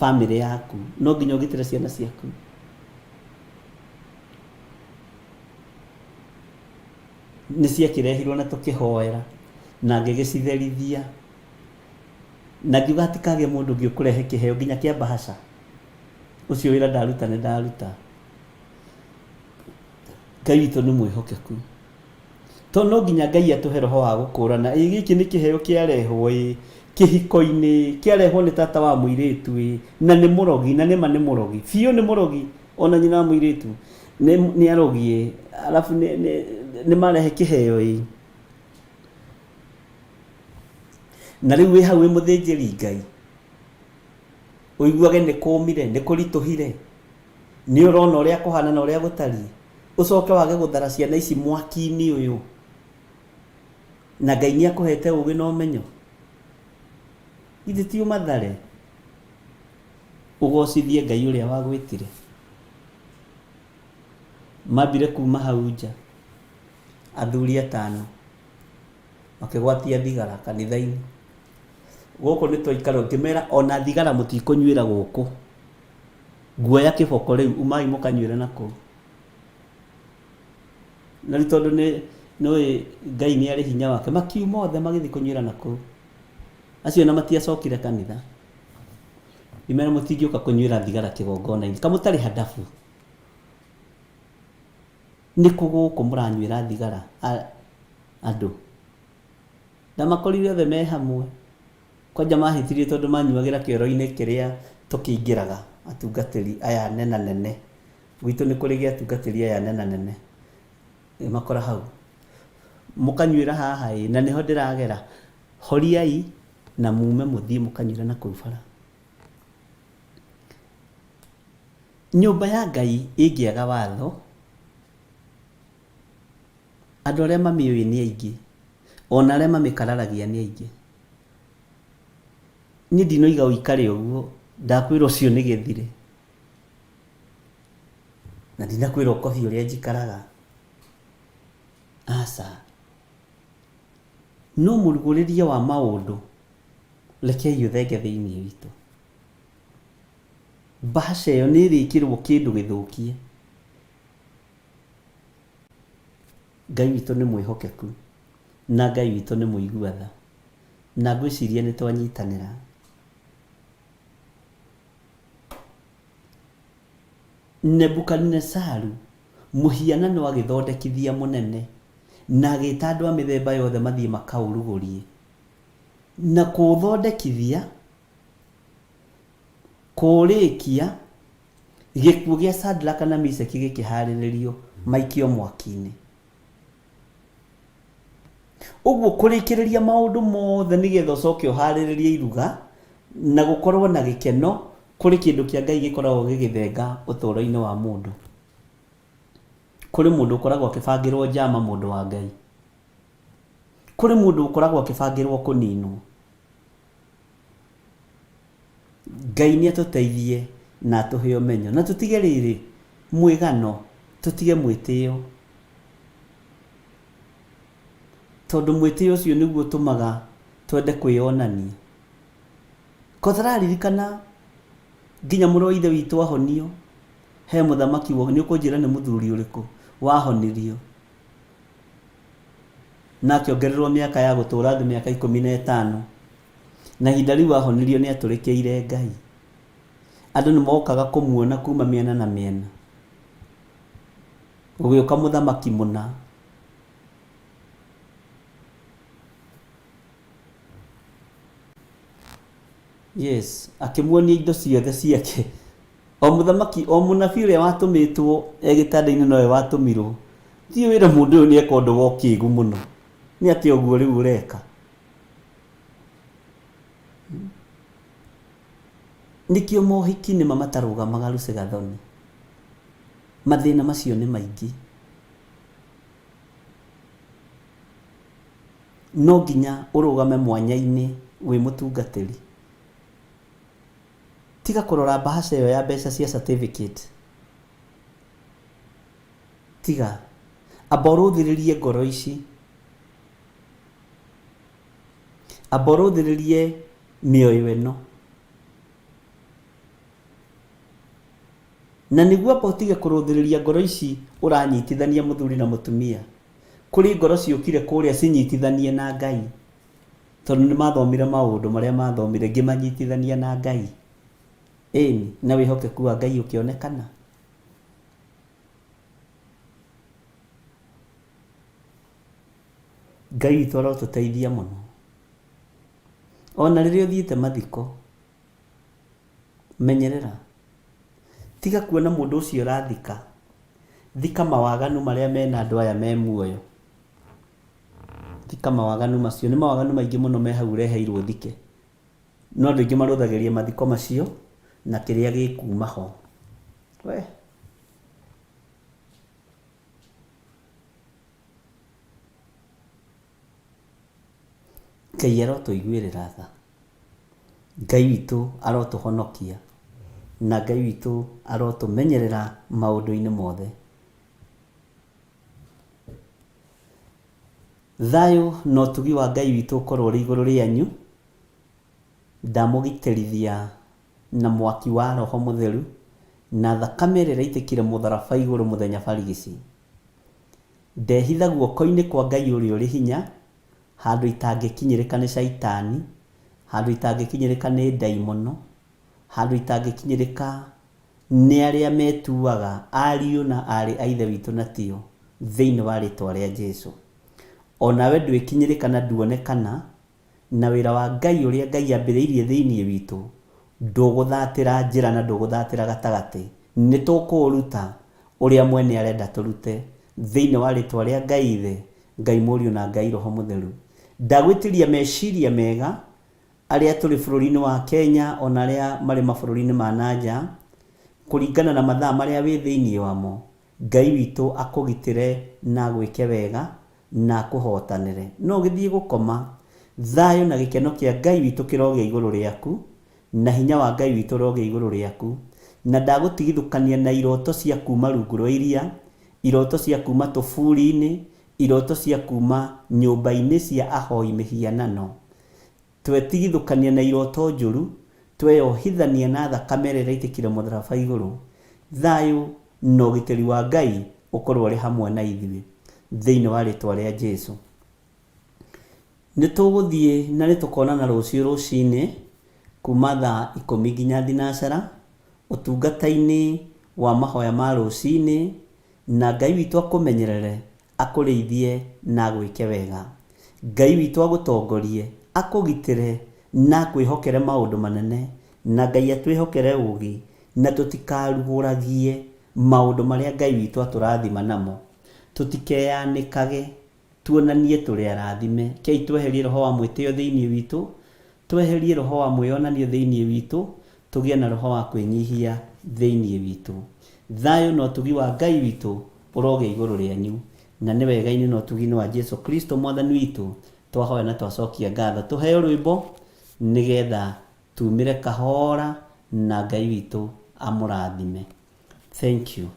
B: bamĩrĩ yaku, no nginya ũgitĩre ciana ciaku. Nĩ ciakĩrehirwo na tũkĩhoera na ngĩgĩcitherithia na ngiuga hatikagĩe mũndũ ũngĩ ũkũrehe kĩheo nginya kĩa mbahaca. Ũcio wĩra ndaruta nĩ ndaruta. Ngai witũ nĩ mwĩhokeku. Tondũ no nginya Ngai atũhe roho wa gũkũrana, ĩ gĩkĩ nĩ kĩheo kĩarehwo ĩ, kĩhiko-inĩ, kĩarehwo nĩ tata wa mũirĩtu ĩ, na nĩ mũrogi, na nĩma nĩ mũrogi, biũ nĩ mũrogi, ona nyina wa mũirĩtu nĩ nĩ arogi ĩ, arabu nĩ nĩ nĩ marehe kĩheo ĩ. Na rĩu wĩ hau wĩ mũthĩnjĩri Ngai, ũiguage nĩ kũmire, nĩ kũritũhire, nĩ ũrona ũrĩa kũhana na ũrĩa gũtariĩ, ũcoke wage gũthara ciana ici mwaki-inĩ ũyũ, na Ngai nĩ akũhete ũgĩ na ũmenyo, githĩ ti ũmathare, ũgocithie Ngai ũrĩa wagwĩtire. Mambire kuma hau nja, athuri atano, makĩgwatia thigara kanitha-inĩ. Gũkũ nĩ twaikara, ngĩmera ona thigara mũtikũnyuĩra gũkũ. Nguoya kĩboko rĩu, umai mũkanyuĩre na kũu. Na rĩu tondũ nĩ nĩũĩ Ngai nĩ arĩ hinya wake, makiuma othe magĩthiĩ kũnyuĩra na kũu. Acio ona matiacokire kanitha. Ngĩmera mũtingĩũka kũnyuĩra thigara kĩgongona-inĩ, kamũtarĩ handabu. Nĩ kũ gũkũ mũranyuĩra thigara andũ? Ndamakorire othe me hamwe. Kwanja mahĩtirie tondũ manyuagĩra kĩoro-inĩ kĩrĩa tũkĩingĩraga atungatĩri aya anenanene. Gwitũ nĩ kũrĩ gĩa atungatĩri aya anenanene. Ngĩmakora hau. Mũkanyuĩra haha ĩ, na nĩho ndĩragera. Horiai na mume mũthiĩ mũkanyuĩre na kũu bara. Nyũmba ya Ngai ĩngĩaga watho, andũ arĩa mamĩũĩ nĩ aingĩ, o na arĩa mamĩkararagia nĩ aingĩ. Niĩ ndinoiga ũikare ũguo, ndakwĩra ũcio nĩ gĩthire. Na ndinakwĩra ũkobie ũrĩa njikaraga. Aca. No mũrugũrĩrie wa maũndũ, rekei ũthenge thĩinĩ witũ. Mbahaca ĩyo nĩ ĩrĩkĩrwo kĩndũ gĩthũkie. Ngai witũ nĩ mwĩhokeku na Ngai witũ nĩ mũigua tha. Na ngwĩciria nĩ twanyitanĩra. Nebukadinesaru mũhianano agĩthondekithia mũnene, na agĩta andũ a mĩthemba yothe mathiĩ makaũrugũrie. Na kũũthondekithia, kũũrĩkia, gĩkuũ gĩa Shadraka na Mishaki gĩkĩharĩrĩrio maikio mwaki-inĩ. Ũguo kũrĩkĩrĩria maũndũ mothe nĩgetha ũcoke ũharĩrĩrie iruga na gũkorwo na gĩkeno kũrĩ kĩndũ kĩa Ngai gĩkoragwo gĩgĩthenga ũtũũro-inĩ wa mũndũ. Kũrĩ mũndũ ũkoragwo akĩbangĩrwo njama mũndũ wa Ngai. Kũrĩ mũndũ ũkoragwo akĩbangĩrwo kũninwo. Ngai nĩ atũteithie na atũhe ũmenyo na tũtige rĩrĩ mwĩgano, tũtige mwĩtĩo. Tondũ mwĩtĩo ũcio nĩguo ũtũmaga twende kwĩyonania. Ko tũraririkana nginya mũrũ wa ithe witũ ahonio, he mũthamaki, nĩ ũkũnjĩra nĩ mũthuri ũrĩkũ wahonirio na akĩongererwo mĩaka ya gũtũra thĩ mĩaka 15. Na ihinda rĩu ahonirio nĩ atũrĩkĩire Ngai. Andũ nĩ mokaga kũmuona kuma mĩena na mĩena. Gũgĩũka mũthamaki mũna. Yes, akĩmuonia indo ciothe ciake. O mũthamaki, o mũnabii ũrĩa watũmĩtwo e gĩtanda-inĩ nowe watũmirwo. Thiĩ wĩre mũndũ ũyũ nĩ eka ũndũ wa ũkĩgu mũno. Nĩ atĩa ũguo rĩu ũreka? Nĩkĩo mohiki nĩma matarũgamaga Lucy Gathoni. Mathĩna macio nĩ maingĩ. No nginya ũrũgame mwanya-inĩ wĩ mũtungatĩri. Tiga kũrora mbahaca ĩyo ya mbeca cia certificate. Tiga. Amba ũrũthĩrĩrie ngoro ici. Amba ũrũthĩrĩrie mĩoyo ĩno. Na nĩguo amba ũtige kũrũthĩrĩria ngoro ici ũranyitithania mũthuri na mũtumia, kũrĩ ngoro ciũkire kũrĩa cinyitithanie na Ngai, tondũ nĩ mathomire maũndũ marĩa mathomire ngĩmanyitithania na Ngai. Ĩni, na wĩhokeku wa Ngai ũkĩonekana. Ngai witũ arotũteithia mũno. Ona rĩrĩa ũthiĩte mathiko, menyerera. Tiga kuona mũndũ ũcio ũrathika. Thika mawaganu marĩa mena andũ aya me muoyo. Thika mawaganu macio. Nĩ mawaganu maingĩ mũno me hau ũreheirwo ũthike. No andũ aingĩ marũthagĩria mathiko macio na kĩrĩa gĩkuma ho. We. Ngai arotũiguĩrĩra tha. Ngai witũ arotũhonokia. Na Ngai witũ arotũmenyerera maũndũ-inĩ mothe. Thayũ na ũtugi wa Ngai witũ ũkorwo ũrĩ igũrũ rĩanyu. Ndamũgitĩrithia na mwaki wa Roho Mũtheru na thakame ĩrĩa ĩraitĩkire mũtharaba igũrũ mũthenya barigici. Ndehitha guoko-inĩ kwa Ngai ũrĩa ũrĩ hinya, handũ itangĩkinyĩrĩka nĩ Shaitani, handũ itangĩkinyĩrĩka nĩ ndaimono, handũ itangĩkinyĩrĩka nĩ arĩa metuaga ariũ na aarĩ a Ithe witũ na tio, thĩinĩ wa rĩĩtwa rĩa Jesu. O nawe ndwĩkinyĩrĩka na nduonekana, Na wĩra wa Ngai ũrĩa Ngai ambĩrĩirie thĩinĩ witũ ndũgũthatĩra njĩra na ndũgũthatĩra gatagatĩ. Nĩ tũkũũruta ũrĩa mwene arenda tũrute thĩinĩ wa rĩtwa rĩa Ngai Ithe, Ngai Mũriũ na Ngai Roho Mũtheru. Ndagwĩtĩria meciria mega arĩa tũrĩ bũrũri-inĩ wa Kenya ona arĩa marĩ mabũrũri-inĩ ma na nja kũringana na mathaa marĩa wĩ thĩinĩ wamo. Ngai witũ akũgitĩre na agwĩke wega na akũhootanĩre. No ũgĩthiĩ gũkoma, thayũ na gĩkeno kĩa Ngai witũ kĩrogĩa igũrũ rĩaku, na hinya wa Ngai witũ ũrogĩa igũrũ rĩaku. Na ndagũtigithũkania na iroto cia kuuma rungu rwa iria, iroto cia kuuma tũburi-inĩ, iroto cia kuuma nyũmba-inĩ cia ahoi mĩhianano. Twetigithũkania na iroto njũru, tweyohithania na thakame ĩrĩa ĩraitĩkire mũtharaba igũrũ, thayũ na ũgitĩri wa Ngai ũkorwo ũrĩ hamwe na ithuĩ. Thĩinĩ wa rĩtwa rĩa Jesu. Nĩ tũgũthiĩ na nĩ tũkonana rũciũ rũcinĩ kuma thaa 10 nginya thinacara ũtungata-inĩ wa mahoya ma rũcinĩ, na Ngai witũ akũmenyerere, akũrĩithie na agwĩke wega. Ngai witũ agũtongorie, akũgitĩre na akwĩhokere maũndũ manene, na Ngai atwĩhokere ũgĩ, na tũtikarugũragie maũndũ marĩa Ngai witũ atũrathima namo. Tũtikeyanĩkage, tuonanie tũrĩ arathime. Kei tweherie roho wa mwĩtĩo thĩinĩ witũ, tweherie roho wa mwĩyonanio thĩinĩ witũ, tũgĩe na roho wa kwĩnyihia thĩinĩ witũ. Thayũ na ũtugi wa Ngai witũ ũrogĩa igũrũ rĩanyu, na nĩ wega-inĩ na ũtugi-inĩ wa Jesu Kristo Mwathani witũ, twahoya na twacokia ngatho. Tũheo rwĩmbo nĩgetha tumĩre kahora na Ngai witũ amũrathime. Thank you.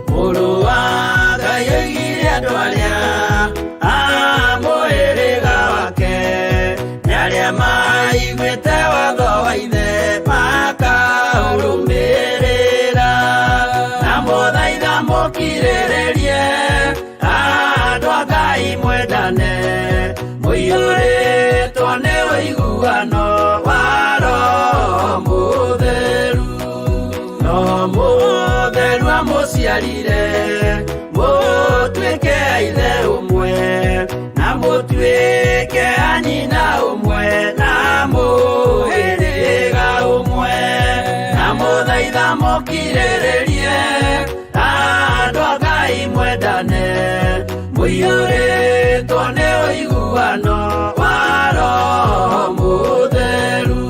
A: Mũrũ wa Ngai oigire andũ arĩa a mũhĩrĩga wake nĩ arĩa maiguĩte watho wa ithe makaũrũmĩrĩra, na mũthaitha mũkirĩrĩrie andũ a Ngai mwendane, mũiyũrĩtwo nĩ ũiguano wa Roho Mũtheru. No mũtheru amũciarire mũtuĩke a ithe ũmwe, na mũtuĩke a nyina ũmwe, na mũhĩrĩga ũmwe, na mũthaitha mũkirĩrĩrie andũ a Ngai mwendane, mũiyũrĩtwo nĩ ũiguano wa Roho Mũtheru.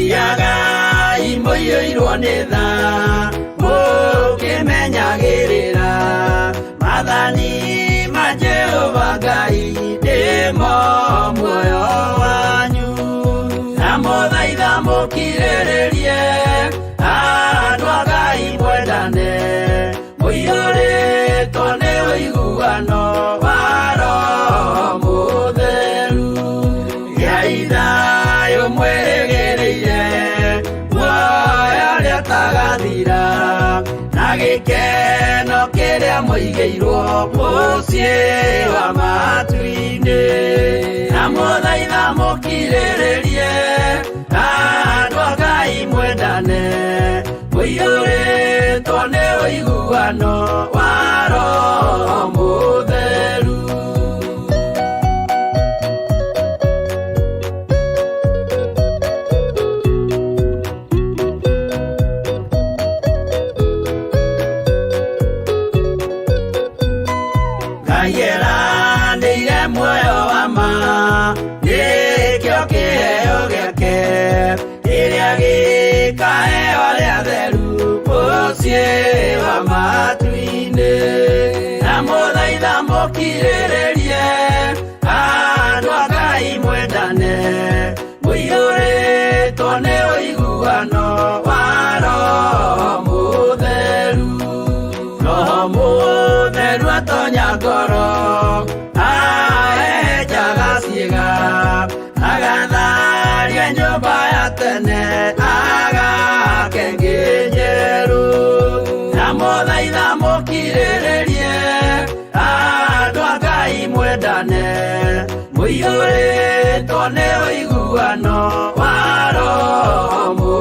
A: Thiagai mũiyũirwo nĩ tha, mũkĩmenyagĩrĩra maathani ma Jehova Ngai nĩmo muoyo wanyu, na mũthaitha mũkirĩrĩrie andũ a Ngai mwendane, mũiyũrĩtwo nĩ ũiguano wa Roho Mũtheru. Gĩai thayũ mwĩrĩgĩrĩire muoyo ũrĩa ũtagathira, na gĩkeno kĩrĩa mũigĩirwo mũciĩ wa matu-inĩ, na mũthaitha mũkirĩrĩrie andũ a Ngai mwendane, mũiyũrĩtwo nĩ ũiguano wa Roho Mũtheru. Ngai eranĩire muoyo wa ma, nĩkĩo kĩheo gĩake kĩrĩa gĩkaheo arĩa atheru mũciĩ wa matu-inĩ, na mũthaitha mũkirĩrĩrie andũ a Ngai mwendane, mũiyũrĩtwo nĩ ũiguano wa Roho Mũtheru. Roho Mũtheru atonya ngoro, ahehenjaga ciĩga, agatharia nyũmba ya tene, agake ĩngĩ njerũ, na mũthaitha mũkirĩrĩrie andũ a Ngai mwendane, mũiyũrĩtwo nĩ ũiguano wa Roho.